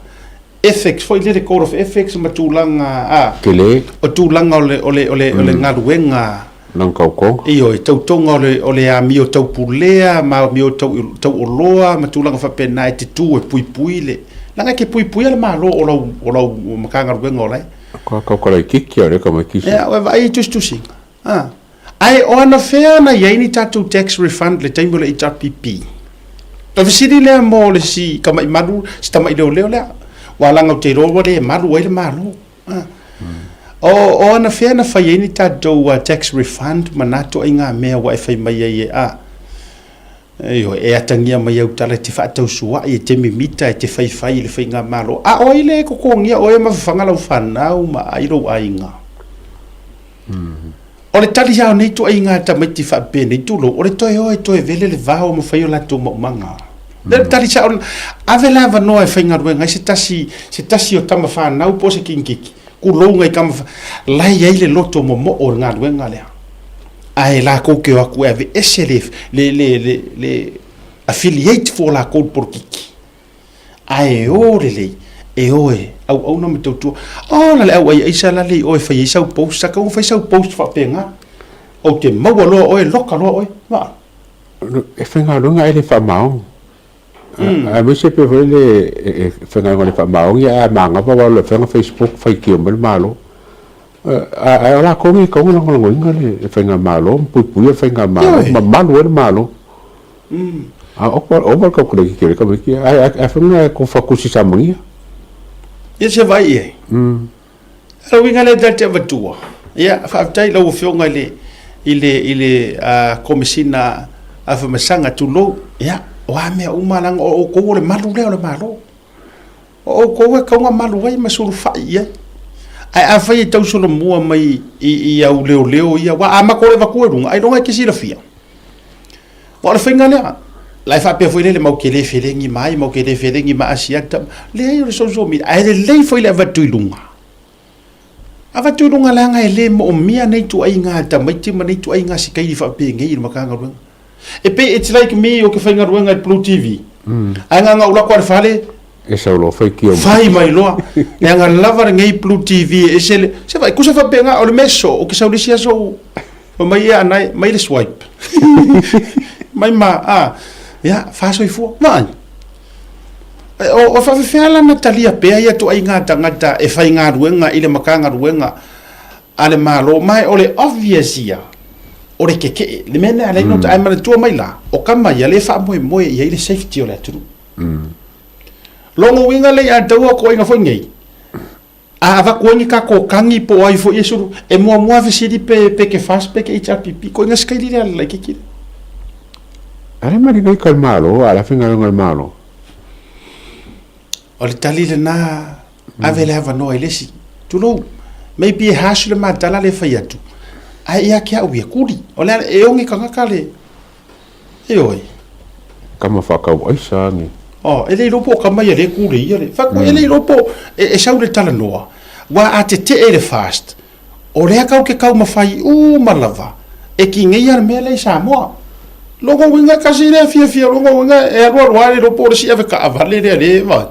ethics foi lele, code of ethics ma tulaga a, Tele. o tulaga o le, o le, o le, o le galuega. Lana tautoga. Ioe, tautoga o le, o le amio taupulea ma amio tau, tauoloa ma tulaga faapena e te tu e puipui le, leaga e te puipuia le Malo o lau, o lau Matagaluega o la e. Ka tau laitiiti a le tamaitiiti. Ia, ua vaai i tusitusiga. A. Ae o anafea na i ai ni tatou tax refund le taimi o le HRPP? O le fesili lea mo le si tama'i malu, si tama'i leoleo lea. Ua leaga ou te iloa ua le malu ai le Malo. A. O, o anafea na fai ai ni tatou tax refund ma na toaiga mea ua e fai mai ai e a? Ioe, e atagia mai au tala e te faatausuai, e te mimita, e te faifai i le faigamalo. A o ai lea e totogia oe ma fafaga lau fanau ma ai lou aiga? O le tali lava o nei ituaiga tamaiti faapenei, tulou, o le toe o e toe vele le vao ma fai o latou maumaga. O le tali sao, ave le avanoa e faigaluega ai se tasi, se tasi o tama fanau po o se kikiki, tulou nai tama, la e i ai le loto momoo o le galuega lea. Ae latou te o atu e aveese le, le, le, le, le affiliate fua o latou i le polokiki. Ae o lelei, e o e auauna ma tautua. Ola le au aiaisa la le i o e fai ai sau post, sa tau fai sau post faapena. Ou te maua loa oe, loka loa oe. Maa. E faigaluega e le faamaoni. Aemaise pe foi le e faigaluega le faamaoni ae a manava aua o le faiga Facebook faitio mai le Malo. Ae o latou nei e tatau ona lagolagoina le faigamalo ma puipuia le faigamalo ma malu ai le Malo. A ova le calculate o le tamaiti ae fai mai ko fatusi samania. Ia se vaai i ai. O le uiga lea ta te avatua. Ia, faafetai i lau Afioga i le i le i le Komesina Afamasaga, tulou. Ia, o a mea uma leaga o outou o le malu lea o le Malo. O outou e tatau ona malu ai ma sulufai i ai. Ae afai e tau solomua mai i au leoleo ia, aua a matou le avatua i luga, ailoga e te silafia. Aua o le faiga lea, la e faapea foi lele, matou te le felegi ma ai, matou te le felegi ma Asiata. Leai, o le social media, ae lelei foi le avatu i luga. Avatu i luga leaga e le moomia nei ituaiga tamaiti ma nei ituaiga sikaili faapenei i le Matagaluega. E pei, it's like me ou te faigaluega i le Blue TV. Ae na ona ou alu atu lava i le fale, E sau loa faitio mai. Fai mai loa. Leaga lava lenei Blue TV e ese le, se vaai, tusa faapena, o le mea soo, ou te sau i le isi aso ou, fai mai ia Anae, mai le swipe. Mai ma, a, ia, faasoifua. Vaai. O, o faafefea la na talia pea ia ituaiga tagata e faigaluega i le Matagaluega? a le Malo, ma o le obvious ia o le keke'e, le mea lea e ala ai ona Ae manatua mai la, o tama ia lea e faamoemoe i ai le safety o le atunuu. Lona uiga lea ia taua toaiga foi nei, a avatu ai ni tatou tagi po o ai foi e sulu, e muamua fesili pe pe ke FAST pe ke HRPP, koiga sikaili lea a le laitiiti lea. A le maligai ka le Malo, a o le a faigaluega a le Malo? O le tali lena, ave le avanoa i le isi. Tulou, maybe e harsh le ma tala lea e fai atu, ae ia te au ia, kuli. O le a, e oge tagata le, ioe. Tama faatau aisa ni. Oh, e le iloa po o tama ia lea e kule ia le. Fai atu, e le iloa po e, e sau le talanoa, ua a tetee le FAST, o lea kau ke taumafai uma lava e tineia le mea lea i Samoa. Lona uiga e tasi lea fiafia, lona uiga e alualu lava e le iloa po o le isi avetaavale lea lea e vaai.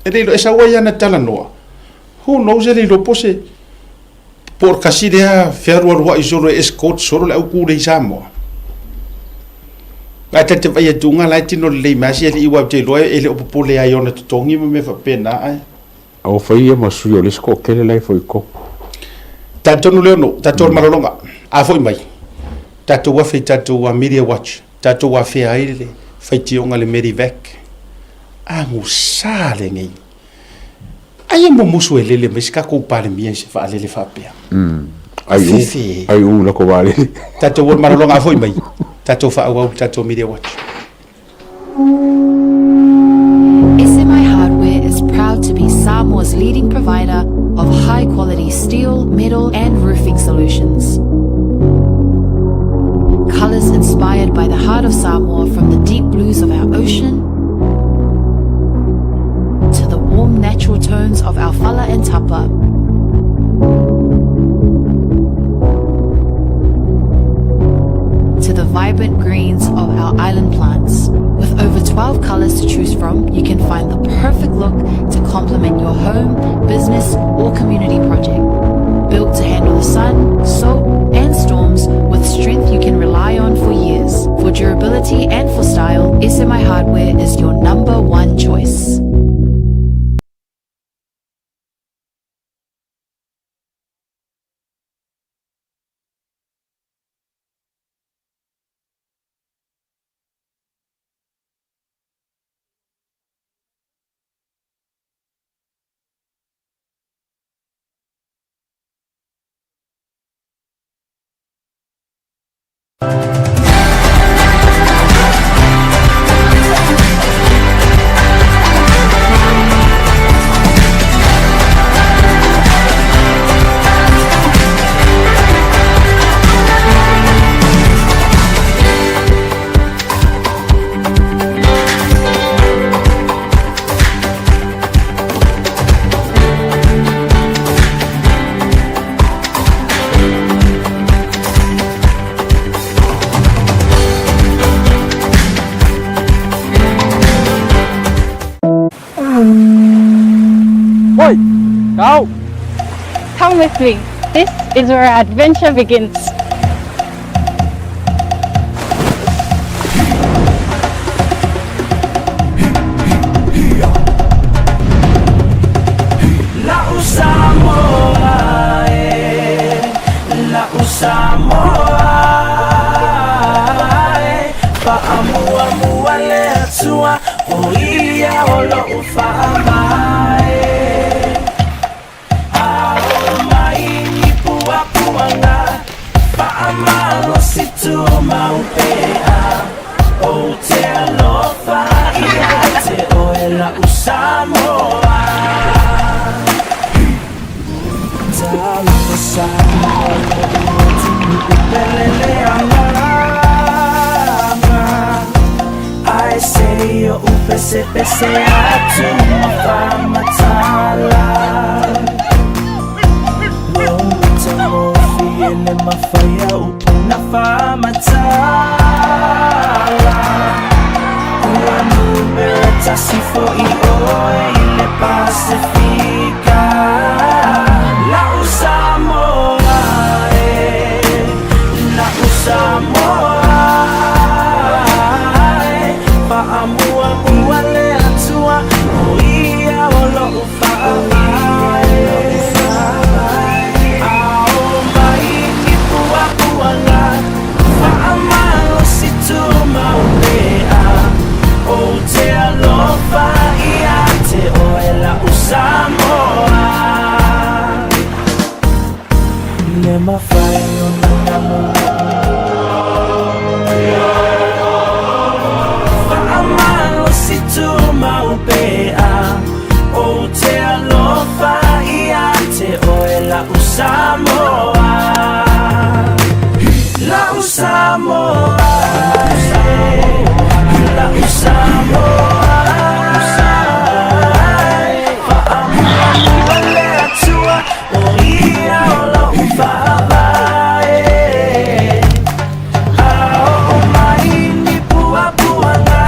E le iloa, e sau ai ana talanoa. Who knows e le iloa po o se, po o le tasi lea fealualuai solo e escort solo le au kule i Samoa. Ae ta te vaai atu la e tino lelei mai si alii aua ou te iloa e le o popole ai i ona totogi ma mea faapena ae. A ua fai ia ma sui o le isi toatele la e foi i totonu. Talitonu Leono, tatou le malologa, a foi mai, tatou afe i tatou Media Watch, tatou afea ai le faitioga le Medivac. Agusa lenei. Ai e mumusu e lele mai se tatou Palemia i se vaalele faapea. Ai u, ai u lako vaalele. Tatou o le malologa a foi mai, tatou faaauau le tatou Media Watch. SMI Hardware is proud to be Samoa's leading provider of high quality steel, metal, and roofing solutions. Colors inspired by the heart of Samoa from the deep blues of our ocean to the warm natural tones of our fala and tapa. To the vibrant greens of our island plants. With over 12 colors to choose from, you can find the perfect look to complement your home, business, or community project. Built to handle the sun, salt, and storms with strength you can rely on for years. For durability and for style, SMI Hardware is your number one choice. Oi, go! Come with me. This is where our adventure begins. La'u Samoa e, la'u Samoa e, Fa'amuamua le Atua, o ia o lo'u fa'amae. Ao mai ni puapuaga, fa'amalosi tumau pea, Ou te alofa ia te oe la'u Samoa. Talofa Samoa lo'u atunuu pele le agaga, Ae se i o'u pesepese atu ma faamatala. Lou matagofie le mafai a upu na faamatala. Ua numera tasi fo'i oe i le Pasifika. La'u Samoa e, la'u Samoa e, Fa'amuamua le Atua, o ia o lo'u fa'avae. mafai ona nalo. Faamalosi tumau pea, ou te alofa ia te oe la'u Samoa. La'u Samoa, la'u Samoa. Faamuamua le Atua, o ia o lo'u faavae. A oo mai ni puapuaga,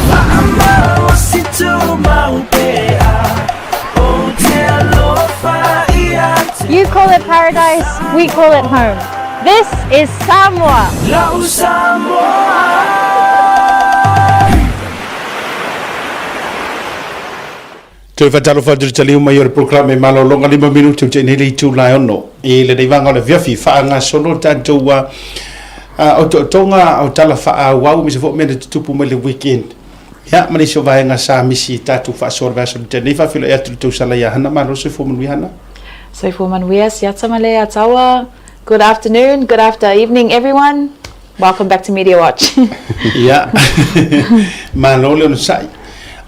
faamalosi tumau pea, ou te alofa ia te You call it paradise, we call it home. This is Samoa. La'u Samoa. Toe faatalofa atu i le taliu mai o le polokalame malologa 5 minute ua tea nei le itula e 6 i lenei vaega o le afiafi faagasolo le tatou otootoga o tala faaauau aemaise foi mea na tutupu mai le weekend. Ia ma nisi o vaega sa misi i tatou faasoa i le vaiaso na tea nei. Faafeiloai atu i le tausala ia Hana. Malo le soifua manuia Hana. Soifua manuia Siata ma le Ataua. Good afternoon, good after evening everyone. Welcome back to Media Watch. Ia, malo le onosai.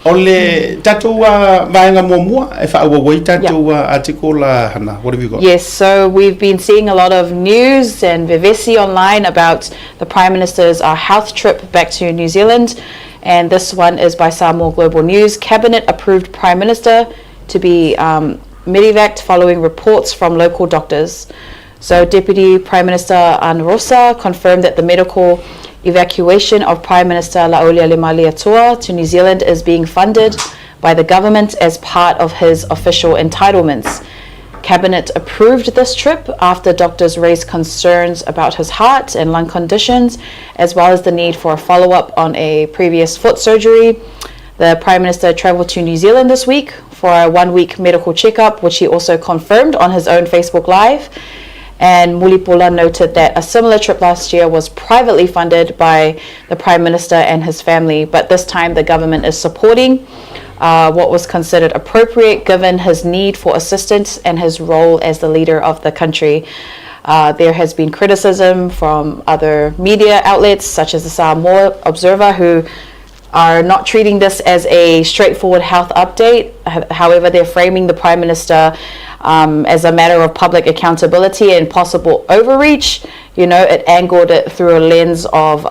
O le tatou vaega muamua e faaauau ai tatou article Hana, what have you got? Yes, so we've been seeing a lot of news and vevesi online about the Prime Minister's health trip back to New Zealand. And this one is by Samoa Global News. Cabinet approved Prime Minister to be medevaced following reports from local doctors. So Deputy Prime Minister Ana Rosa confirmed that the medical evacuation of Prime Minister Laaulialemalietoa to New Zealand is being funded by the government as part of his official entitlements. Cabinet approved this trip after doctors raised concerns about his heart and lung conditions, as well as the need for a follow-up on a previous foot surgery. The Prime Minister travelled to New Zealand this week for a 1-week medical checkup, which he also confirmed on his own Facebook Live. And Mulipola noted that a similar trip last year was privately funded by the Prime Minister and his family, but this time the government is supporting what was considered appropriate given his need for assistance and his role as the leader of the country. There has been criticism from other media outlets such as the Samoa Observer, who are not treating this as a straightforward health update. However, they're framing the Prime Minister as a matter of public accountability and possible overreach. You know, it angled it through a lens of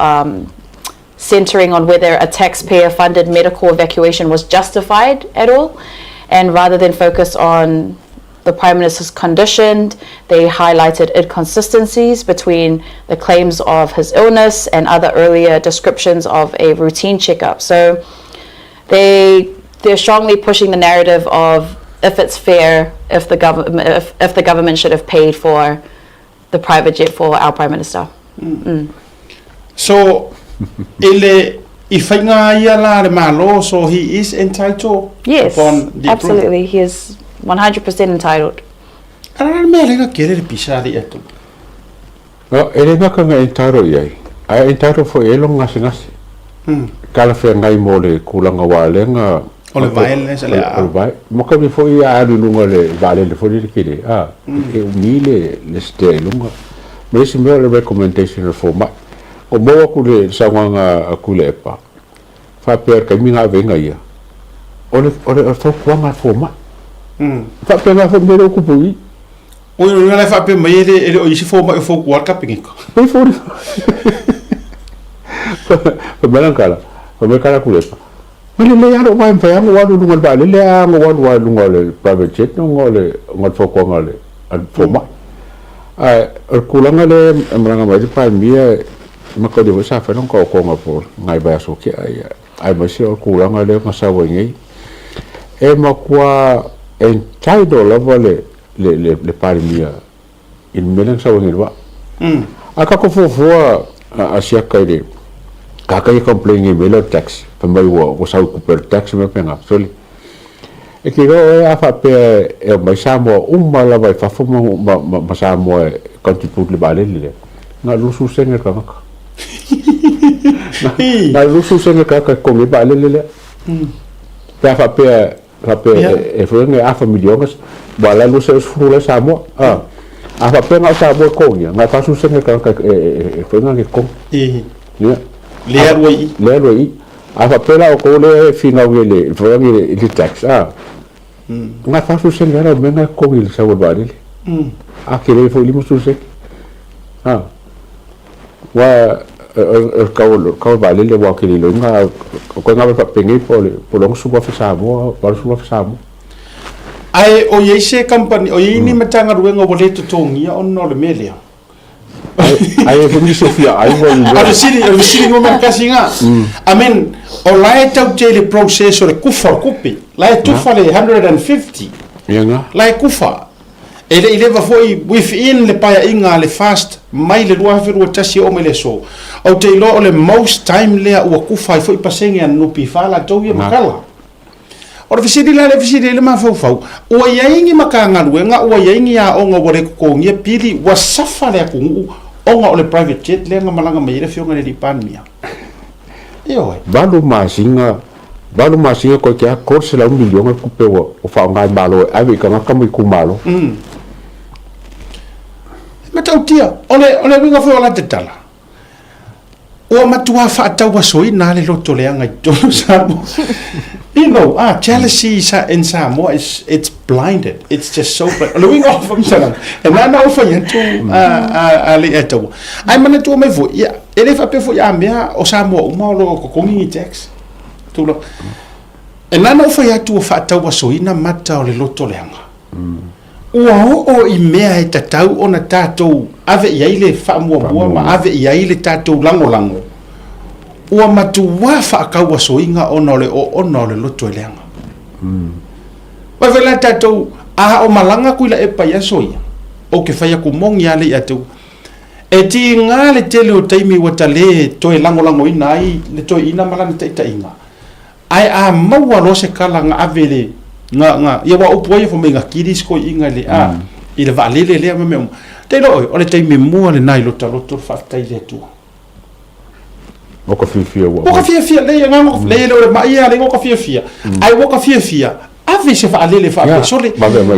centering on whether a taxpayer-funded medical evacuation was justified at all. And rather than focus on the Prime Minister's condition, they highlighted inconsistencies between the claims of his illness and other earlier descriptions of a routine checkup. So they're strongly pushing the narrative of if it's fair, if the government if the government should have paid for the private jet for our Prime Minister. So, i le i faiga ia la le Malo, so he is entitled Yes, upon the approval. absolutely. He is 100% entitled. Ara le mea lega kere le pisa ali atu. No, e le mea ka nga entitled i ai. Ae entitled foi i ai lona gasegase. Talafeagai mo le tulaga ua alega O le violence le o le vae. Ma taimi foi a alu i luga o le vaalele foi lele tele, a, e umi le le stair i luga. Ma le isi mea o le recommendation a le fomai. Ua maua atu le saunoaga a Tuilaepa, faapea i le taimi na ave ai ia, o le o le fautuaga a le fomai. Faapena foi le mea lea ua tupu i i. Oi, o le faapea mai e le, e le o i isi fomai o fautua le Kapeneta. Pei foi Fai mai lana tala, fai mai le tala a Tuilaepa, Ma lelei lava lou vae mafai lava ona ou alu i luga o le vaalele a ona ou alu lava i luga o le private jet ona o le ona o le fautuaga a le a le fomai. Ae o le tulaga lea e malaga mai ai le Palemia e mataulia foi sa fai lona taotoga po o nai vaiaso ua tea ia aemaise o le tulaga lea na sau ai nei. E matua entitled lava le le le le Palemia i le mea lea na sau ai nei i le vaa. A tatou fuafua a siaka i le tagata ia e complain i le mea lea o le tax, fai mai ua sau i tupe o le tax ma mea faapena. Sole, e te iloa oe a faapea e omai Samoa uma lava i fafo ma Samoa e contribute i le vaalele lea, na o le 20 sene le tagata. Na o le 20 sene le tagata e totogi ai le vaalele lea. Pe a faapea faapea e foi e afa miliona, ua la 210 la i Samoa. A faapea na o Samoa e totogia, na o le 40 sene le tagata e foi na e totogi. Ia. Lea alu ai i i. Lea alu ai i i. A faapea la outou lea e finau i le foi i le tax, a, na o le 40 sene lava lau mea na e totogi i le sau o le vaalele. A tele foi 50 sene. A. Aua o le tau o le vaalele aua ou te le iloaina, o koe gava faapenei po o le $60,000 Samoa, $80,000 Samoa. Ae o i ai se kamupani, o i ai ni Matagaluega ua le totogia ona o le mea lea? Ae foi nisi o fia ai ua O le fesili, o le fesili numera tasi lena. I mean, o la e taute i le process o le kufa o le tupe. La e tufa le 150. Ia na. La e kufa. E le i leva foi within le paeaiga a le FAST mai le 2021 e oo mai le aso. Ou te iloa o le most time lea ua kufa ai foi pasene a NPF latou ia ma tala. O le fesili la lea e fesili ai le mafaufau, ua i ai ni Matagaluega, ua i ai ni aoga ua le totogia pili, ua safa le atunuu ona o le private jet lea na malaga mai ai le Afioga i le Alii Palemia? Ioe. Valu masina, valu masina koe ke a 300 miliona le tupe ua faaaoga e Malo e ave i tagata ma itumalo. E matautia, o le, o le uiga foi o la tatala, Ua matuā faatauasoina lava le loto leaga i totonu o Samoa. You know, ah, jealousy in Samoa is, it's blinded. It's just so blind. O le uiga o le faamatalaga, e nānā ou fai atu a, a, a le Ataua. Ae manatua mai foi, ia, e le faapea foi a mea o Samoa uma o lo o totogi ni tax. Tulaga. E nānā ou fai atu ua faatauasoina mata o le loto leaga. Ua oo i mea e tatau ona tatou ave i ai le faamuamua ma ave i ai le tatou lagolago, ua matuā faatauasoina ona o le oona o le loto e leaga. Vaai foi la tatou, a o malaga Tuilaepa i aso ia, ou te fai atu moni lava le ia te au, e tiga le tele o taimi ua ta le toe lagolagoina ai le toeaina ma lana taitaiga, Ae a maua loa se kala na ave le, na, na, ia aua o upu ai fai mai na kili si toeaiina i le, a, i le vaalele lea ma mea uma. Te iloa oe, o le taimi mua lena i lota loto le faafetai i le Atua. Ua ka fiafia ua. Ua ka fiafia, leai, agaga, leai e le o le mai ia, leai ua ka fiafia. Ae ua ka fiafia, ave se vaalele faapea, sole,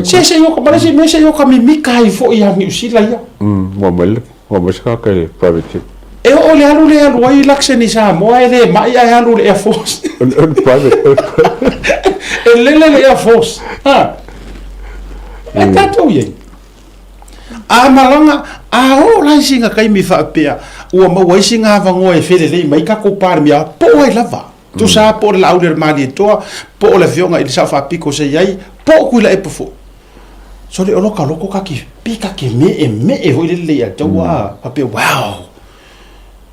se se i oka, ma le isi mea se i oka mimika ai foi ia Niu Sila ia. Ua mai le, ua mai se tagata i le private jet. E oo i le alu lea e alu ai Luxon i Samoa e le mai ae alu i le Air Force. O le private. E lele le Air Force. Ha. E tatou i ai. A malaga, a oo la i sina taimi faapea, ua maua ai sina avanoa e felelei mai tatou Palemia, po o ai lava. Tusa lava po o le Laauli o le Malietoa, po o le Afioga i le Sao Faapito sa i ai, po o Tuilaepa foi. Sole o loka loko ka ki pi ka ki me e me e hoi le le ia tau a faapea wow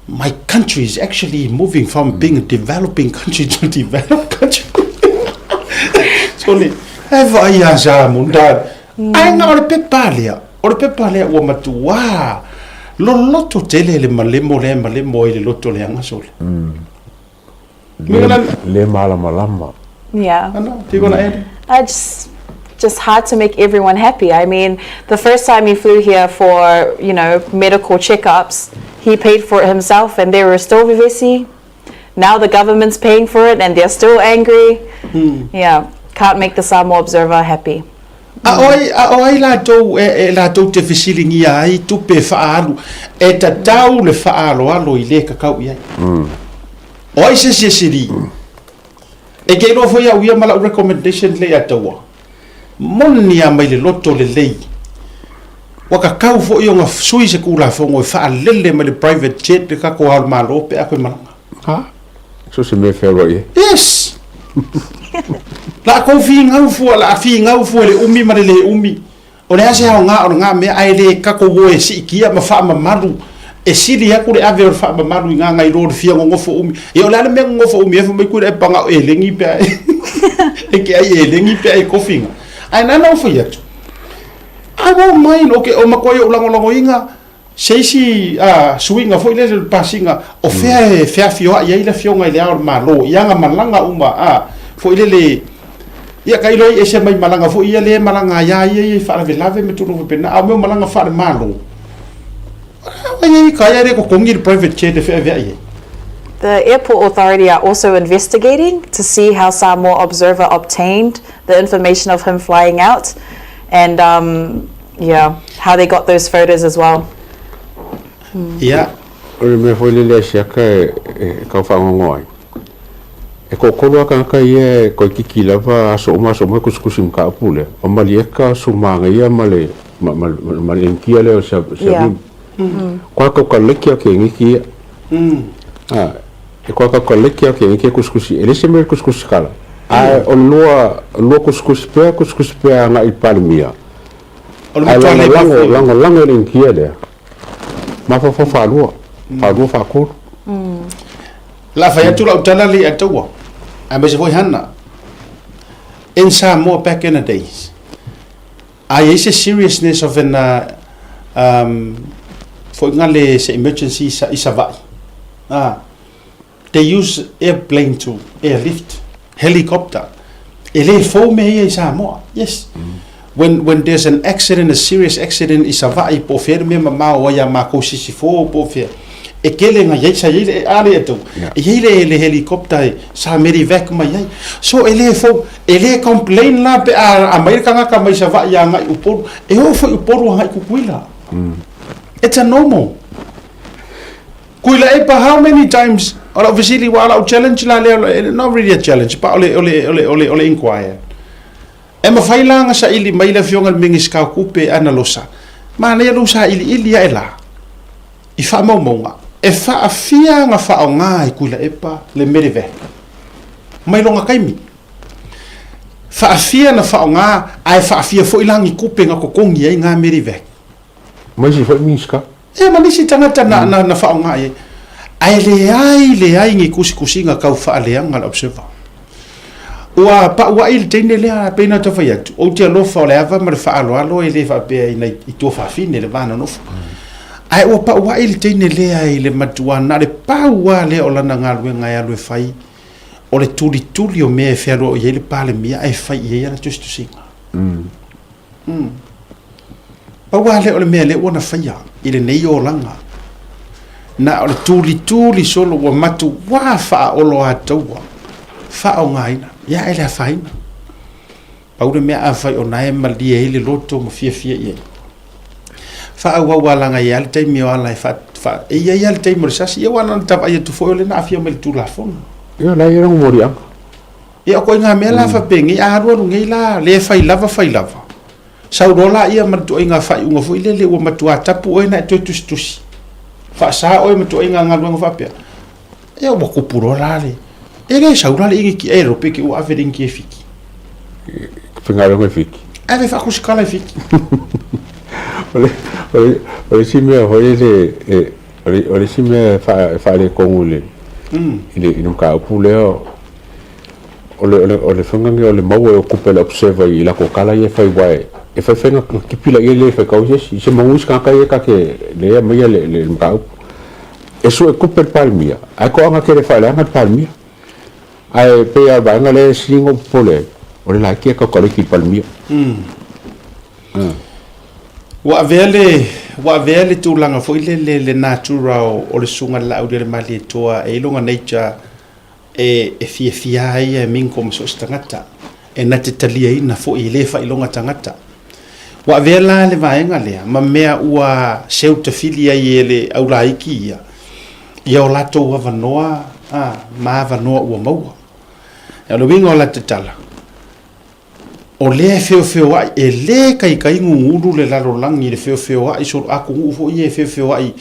my country is actually moving from being a developing country to a developed country. Sole e vaai ia sa munda ai na o le pepa lea o le pepa lea ua matuā loloto tele le malemo lea e malemo ai le loto leaga sole. Le, le malamalama. Yeah. I know. Do you want to add? I just just hard to make everyone happy. I mean, the first time he flew here for, you know, medical checkups, he paid for it himself and they were still vivesi. Now the government's paying for it and they're still angry. Yeah, can't make the Samoa Observer happy. A o ai, a o ai latou e, e latou te fesiligia ai tupe e faaalu, e tatau le faaaloalo i le kakau i ai. O ai se isi e sili? E te iloa foi au ia ma lau recommendation lea ia taua. Moni lava mai le loto lelei. Ua kakau foi ona sui se Tulafono e faalele mai le private jet le tatou Ao o le Malo pe a toe malaga. Ha? So se mea fealuai ai. Yes! La kou finau fua, la finau fua i le umi ma le le umi. O le a se aoga o lena mea ae le tatou o e siitia ma faamamalu e sili atu le ave o le faamamalu i gaga i lo le fia nonofo umi. Ia o le a le mea nonofo umi ai fai mai koe le paga o elegi pe a e ke ai elegi pe a e kofiga. Ae nana ou fai atu, I won't mind, okay, o matua i ou lagolagoina Se isi suiga foi lele o le pasiga, o fea e feafioai ai le Afioga i Le Ao o le Malo i ana malaga uma, a, foi lele, ia ka iloa ai ese mai malaga foi ia lea e malaga ai a ia ia i faalavelave ma tulaga faapena, a o mea o malaga faale-Malo, a ai ka ia le totogi le private jet e feaveai ai. The Airport Authority are also investigating to see how Samoa Observer obtained the information of him flying out and um, Yeah, how they got those photos as well. Ia. O le mea foi lele a siaka e, e kau whaangongo ai. E toatolu lava tagata ia e toeitiiti lava aso uma aso uma e tusitusi mataupu lea, o Malieta, Sumaagaia ma le ma ma ma le Initia lea o Siavim. Koa kaukaleki lava ke ia. A, e koa kaukaleki lava ke ia tusitusi, e leai se mea i le tusitusi tala. Ae o le lua lua tusitusi pea tusitusi pea agai i le Palemia. O le Ae matua le lagolago mafua. lagolago e le Initia lea. Mafaufau faalua, faalua faatolu. La fai atu lau tala le ataua. Aemaise foi Hana. In Samoa back in the days, a i ai se seriousness of an um, foi nga le se emergency sa, i Savaii. Ah, they use airplane to airlift, helicopter. E le fou mea ia i Samoa. Yes. When, when there's an accident, a serious accident i Savaii po o fea le mea mamao ai a makou sisifo po o fea, e kele nga iai sa iai le a le atu. E iai le, le helicopter e sa medevac mai ai. So e le fou, e le complain la pe a, a mai le tagata mai Savaii agai Upolu. E oo foi Upolu agai Kukuila. It's a normal. Kuilaepa, how many times, o lau fesili, ua o lau challenge la lea, not really a challenge, but o le, o le, o le, o le, o le inquire. E mafai la ona saili mai le Afioga i le Minisita o Tupe Ana Losa, manaia lou sailiili ae la i faamaumauga e faafia ona faaaoga e Tuilaepa le Medevac mai lona taimi. Faafia na faaaoga ae faafia foi la ni tupe na totogi ai na Medevac. Ma isi foi Minisita. Ia ma nisi tagata na, na, na faaaoga i ai. Ae leai, leai ni tusitusiga tau faaleaga le Observer. Ua pauaʻi le teine lea, pei ona tau fai atu, ou te alofa o le ava ma le faaaloalo e le faapea ina i tua fafine le va nonofo. Ae ua pauaʻi le teine lea i le matua na o le pau lava lea o lana galuega e alu e fai, o le tulituli o mea e fealuaʻi ai le Palemia ae fai i ai ana tusitusiga. Pau lava lea o le mea lea ua na faia i lenei olaga, na o le tulituli solo ua matuā faaoloataua faaaogaina, ia e le afaina. Pau le mea afai o na e malie ai le loto ma fiafia i ai, faaauau alaga i ai le taimi o ala e fa, fa, e i ai lava le taimi o le sasi, ia ua na ona tavaai atu foi o lea na aafia mai i le Tulafono. Ia, la e i ai lona moliaga. Ia o koiga mea la faapenei, a alualu nei la, le fai lava fai lava, sau loa laia ma le tuaiga faaiuga foi lele ua matua tapu oe na e toe tusitusi, faasa oe ma tuaiga galuega faapea, ia ua tupu loa la le, e le sau la le iniki, e lope ke ua ave le iniki e Fiti. Faigaluega i Fiti. Ave faakusikala i Fiti. O le, o le, o le isi mea foi lele e, o le, o le isi mea e faaletonu i le, i le, i le mataupu lea, O le, o le, o le faiga lenei o le maua o tupe a le observer i latou tala ia e fai aua e, e fai fai na tipi laia lea e faitau i se isi, i se manu isi tagata ia ta te lea e aumaia le, le mataupu. E sue tupe le Palemia, ae toaga tele faaleaga le Palemia. Ae pei lava o le vaega lea e sili ona ou popole ai, o le laiti e taukaleki i le Palemia. Ua avea le, ua avea le tulaga foi lele le natura o, o le susuga i le Laaulialemalietoa e i lona nature e fiafia ai ia e mingo ma so o se tagata, e na te taliaina foi e le faailoga tagata. Ua avea la le vaega lea ma mea ua seutafili ai e le aulaiki ia, ia o latou avanoa a, ma avanoa ua maua. O le uiga o la te tala, o lea e feofeoai, e le kaikai gugulu le lalolagi i le feofeoai solo atunuu foi ia e feofeoai.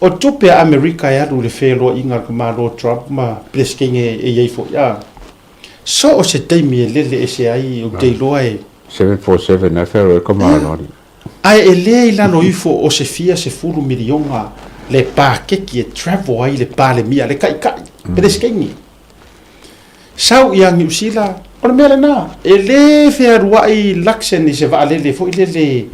O tupe a Amerika e alu i le feloaiga a le Malo o Trump ma Peresetene e i ai foi, a. So o se taimi e lele ese ai, ou te iloa e. 747 na feloai ka Malo alii. Ae e le i lalo ifo o se fia sefulu miliona le pakeki e travel ai le Palemia, le Taitai, Peresetene. Sau ia Niu Sila, o le mea lena, e le fealuai Luxon i se vaalele foi lele,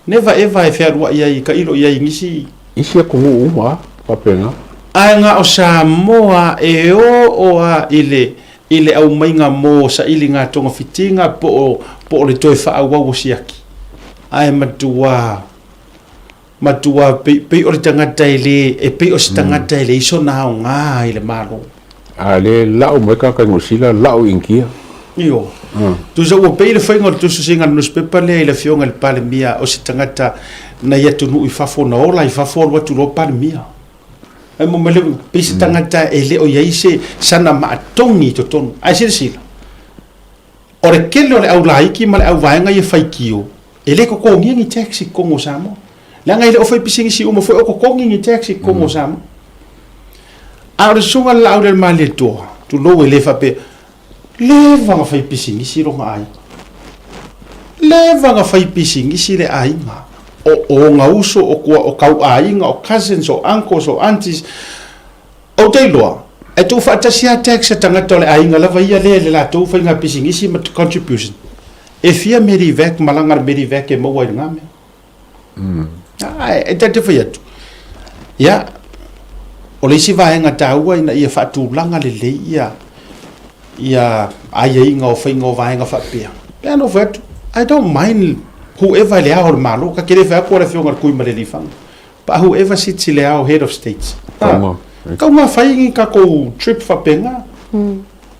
never ever e fealuai ai, tailo i ai i nisi. Isi atunuu uma a faapena. Ae na o Samoa e oo a i le i le aumaiga mo sailiga togafitiga po o po o le toe faaauau o siaki. Ae matua Matua, pei, pei o le tagata e le, e pei o se tagata e leai sona aoga i le Malo. A le lau mai tagata i Niu Sila, lau i Initia. Io. Tusa ua pei le faiga o le tusitusiga a le nusipepa lea i le Afioga i le Palemia o se tagata nai atunuu i fafo na ola i fafo alu atu loa Palemia. Ae mo mai le pei se tagata e le o i ai se sana maatogi i totonu. Ae silasila, o le tele o le aulaiki ma le auvaega ia faitio, e le totogia ni tax i totonu o Samoa. Leaga e le o faipisinisi uma foi o totogi ni tax i totonu o Samoa. A o le susuga i le Laaulialemalietoa, tulou e le faapea, leva na faipisinisi lona aiga. Leva na faipisinisi le aiga. O ona uso, o tua, o tauaiga, o cousins, o uncles, o aunties. Ou te iloa, e tuufaatasi lava tax a tagata o le aiga lava ia lea i le latou faiga pisinisi ma contribution. E fia Medivac malaga a le Medivac e maua ai i lena mea. Ae e ta te fai atu, ia, o le isi vaega taua ina ia faatulaga lelei ia ia aiaiga o faiga o vaega faapea. Pe a na ou fai atu, I don't mind whoever i le ao o le Malo, ka te le fai atu o le Afioga i le Tuimalealiifano, but whoever sits i le ao head of states. Ah, kau ngā whai ni tatou trip faapena.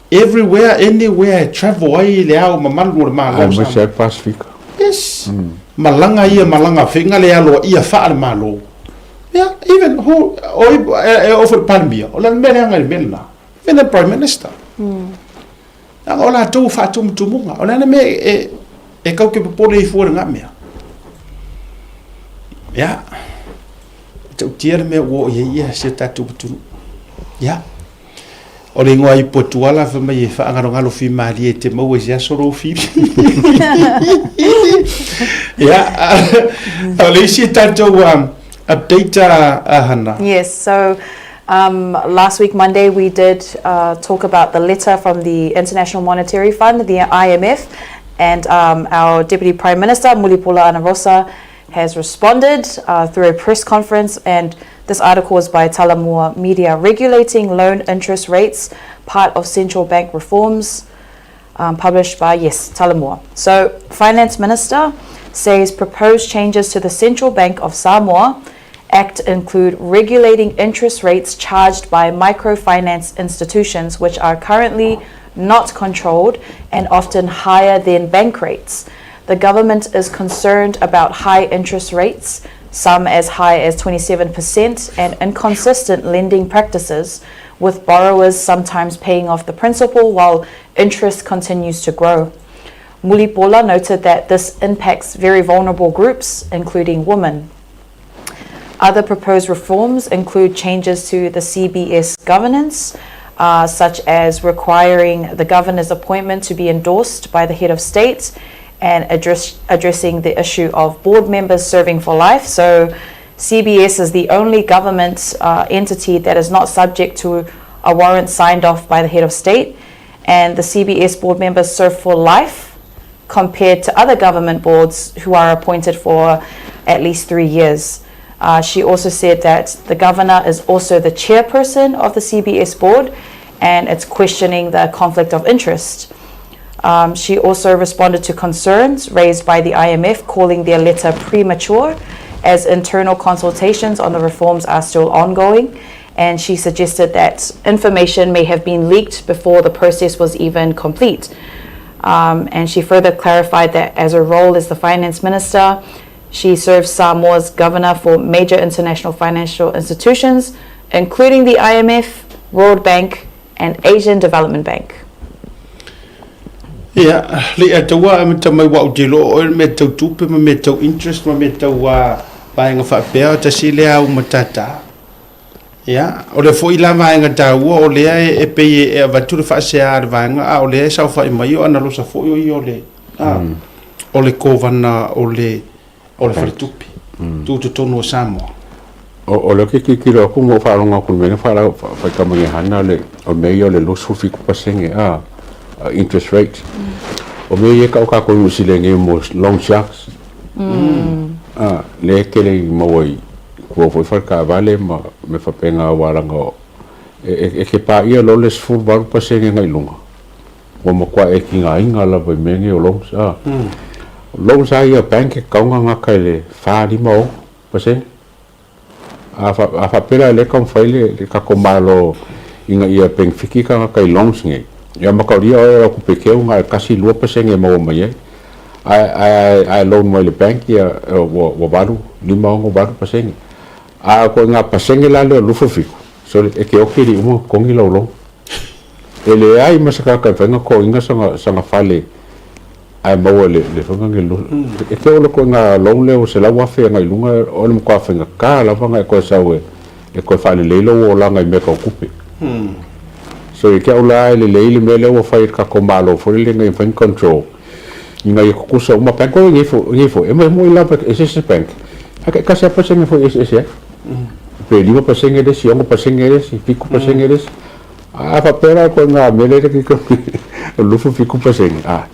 Everywhere, anywhere e travel ai le ao mamalu o le Malo o Samoa. Aemaise ai Pasifika. Yes. Malaga ia malaga faiga le aloaia faale-Malo. Yeah, even who, o e, e o foi le Palemia, o le mea leaga i le mea lena. Even the Prime Minister. Leaga o latou faatumutumuga. O le a le mea e, e kau ke popole ai fua i lena mea. Yeah. E ta'utia le mea ua oo i ai ia si o tatou atunuu. Yeah. O le igoa ipu a Tuala fai mai e faagalogalo fimalie e te maua i se aso lou fili. Ia, o le isi tatou update a Hana. Yes, so last week Monday we did talk about the letter from the International Monetary Fund, the IMF, and our Deputy Prime Minister, Mulipola Anarosa, has responded through a press conference and this article is by Talamua Media. Regulating loan interest rates, part of central bank reforms, published by, yes, Talamua. So, Finance Minister says proposed changes to the Central Bank of Samoa Act include regulating interest rates charged by microfinance institutions, which are currently not controlled and often higher than bank rates. The government is concerned about high interest rates, some as high as 27%, and inconsistent lending practices, with borrowers sometimes paying off the principal while interest continues to grow. Mulipola noted that this impacts very vulnerable groups, including women. Other proposed reforms include changes to the CBS governance, such as requiring the governor's appointment to be endorsed by the head of state and addressing the issue of board members serving for life. So, CBS is the only government entity that is not subject to a warrant signed off by the head of state, and the CBS board members serve for life compared to other government boards who are appointed for at least 3 years. She also said that the governor is also the chairperson of the CBS board and it's questioning the conflict of interest. She also responded to concerns raised by the IMF, calling their letter premature as internal consultations on the reforms are still ongoing. And she suggested that information may have been leaked before the process was even complete. And she further clarified that as her role as the finance minister, she serves Samoa's governor for major international financial institutions, including the IMF, World Bank, and Asian Development Bank. Ia, le ia taua amata mai ua ou te iloa o oe le mea tau tupe ma mea tau interest ma mea tau vaega faapea, o tasi lea au matata. Ia, o le foi la vaega taua o lea e pei e avatu le faasea a le vaega, a o lea e saofai mai o Analosa foi o ia o le, a, o le kovana o le, o le faletupe, tutotonu o Samoa. O lea ou te tilotilo atu ma ou faalogo atu i le mea lea na faitau mai e Hana, o le mea ia o le 27%, a, interest rate. O mea ia e tau tatou i Niu Sila nei mo loan sharks. A, lea e tele i maua i tua foi fale taavale ma mea faapena aua leaga e te paia loa le 18% agai i luga, ua matua e tigaina lava i mea nei o loans. A, loans lava ia a bank e tatau ona gata i le 4, 5, 6%. A faapea la o lea e taumafai le tatou Malo ina ia penefiti tagata i loans nei. Ia mataulia oe o lau tupe keu na o le 1, 2% e maua mai ai, ae ae a e loan mai le bank ia ua ua 8, 5, 6, 8%. A o ituaiga pasene la lea o le 27, sole, e te oti e le i uma ona totogi lau loan. E leai ma se tagata e mafai ona totogiina sana sana fale ae maua i le le foi lea e te oo i le ituaiga loan lea ua $100,000 agai i luga o le matua faigata lava ona e toe sau e e toe faalelei lou olaga i mea tau tupe. So ia te au la e lelei le mea lea ua fai e le tatou Malo foi lele ina ia mafai ona control ina ia tutusa uma bank. Oi nei foi nei foi e moni lava e eseese bank ae taitasi lava pasene foi e eseese ai. Pe 5% le isi, 6% le isi, 7% le isi. A faapea la ituaiga mea lea e o le 27%, a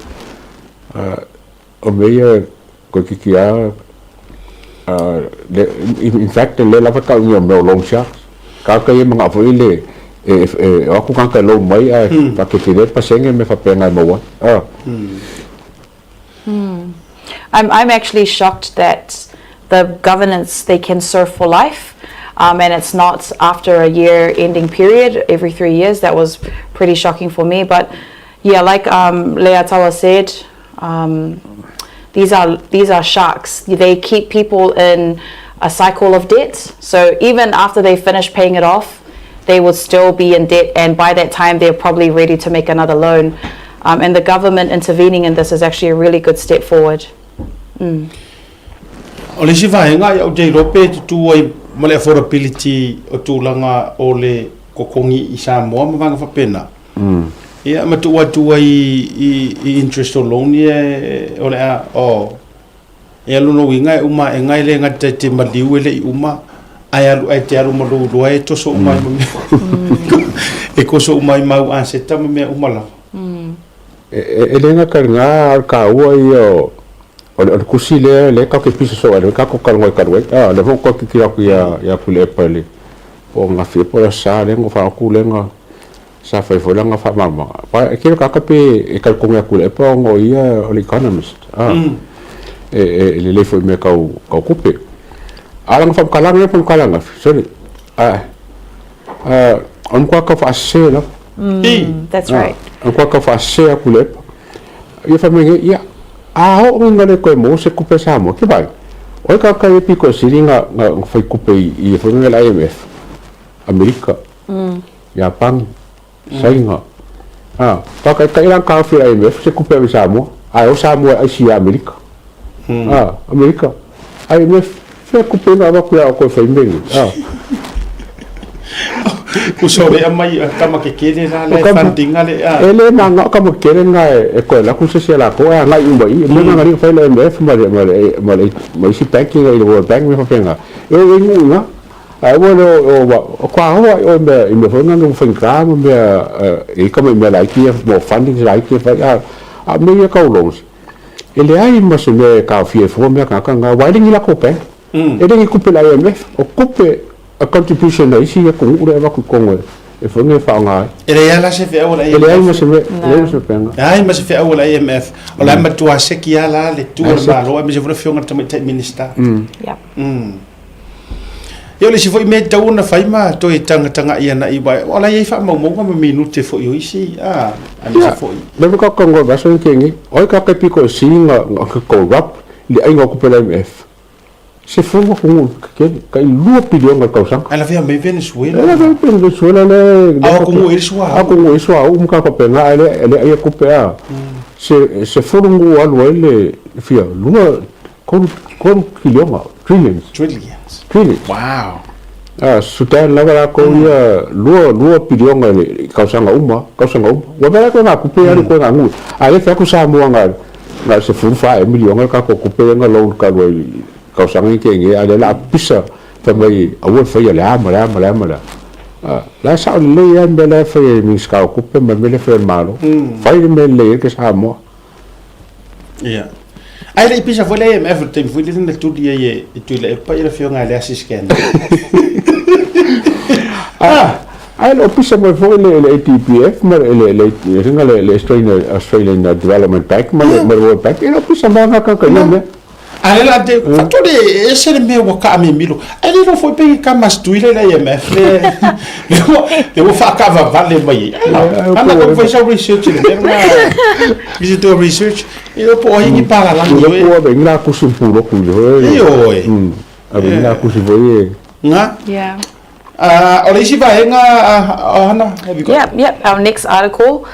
o mea ia toeitiiti lava, in fact o lea lava e tau o mea o loan sharks. Tagata ia e manao foi le e o atu tagata e loan mai ae faatetele le pasene ma mea faapena e maua ai. I'm I'm actually shocked that the governance they can serve for life. And it's not after a year ending period every 3 years. That was pretty shocking for me. But yeah, like Leiataua said, these are these are sharks. They keep people in a cycle of debt. So even after they finish paying it off, they will still be in debt, and by that time they're probably ready to make another loan. And the government intervening in this is actually a really good step forward. O le isi vaega ou te iloa pe tutū ai ma le affordability o tulaga o le totogi i Samoa ma vaega faapena. Ia ma tuu atu ai i interest o loan ia o le a o ia lona uiga e uma aega e le gata e te maliu e le i uma ae alu ae te alu ma lou iloa e toso uma ai ma mea e toso uma ai ma au aseta ma mea uma lava. E le gata i lena, a o le taua ia o o le tusi lea lea tatou te pisa soo ai, lea tatou te talanoa talu ai. A, lea foi ua toe tilotilo atu ia Tuilaepa i le po o ananafi ea po o le Aso Sa lea na ou faalogo atu lea na sa fai foi lana faamalamalamaga. Aua e tele o tagata pe e talitonu ia Tuilaepa ona o ia o le economist, a, e lelei foi i mea tau tupe. A o lana faamatalaga lea po o le matala ananafi, sorry, a, o le matua tau faasese lava. That's right. O le matua tau faasese a Tuilaepa. Ia fai mai nei, ia, a oo ina le toe maua se tupe a Samoa, ke vai, o ai tagata ia pito e sili na fai tupe i foi lea le IMF, Amerika, Iapani, Saina, a, faataitai la na taofi e le IMF se tupe ave i Samoa, ae o Samoa e aisi ia Amerika. A, Amerika, IMF, fea tupe na avatu ia outou e fai mea nei, a. Uso le aumai a tama kekele la le funding a le a. E le manao tama kekele na e toe alu atu se isi a latou ae agai uma i i. Mea na agai fai le IMF ma le ma le ma le ma isi banking i le World Bank mea faapena. E o i nuu i ina. Ae aua le o o o aoa i o i mea i mea foi na ua faigata ma mea e i ka mai mea laiti ia mo funding laiti e fai a a o mea ia tau loans e leai ma se mea e taofia ai fua mea tagata na aua e le ni latou bank. E le ni tupe a le IMF o tupe a contribution a isi atunuu lea e avatu i totonu e foi e faaaoga ai. E leai lava la se feau a le IMF. E leai ma se mea, e leai ma se mea. Leai ma se feau a le IMF. O la e matua seki lava la le tu a le Malo aemaise foi le Afioga i le Tamaitai Minisita. Ia o le isi foi mea e tatau ona fai ma toe tagatagai agai aua o la e i ai faamaumauga ma minute foi o isi, a, aemaise foi. Ia, lea foi tatou talanoa i le vaiaso lea na tea nei, o ai tagata e pito e sili na corrupt i le aiga o tupe a le IMF? 10 atunuu tetele, tai 2 piliona i le tausaga. Ae lavea mai Venezuela. E lavea mai Venezuela lea. A o atunuu e i ai le suauu. Atunuu e i ai suauu ma tagata faapena, ae le aia tupe a. Se 10 nuu alu ai le fia, 2, 3 piliona, trillions. Trillions. Trillions. Wow. A, Sudan lava latou ia, 2 piliona i le tausaga uma, tausaga uma. Ua avea latou na tupe alu i ituaiga nuu. A le fai atu Samoa na Na o le 14 ea miliona le tatou tupe lea na loan talu ai i tausaga nei tea nei, a o lea o le a pisa fai mai aua le faia le a ma le a ma le a ma le a. A, la e sao lelei lava le mea la e fai e le Minisita o Tupe ma le mea lea e fai e le Malo. Fai le mea e lelei ai le Samoa. Ia. Ae le i pisa foi le IMF i le taimi foi lele na tuli ai e Tuilaepa le afioga ia Leasi Scanlan. Ae le o pisa mai foi le le ADBF ma le le le le le Australian Australian Development Bank ma le ma le World Bank, e le o pisa mai lava tagata i ia mea. A le la te faatoa le ese le mea ua kaamemilo. Ae le iloa foi pe kama stui le IMF le le ua le ua faakaavavale mai ai. Ana ka fai sau research i le mea lena. Is it do research? E po o ai ni palalagi oe. Ua ave ni la kusi puloku i le hoi. Ioe. Ave ni la kusi foi e. Nga. Yeah. O le isi vaega, Hana, have you got? Yep, yep. Our next article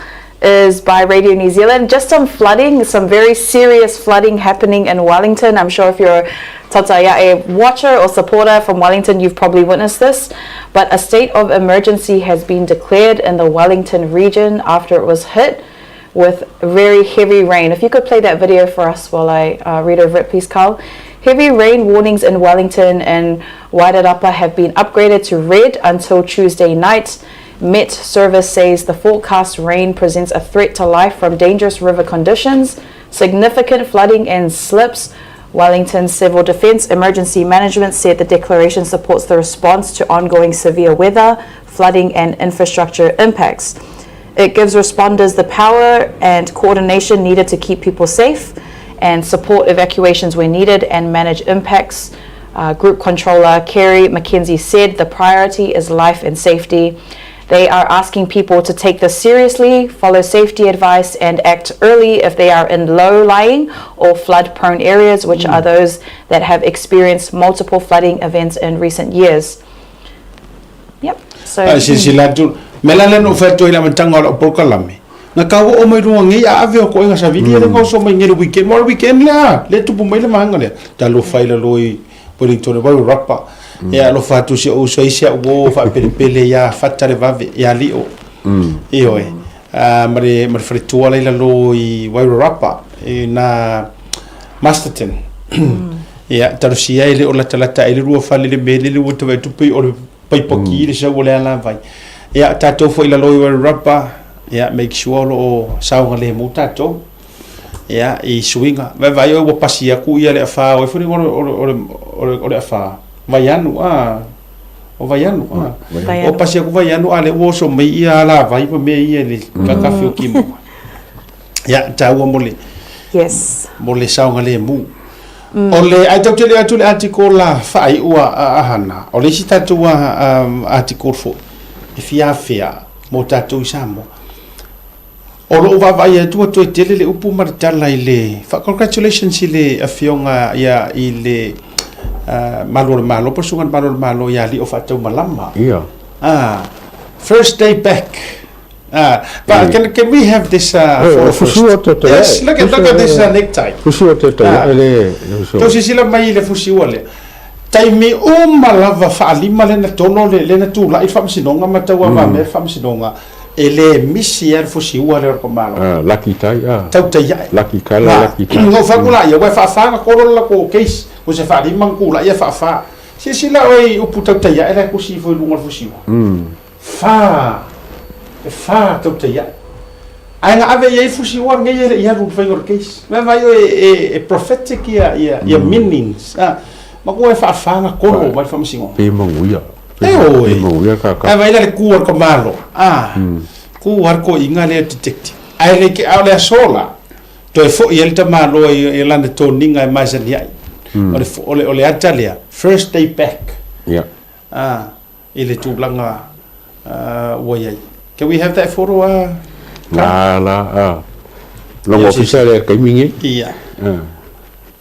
is by Radio New Zealand. Just some flooding, some very serious flooding happening in Wellington. I'm sure if you're a Tautai A'e watcher or supporter from Wellington, you've probably witnessed this. But a state of emergency has been declared in the Wellington region after it was hit with very heavy rain. If you could play that video for us while I read over it, please, Carl. Heavy rain warnings in Wellington and Wairarapa have been upgraded to red until Tuesday night. Met Service says the forecast rain presents a threat to life from dangerous river conditions, significant flooding and slips. Wellington Civil Defence Emergency Management said the declaration supports the response to ongoing severe weather, flooding and infrastructure impacts. It gives responders the power and coordination needed to keep people safe and support evacuations where needed and manage impacts. Group controller Kerry McKenzie said the priority is life and safety. They are asking people to take this seriously, follow safety advice, and act early if they are in low-lying or flood-prone areas, which are those that have experienced multiple flooding events in recent years. Yep. So, Ae silasila atu, mea la lea na ou fai atu ai i le amataga o lau polokalame, na kau oo mai luga nei a ave o koe ga savili mm. le oso mai nei le weekend, mo le weekend lea, le tupu mai le vaega lea. Talofa i lalo i Wellington e Wairarapa. Ia alofa atu si ou uso ai si au uo faapelepele ia Fata le vave, ia Lio. Ioe. Ma le ma le faletua la i lalo i Wairarapa i na Masterton. Ia talosia e le o latalata ai le lua fale le mea lele ua tavae tupe o le paipa ki le sau o le alavai. Ia tatou foi i lalo i Wairarapa, ia make sure o lo o saogalemu tatou. Ia, i suiga. Vaevae oe ua pasi atu ia le afa o ai foi o le afa Vaianu a o Vaianu a o pasi atu Vaianu a lea ua oso mai ia alavai ma mea ia i le kakafi o Kimua. Ia, taua mo le Yes. mo le saogalemu. O le ae tatou te le atu le article la faaiua a Hana, o le isi tatou article foi e fia afea mo tatou i Samoa. O lou vaavaai atu ua toe tele le upu ma le tala i le fa congratulations i le afioga ia i le Malu o le Malo po o le Susuga i le Malu o le Malo ia Alii o Faataumalama. Ia. Ah, first day back. Ah, but can, can we have this photo first? Yes, look at, look at this necktie. Fusiua te tai ah. le Tau sisila mai i le fusiua lea. Taimi uma lava faalima lena tono le lena tulai le faamasinoga ma tauavamea le faamasinoga e le misi a le fusiua lea o le komalo. Ah, laki tai ah. Tautai ae. Laki kala laki tai. Ngo fa kula ia wa faafa na kolo la ko case ko se faalima na kula ia faafa. Silasila oe i upu tautai ae la e kusi ifo i luga o le fusiua. Fa e fa tautai ae. Ae na ave i ai fusiua lenei e le i alu i le faiga o le case. Vaai vaai oe e prophetic ia ia ia meanings. Ah, matua e faafa na kolo mai le faamasinoga. Pe manuia. E oe. Pe manuia ka ka. Ae vaai la le ku a le komalo. Ah, ku a le koiga lea detective. Ae le ke a o le aso la, toe foi ai le tamaloa i lana toniga e masani ai. O le o le o le ata lea, first day back. Ia. Ah, i le tulaga ua i ai. Can we have that photo? La, la, a. Longo ofisa le kaimi ngi. Ia.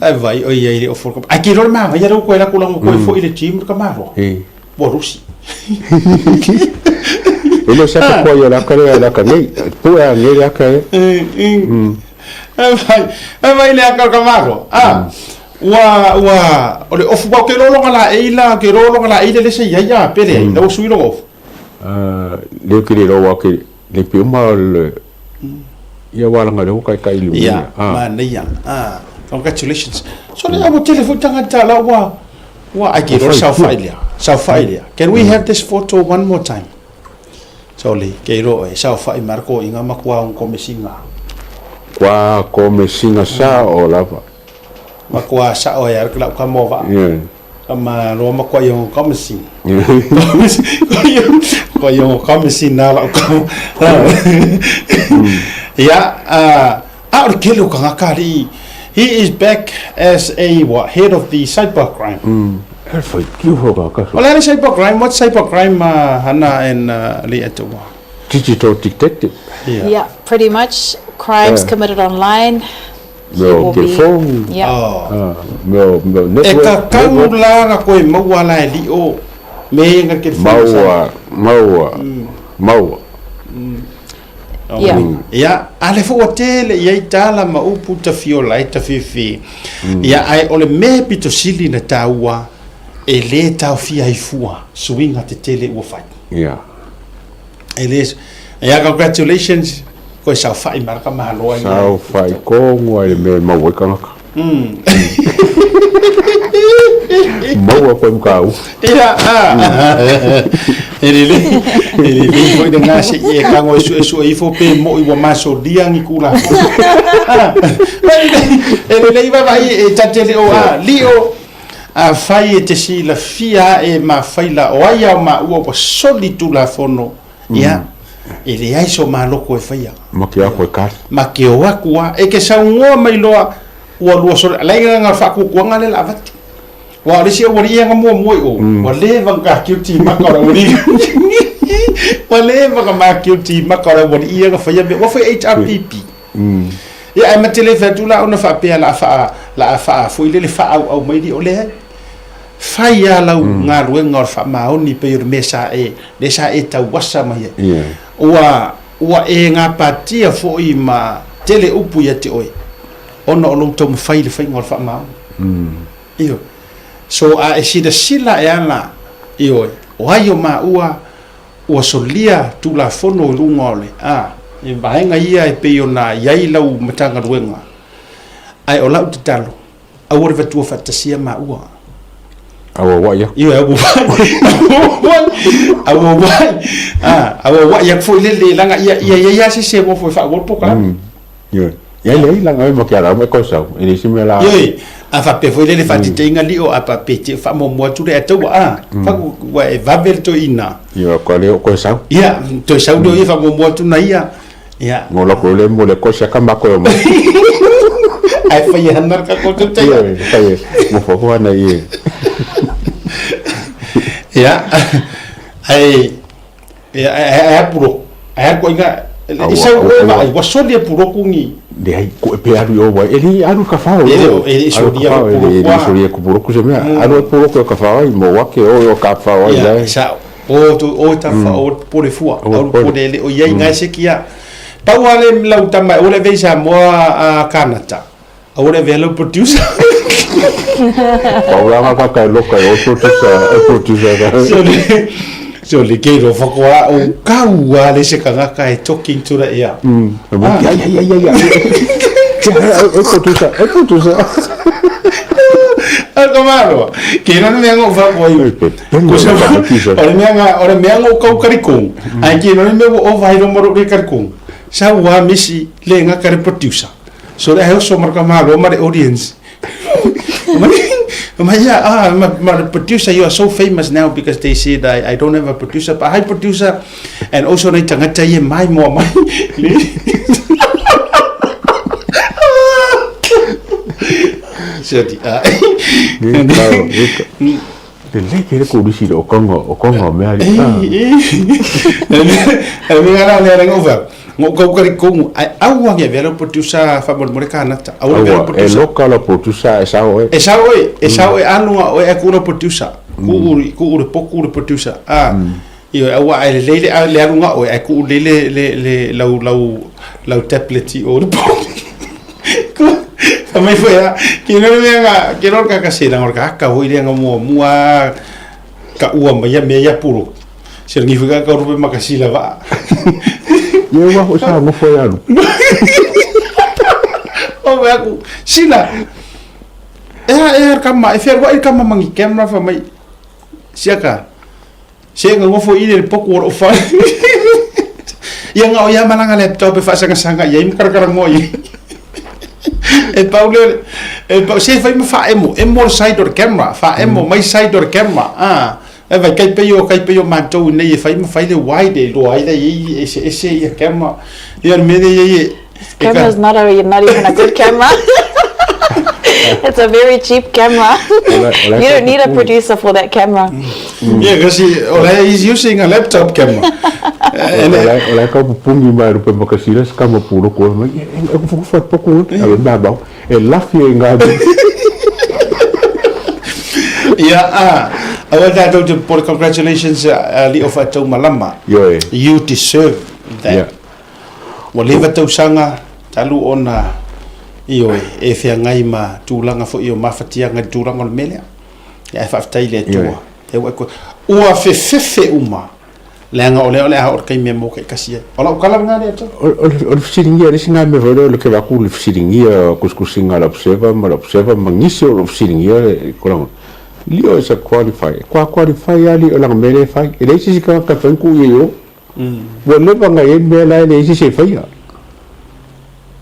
Ai vai, oi ai le ofo. Ai ki rore ma vai ro koe la kula koe fo i le gym ka maro. E. Ua rusi. E le sa ko ia la kare la ka nei. Pu a nei la ka e. Ai vai, ai vai le aka ka maro. Ah. Ua ua o le ofu wa ke lolonga la e la ke lolonga la e le se ia ia pele ai. La sui lo ofu. Le ke le ro ke le pe uma le ia walanga le kai kai lu. Ia, ma nei ia. Ah, congratulations. So le ua tele foi tagata la ua ua ai ke ro sa fai lea. Sa fai lea. Can we have this photo one more time? So le ke ro e sa fai marko inga makua on komesinga. Kwa komesinga sa o lava. Makua sa o ya la ka mo va. Yeah. Ma lo makua yo komesi. Ko yo komesi na la ka. Ia a o le tele o tagata alii He is back as a what, head of the cyber crime. E whai kiu hou ka kaso. O le ale cyber crime, what cyber crime hana and le atoa? Digital detective. Yeah. Yeah, pretty much crimes Yeah. committed online. Me o will te be- phone. Yeah. Oh. Me o me o E network. ka kau network. la ka koe maua la e li o me nga ke Maua, maua, maua. Yeah. Ia, a le fua tele i ai tala ma upu tafiola ai tawhiwhi. Ia, ai o le mea pito sili na tāua e le taofia ai fua, suiga te tele ua whai. Yeah. E le, ia, congratulations, koe sao whai maraka mahaloa ia. Sao whai kongo ai le mea maua i kangaka. Maua koe mka au. Ia, a. E lelei, e lelei foi le gase i e kango e sue sue ifo pe mo i wa maso liangi kula. E lelei vava i e tate le o a lio a fai e te sila fia e ma faila o ai au ma ua wa soli tula fono. Ia, e le ai so maloko e faia. Ma ke ako e kari. Ma ke o aku a, e ke saungoa mai loa ua lua soli, lai nga nga whakukuanga le la avatu. Wa o le isi aualii ia nga muamua i o, ua leva ona kakiuti maka o le aualii. Ua leva ona makiuti maka o le aualii ia na faia mea, ua fai HRPP. Ia ae ma te le fai atu la ona faapea la a faa, la a faa foi lele faaauau mai lea o leai. Fai lava lau galuega o le faamaoni pei o le mea sa e, lea sa e tauasa mai ai. Ua, ua e gapatia foi ma tele upu ia te oe, ona o lou taumafai i le faiga o le faamaoni. Ioe. So a e silasila e ala, ioe, o ai o maua ua solia Tulafono i luga o le, a, e vaega ia e pei ona i ai lau Matagaluega, ae o lau tatalo, aua le vatua faatasia maua. Aua wai aku. Ioe, aua wai. Aua wai. A, aua wai aku foi le le langa ia ia ia ia se se mo foi fa po ka. Ioe. Ia lei langa e ma ke ala me ko sau. E le si me la. Ioe, a faapea foi lea le faataitaiga lio a faapea te faamuamua atu le ataua a. Faku ua e vave le toeaina. Ioe, ko le o koe sau. Ia, toe sau lea ia faamuamua atu na ia. Ia. Ngo la ko le mo le ko sia ka ma ko mo. Ai fai hana ka ko te. Ioe, fai mo fo ko ana ie. Ia. Ai ia ai apuro. Ai ko inga i sau koe vaai, ua soli e puroku ni. Leai, ko e pe alu i o wai. E le alu ka whao. E le, e le solia ko puroku. E le solia ko puroku se mea. Alu e puroku e ka whao ai, mo wake o o ka whao ai. Ia, sa, o tu, o ta whao, o pore fua. O pore le o iai ngai se kia. Pau ale lau tama, o le vei Samoa a Kanata. O le vei lau producer. Pau langa ka kai loka e o producer, e producer. So le, so le ke ro whakoa o kau a le se kangaka e talking to the air. Ai, ai, ai, ai, ai. E producer, e producer. A ka maro. Ke rana mea ngau whakoa i. Ko sa o le mea nga, o le mea ngau kau karikong. Ai ke rana mea o vai ro maro le karikong. Sa ua misi le nga kare producer. So le oso mar ka malo ma le audience. Ma yeah, ah, my, my producer, you are so famous now because they said I don't have a producer, but hi producer, and also nei tangata ye mai moa mai. So di ah. Le le ke le ko risi o kongo o kongo mea li. E mi ngala le rengo va. Ngo kau kari kongu ai aua nge velo producer fa mo mo kanata. Aua velo E producer. loka la producer e sao e. E sao e, e sao e alunga o e ku producer. Ku uri ku uri poku uri producer. Ah. Io aua ai le le le alunga o e ku le le le le lau lau lau tablet i o le poku. Fa mai foi a ki no me nga ki no ka ka se na ka ka hoi le nga mua mua ka ua mai ia mea ia puro. Se ngi foi ka ka rupe makasila va. Ie ua ho sa mo foi alu. O me aku sila. E e kama e fer wa e kama mangi camera fa mai. Siaka. Se nga ngofo i le poku o fa. Ia nga o ia malanga laptop e fa sanga sanga ia im karakara ngoi. E pau le e pau se fai ma fa emo emo side or camera fa emo mai side or camera ah e vai kai pe yo kai pe yo matou nei e fai ma fai le wide e lo ai le i e se e se ia camera ia me le ia Camera's not a, not even a good camera. It's a very cheap camera. You don't need a producer for that camera. Yeah, because he, he's using a laptop camera. O la e kau pupungi mai rupe makasira se kama puro ko mai e ku fu poku a le ba e lafi e ngā Yeah, I want that to put congratulations, Leo Fatou Malama. Yo, You deserve that. Yeah. Ua leva tausaga talu ona ioe e feagai ma tulaga foi o mafatiaga i le tulaga o le mea lea. Ia ae faafetai i le Atua. E ua ua fefefe uma leaga o lea o le a oo i le taimi e mokaikasi ai. O lau tala lena le Atua. O le fesiligia, le isi na mea foi lea o le keva aku le fesiligia kusikusiga a le observer ma le observer ma nisi o lo fesiligia le tulaga. Lio is a qualify. Kua qualify lava lio laga mea lea e fai. E leai se isi tagata e fai ku i ai o. Ua leva ona i ai mea la e leai se isi e faia.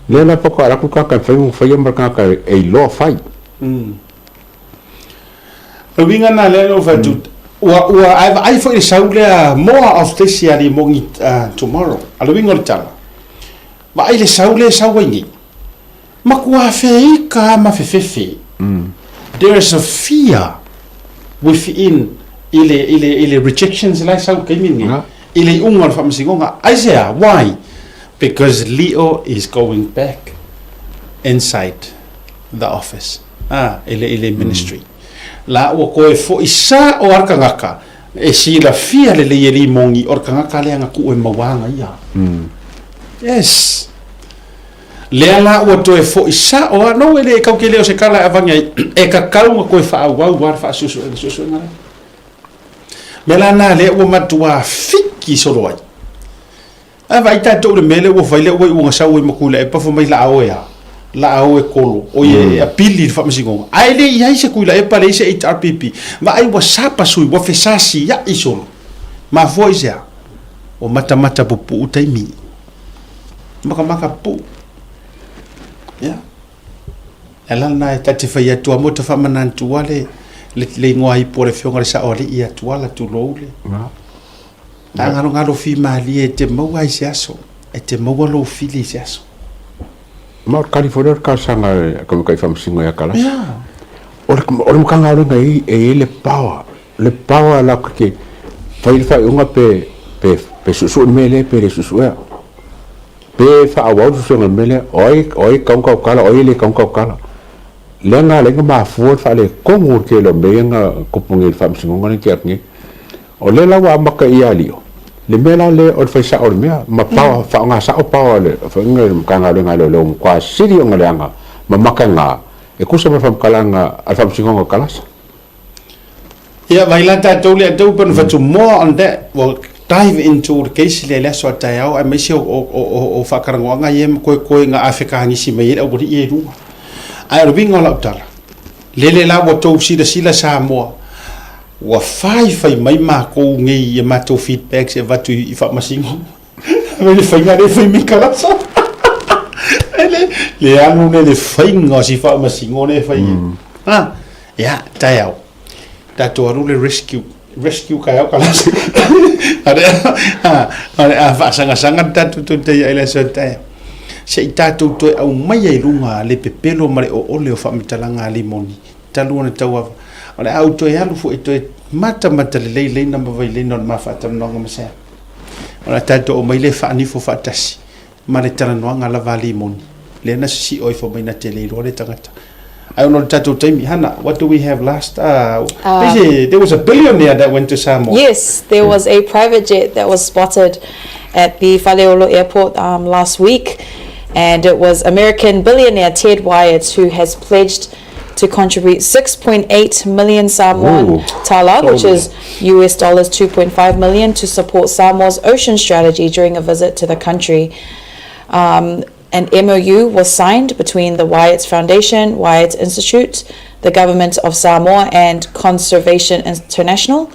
Lea la faatoa alu atu le tagata e fai ma faia ma le tagata e iloa fai. O le uiga lena lea na ou fai atu, ua, ua, ae vaai foi i le sau lea, more of this ia Limogi tomorrow. A o le uiga o le tala, vaai i le sau lea e sau ai nei, matua feika lava ma fefefe. There is a fear within i le, i le, i le rejections la e sau i le taimi lenei, i le iuga o le faamasinoga. Aisea? Why? Because Leo is going back inside the office, ah, i le, i le ministry. La ua toe foi sa o le tagata e silafia lelei e Limogi o le tagata lea na tuu e mauaga ia. Yes. Lea la ua toe foi sa'o a no e le kau ke le o se kala e avangi ai e kakau na koe faaauau a le faasuesuega suesuega lea. Mea la na lea ua matuā fiki solo ai. Ae vaai tatou i le mea lea ua fai lea ua iu ina sau ai ma Tuilaepa fai mai laa oe a, laa oe kolo, oi e apili i le faamasinoga. Ae le i ai se Tuilaepa leai se HRPP. Vaai ua sapa sui, ua fesasia'i solo. Mafua i se a? Ua matamata pupuu taimi. Makamaka pupuu. Ia. E ala lena e ta te fai atu a mo ta faamanantua le le igoa ipu o le Afioga i le Saoalii ia Tuala, tulou le. A galogalo fimalie e te maua ai se aso, e te maua lou fili i se aso. Ma o le kali foi lea o le talosaga a ka matai faamasino ia Kalasa. O le o le Matagaluega e i ai le power, le power latou te fai le faaiuga pe pe pe suesue le mea lea pe le suesuea. Pe faaauau le suesuega o le mea lea, o ai o ai e tatau ona tautala, o ai e le tatau ona tautala. Lea na ala ai ona mafua le faaletonu o le tele o mea ia na tupu nei i le faamasinoga lea na tea atu nei. O lea la ua amata ia Lio, le mea la lea o le fai sao o le mea, ma paoa, faaaoga sao paoa a le faiga i le Matagaluega a Leoleo ua matua sili ona leaga ma mataga e tusa ma le faamatalaga a le Faamasinoga o Kalasa. Ia, vai la tatou le atou pe ona fai atu more on that, we'll dive into le case lea i le aso a taeao aemaise o, o, o, o faatalanoaga ia ma koekoe na afekagisi mai ai le aualii ia e lua. Ae o le uiga o lau tala, lele la ua tou silasila Samoa, Ua fai fai mai makou nei i a matou feedbacks e avatu i faamasino. Ai le faiga lea e fai mai Kalasa. Ai le, le alu lea le faiga o si faamasino lea e fai. Mm. Ah, ia, taeao. Tatou alu le rescue rescue taeao Kalasa. Ale, ah, ale a faasagasanga le tatou toe taia i le aso taeao. Se i tatou toe aumaia i luga le pepelo ma le oole o faamatalaga a Limoni. Talu ona tauava, o le a ou toe alu foi e toe matamata lelei leina ma vaileina o le ma faatalanoaga ma Sam. O le a tatou aumai lea faanifo faatasi ma le talanoaga lava a Limoni, lea na sisio ifo mai na te le iloa le tagata. Ae ona o le tatou taimi, Hana, what do we have last? There was a billionaire that went to Samoa. Yes, there was a private jet that was spotted at the Faleolo Airport last week, and it was American billionaire Ted Wyatt who has pledged to contribute 6.8 million Samoan tala, which is US dollars 2.5 million, to support Samoa's ocean strategy during a visit to the country. An MOU was signed between the Wyatt Foundation, Wyatt Institute, the Government of Samoa, and Conservation International.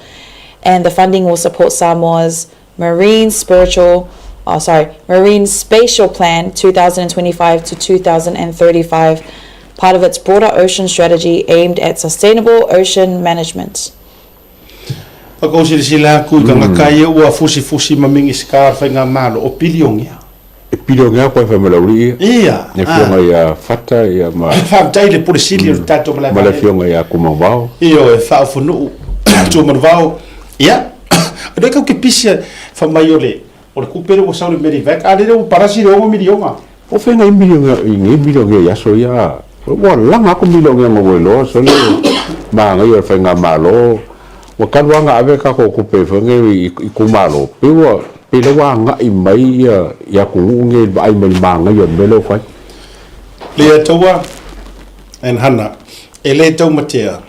And the funding will support Samoa's Marine Spiritual, oh, sorry, Marine Spatial Plan 2025 to 2035, part of its broader ocean strategy aimed at sustainable ocean management. Whakausilasila aku i tagata ia ua fusifusi ma Minisita o le Faigamalo o pilionia. E pilionea koe fai ma le aualii ia. Ia. Le afioga ia Fata ia ma. Faafetai i le Pule Sili o le tatou malae Ma le afioga ia Tumangvao. Ioe, Faaofonuu, Tuamanuvao. Ia, o lea kau ke pisi fai mai o le o le kupe lea ua sau i le Medivac, a lea ua palasi le 6 miliona. O fea nei miliona i nei miliona i aso ia? Ua laga aku miliona ma ua iloa sole manaia o le faigamalo. Ua talu lava ona ave tatou tupe foi nei i itumalo, pei ua pei la ua agai mai ia i atunuu nei i le vaai mai i le manaia o le mea lea ua fai. Lea taua and Hana, e le taumatea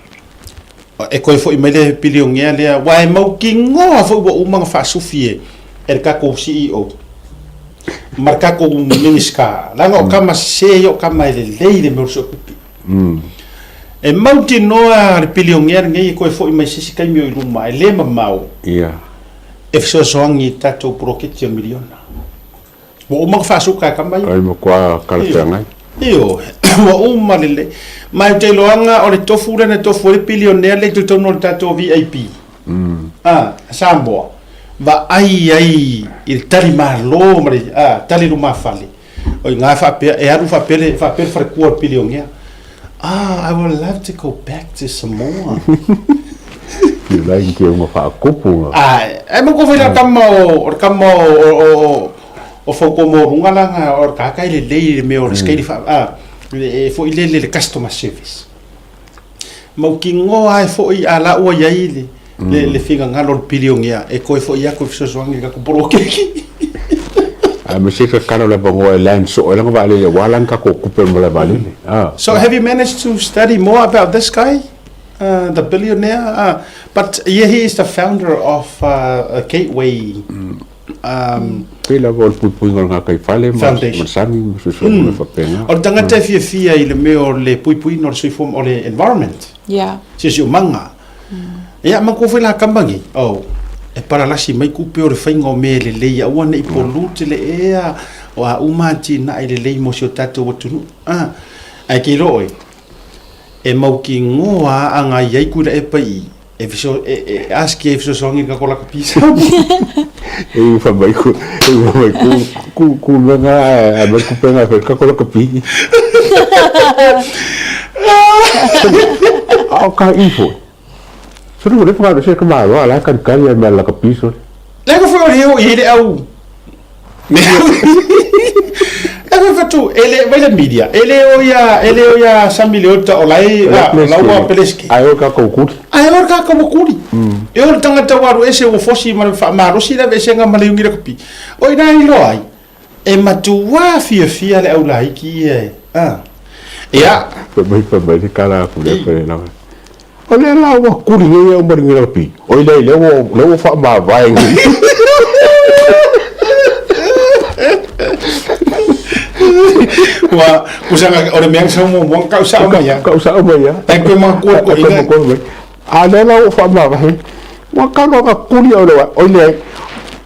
e toe foi mai le pilionea lea, aua e mautinoa foi ua uma ona faasufi e le tatou CEO ma le tatou Minisita, leaga o tama sese ia o tama e lelei le mea o le suetupe. E mautinoa le pilionea lenei e toe foi mai se isi taimi o i luma, e le mamao e fesoasoani i tatou poloketi o miliona. Ua uma ona faasuka e tama ia. Ai matua talafeagai. Ioe, ua uma lelei. Ma ou te iloaga o le tofu lea na tofu ai le pilionea lea i totonu o le tatou VIP. A, Samoa, vaai ai i le talimalo ma le a, tali lumafale. O i ina faapea, e alu faapea le, faapea le faletua o le pilionea. Ah, I would love to go back to Samoa. Ki lai ki unga whaakupu. Ai, e mo ko la tama o, o le tama o, o, o, o, o fauko mo runga langa o le kaka i le lei le mea o le skate fa, a, e fo i le le customer service. Mau ki ngoa e fo i a la ua iai le, le, le finagalo o le pilionea e koe fo i aku e fesoasoani i le tatou poloketi. A me se ka kala le bangoa e land so e langa vaalele wa lang ka ko kupe mo le vaalele. Ah. So have you managed to study more about this guy? The billionaire? But yeah, he is the founder of Gateway Pei lava o le puipuiga o le gākai fale ma Foundation. le sami ma susuga ma faapena. O le tagata e fiafia i le mea o le puipuiga o le soifua, o le environment. Siosiomaga. Ia, ma kou foi la kama nei, oh, e paralasi mai kupe o le faiga o mea e lelei, aua ne i pollute le ea, o a uma atinae lelei mo si o tatou atunuu. Ah, ae ke iloa oe, e mautinoa a aga i ai Tuilaepa i e feso, e, e ask e fesoasoani i le tatou lakapisa. E ufa mai ku, e ufa mai ku, ku, ku mea ngā, a mai kupe ngā whai kako lakapi. A o ka ifo. Sore mo le whakaaro se ka māro, a la kari kari a mea lakapi sore. Le ko whai o i le au. E whai whatu, e le, vai le media, e le o ia, e le o ia Sami Leota o lai, a, laua Peleski. Ai o ka kukuri. Ai o ka kukuri. E o le tangata waru ese o fosi ma le whaamalosi la vesenga ma le ungi lakapi. O ina i loa ai, e matua fiafia le au laiki e. Ah. Ia. Fai mai, fai mai le kala aku le fai la. O lea la ua kuli nei au ma le lakapi. O i lea ua lea ua faamavae nei. Ua kusanga o le mea sa mo mo kau sa mai ya. Kau sa mai ya. E koe makua ko ina. A lea la ua faamavae. Ua kalo ka kuli au le wa. O i lea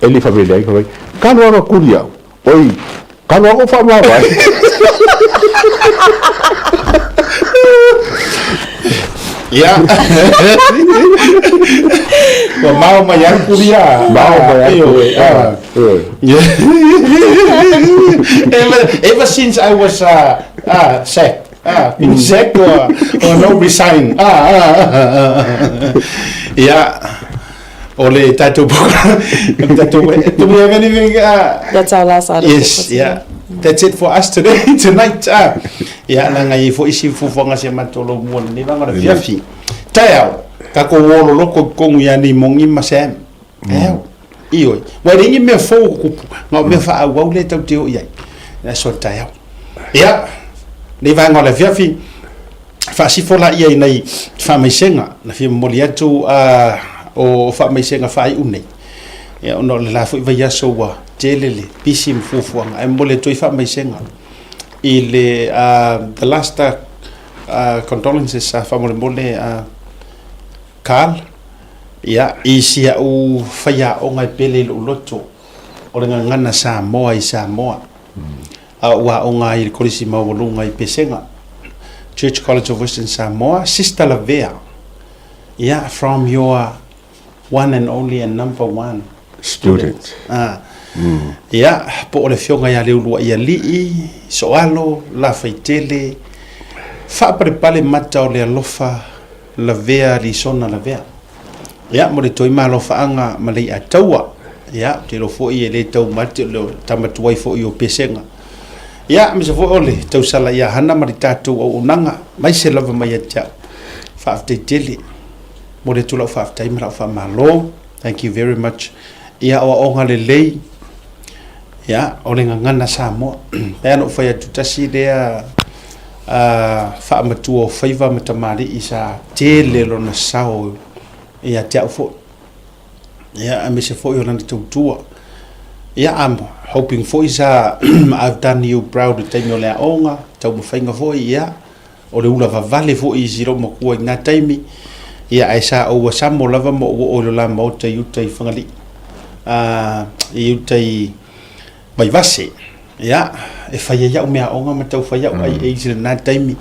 e le whamelea i whawai. Kalo ka kuli au. Oi, kalo ako whaamavae. Ia. Ua mao mai ai kuri a. Mao mai ai kuri a. Ever, ever since I was sacked, been sacked or, or no resign. Ia. O le tatou tatou do we have anything That's our last item. Yes, yeah. That's it for us today, tonight. Ia, langa i fo isi fufuanga se matou lo mua lenei vanga o le fiafi. Taeao, takou o loloko i totonu ia nei Mongi ma Sam. Taeao. Ioe. Ua e leai ni mea fou o tutupu, na o mea faaauau lea tatou te o i ai. Le aso le taeao. Ia, nei vaega o le afiafi, faasifo laia i nai faamaisega na fia momoli atu o faamaisega faaiu nei. Ia, ona o le la foi vaiaso ua tele le pisi ma fuafuaga, ae momoli atu ai faamaisega i le the last condolences faamolemole Carl, ia, i si au faiaoga e pele i lou loto o le gagana Samoa i Samoa. A ua aoga ai i le Kolisi Maualuga i Pesega, Church College of Western Samoa, Sister Lavea, ia, from your one and only and number one student. Ah. Ia, po o le Afioga ia Leuluaialii, Soalo, Lafaitele, faapalepale mata o le alofa Lavea Lisona Lavea. Ia, mo le toi malofaaga ma Leiataua. Ia, ou te iloa foi e le taumate o le tama tuai foi o Pesega. Ia, aemaise foi o le tausala ia Hana ma le tatou auaunaga, aemaise lava mai ia te au. Faafetai tele. Momoli atu lau faafetai ma lau faamalo. Thank you very much. Ia, aoaoga lelei. Ia, o le gagana Samoa. Pei lava ona ou fai atu, tasi lea faamatua o faiva ma tamalii sa tele lona sao ia te au foi. Ia, aemaise foi o lana tautua. Ia, I'm hoping foi sa I've done you proud i le taimi o le aoga, taumafaiga foi, ia, o le ula vavale foi i si loomatua i na taimi, ia, ae sa ou asamo lava ma ou oo i lo la maota i uta i Fagalii, i uta i Vaivase, ia, e fai ai au meaaoga ma tau fai au aiai i lena taimi.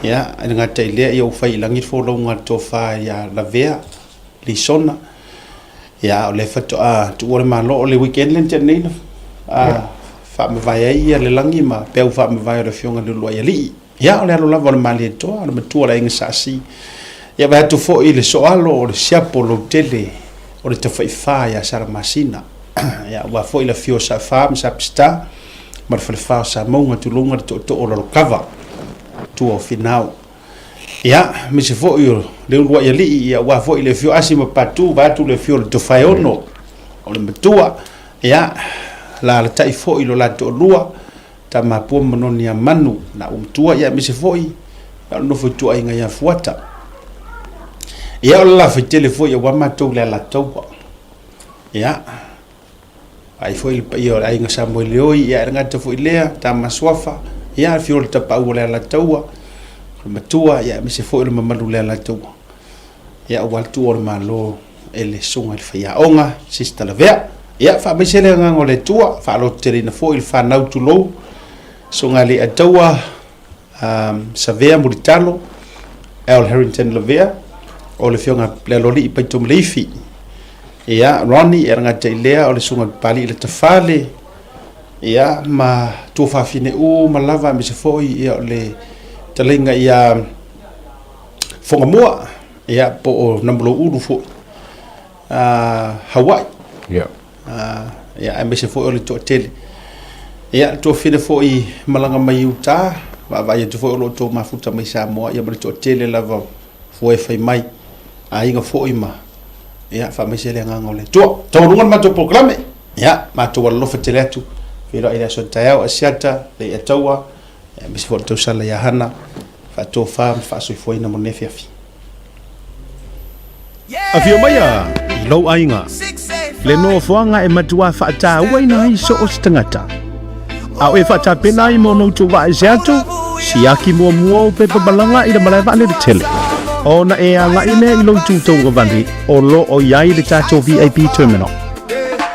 Ia, e le gata i lea, ia ua fai i lagi le folauga a le tofa ia Lavea Lisona. Ia, o lea faatoa tuua le Malo, o le weekend lea na tea nei na faamavae ai ia le lagi ma peau faamavae o le Afioga i le Uluaialii. Ia, o le alo lava o le Malietoa, o le matua o le Aiga Saasi. Ia, vae atu foi i le soalo o le siapo lautele o le Tafaifa ia Salamasina. Ia, aua foi le afio o Saafa ma Sapisita ma le Falefa o Samauga, tulouna le tootoo o Lalokava, tua o Finao. Ia, aemaise foi o le Uluaialii, ia, aua foi le afio o Asi ma Patu, vae atu le afio o le Tofaeono, o le matua. Ia, alaalatai foi lo la toalua, Tamapua ma Noniamanu, na ou matua, ia aemaise foi ia o le nofo ituaiga ia Fuata. Ia o le lafaitele foi aua matou le Alataua. Ia, ai foi le paia o le aiga Samoeleoi, ia e le gata foi lea, Tama Suafa, ia afio le Tapaau o le Alataua, o le matua, ia aemaise foi o le mamalu o le Alataua. Ia aua le tuua o le Malo e le Susuga i le Faiaoga, Sister Lavea. Ia, faamaise le agaga o le Atua, faalototeleina foi le fanau tulou, Susuga Leiataua, Savea Mulitalo, Al Harrington Lavea, o le Afioga Lealoalii Paito Maleifi. Ia, Ronnie, e gata i lea, o le Susuga Papalii Latafale, ia, ma tuafafine uma lava, aemaise foi ia, o le fetalaiga ia Fogamua, ia, po o Namulauulu foi, Hawaii. Ia. Ia, aemaise foi o le toatele. Ia, le tuafafine foi malaga mai Utah, vaavaai atu foi o lo o outou mafuta mai Samoa, ia ma le toatele lava o fua e fai mai, aiga foi ma, ia, faamaise le agaga o le Atua. Taualuga le matou polokalame, ia, matou alolofa tele atu, feiloai i le aso a taeao, Asiata, Leiataua, aemaise foi o le tausala ia Hana, faatofa ma faasoifuaina mo lenei afiafi. Afio maia i lou aiga, le nofoaga e matuā faatauaina ai so o se tagata. A o e faatapena ai mo ona outou vaese atu, siaki muamua ou pepa malaga i le malae vaalele tele. Ona e agai lea i lou itu tauagavale o lo o i ai le tatou VIP Terminal.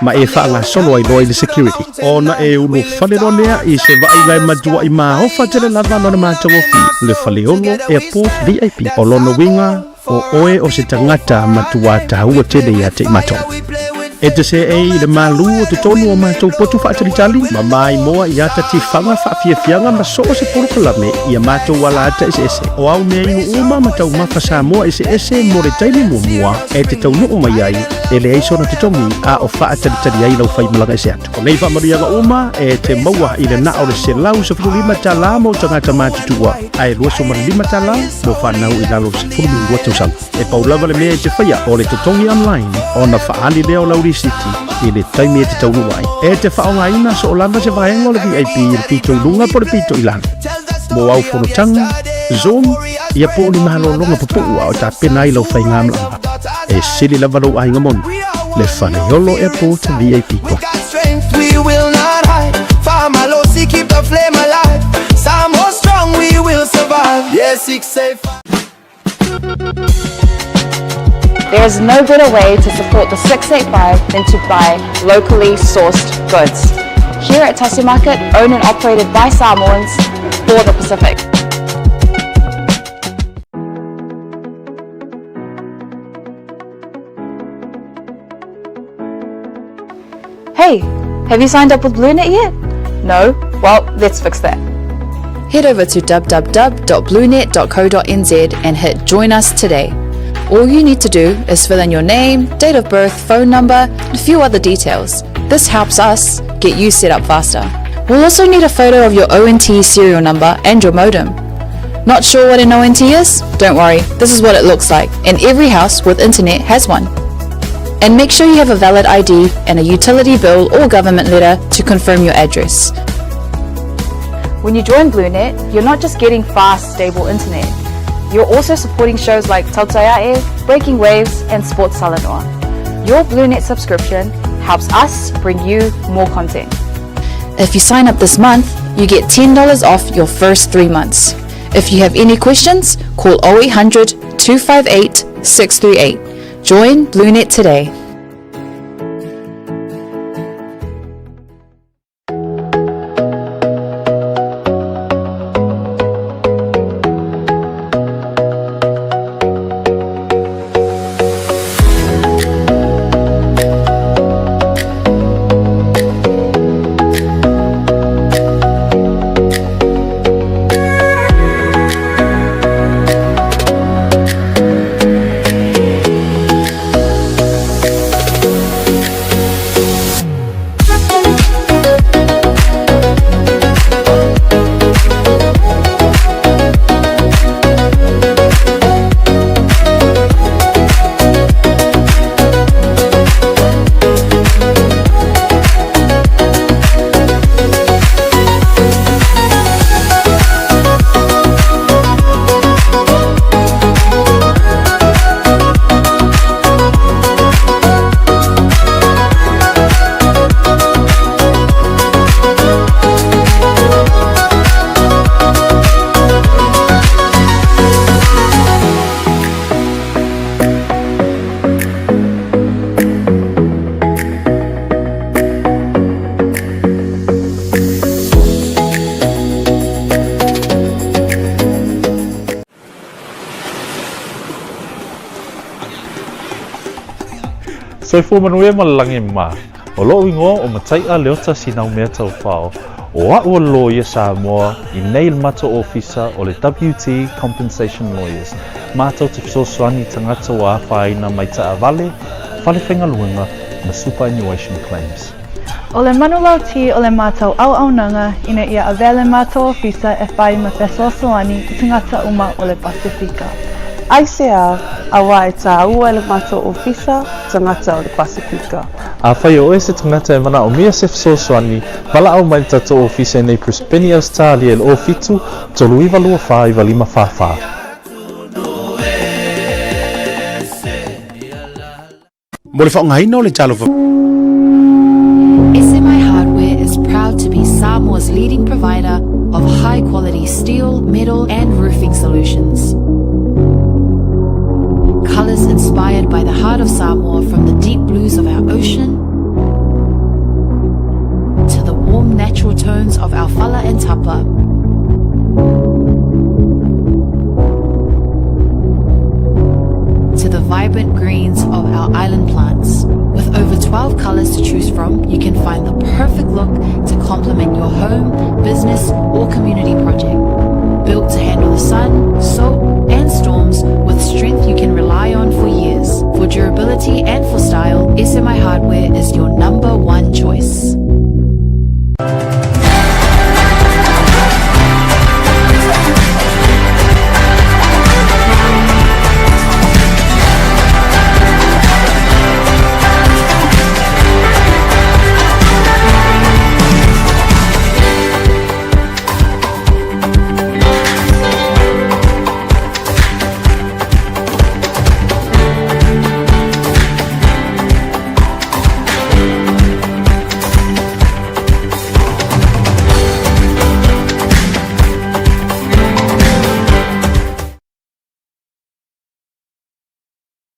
Ma e faagasolo ai loa i le security. Ona e ulufale loa lea i se vaaiga e matuai maofa tele lava lona matagofie, le Faleolo Airport VIP. O lona uiga, o oe o se tagata matuā taua tele ia te i matou. E te seei i le malū o totonu o matou potu faatalitali ma maimoa i ata tifaga faafiafiaga ma so o se polokalame i a matou alaata eseese. O au mea inu uma ma taumafa Samoa eseese mo le taimi muamua e te taunuu mai ai, e leai sona totogi a o faatalitali ai lau faimalaga ese atu. O nei faamanuiaga uma e te maua i le na o le $115 mo tagata matutua ae $25 mo fanau i lalo o le 12 tausaga. E pau lava le mea e te faia o le totogi online ona faaali lea o lau lisiti i le taimi e te taunuu ai. E te faaaogaina soo lava se vaega o le VIP i le pito i luga po o le pito i lalo. Mo au fonotaga, Zoom, ia po o ni malologa pupuu a o tapena ai lau faigamalaga. E sili lava lou aiga moni, le Faleolo Airport VIP Club. Strength we will not hide. Faamalosi keep the flame alive. Samoa strong we will survive. Yeah, 685. There is no better way to support the 685 than to buy locally sourced goods. Here at Tasi Market, owned and operated by Samoans for the Pacific. Hey, Have you signed up with BlueNet yet? No? Well, let's fix that. Head over to www.bluenet.co.nz and hit Join Us today. All you need to do is fill in your name, date of birth, phone number, and a few other details. This helps us get you set up faster. We'll also need a photo of your ONT serial number and your modem. Not sure what an ONT is? Don't worry, this is what it looks like, and every house with internet has one. And make sure you have a valid ID and a utility bill or government letter to confirm your address. When you join BlueNet, you're not just getting fast, stable internet. You're also supporting shows like Tautaiae, Breaking Waves, and Sports Salanoa. Your BlueNet subscription helps us bring you more content. If you sign up this month, you get $10 off your first three months. If you have any questions, call 0800 258 638. Join BlueNet today. Soifua manuia ma le lagi e mā. O lo'u igoa o Matai'a Leota Sinaumea Taufao, o a'u o le loia Samoa i nei le matou ofisa o le WT Compensation Lawyers, matou te fesoasoani i tagata ua afaina mai taavale, fale faigaluega ma superannuation claims. O le manulauti o le matou auaunaga ina ia avea le matou ofisa e fai ma fesoasoani i tagata uma o le Pasefika. Aisea, auā e tāua e le matou ofisa tagata o le Pasefika. Afai o oe se tagata e manaomia se fesoasoani, valaau mai le tatou ofisa i nei Brisbane, Ausetalia i le 07 39 24 95 44. Mo le faaaogaina o le Talofa. SMI Hardware is proud to be Samoa's leading provider of high quality steel, metal, and roofing solutions. Colors inspired by the heart of Samoa from the deep blues of our ocean to the warm natural tones of our fala and tapa. To the vibrant greens of our island plants. With over 12 colors to choose from, you can find the perfect look to complement your home, business, or community project. Built to handle the sun, salt,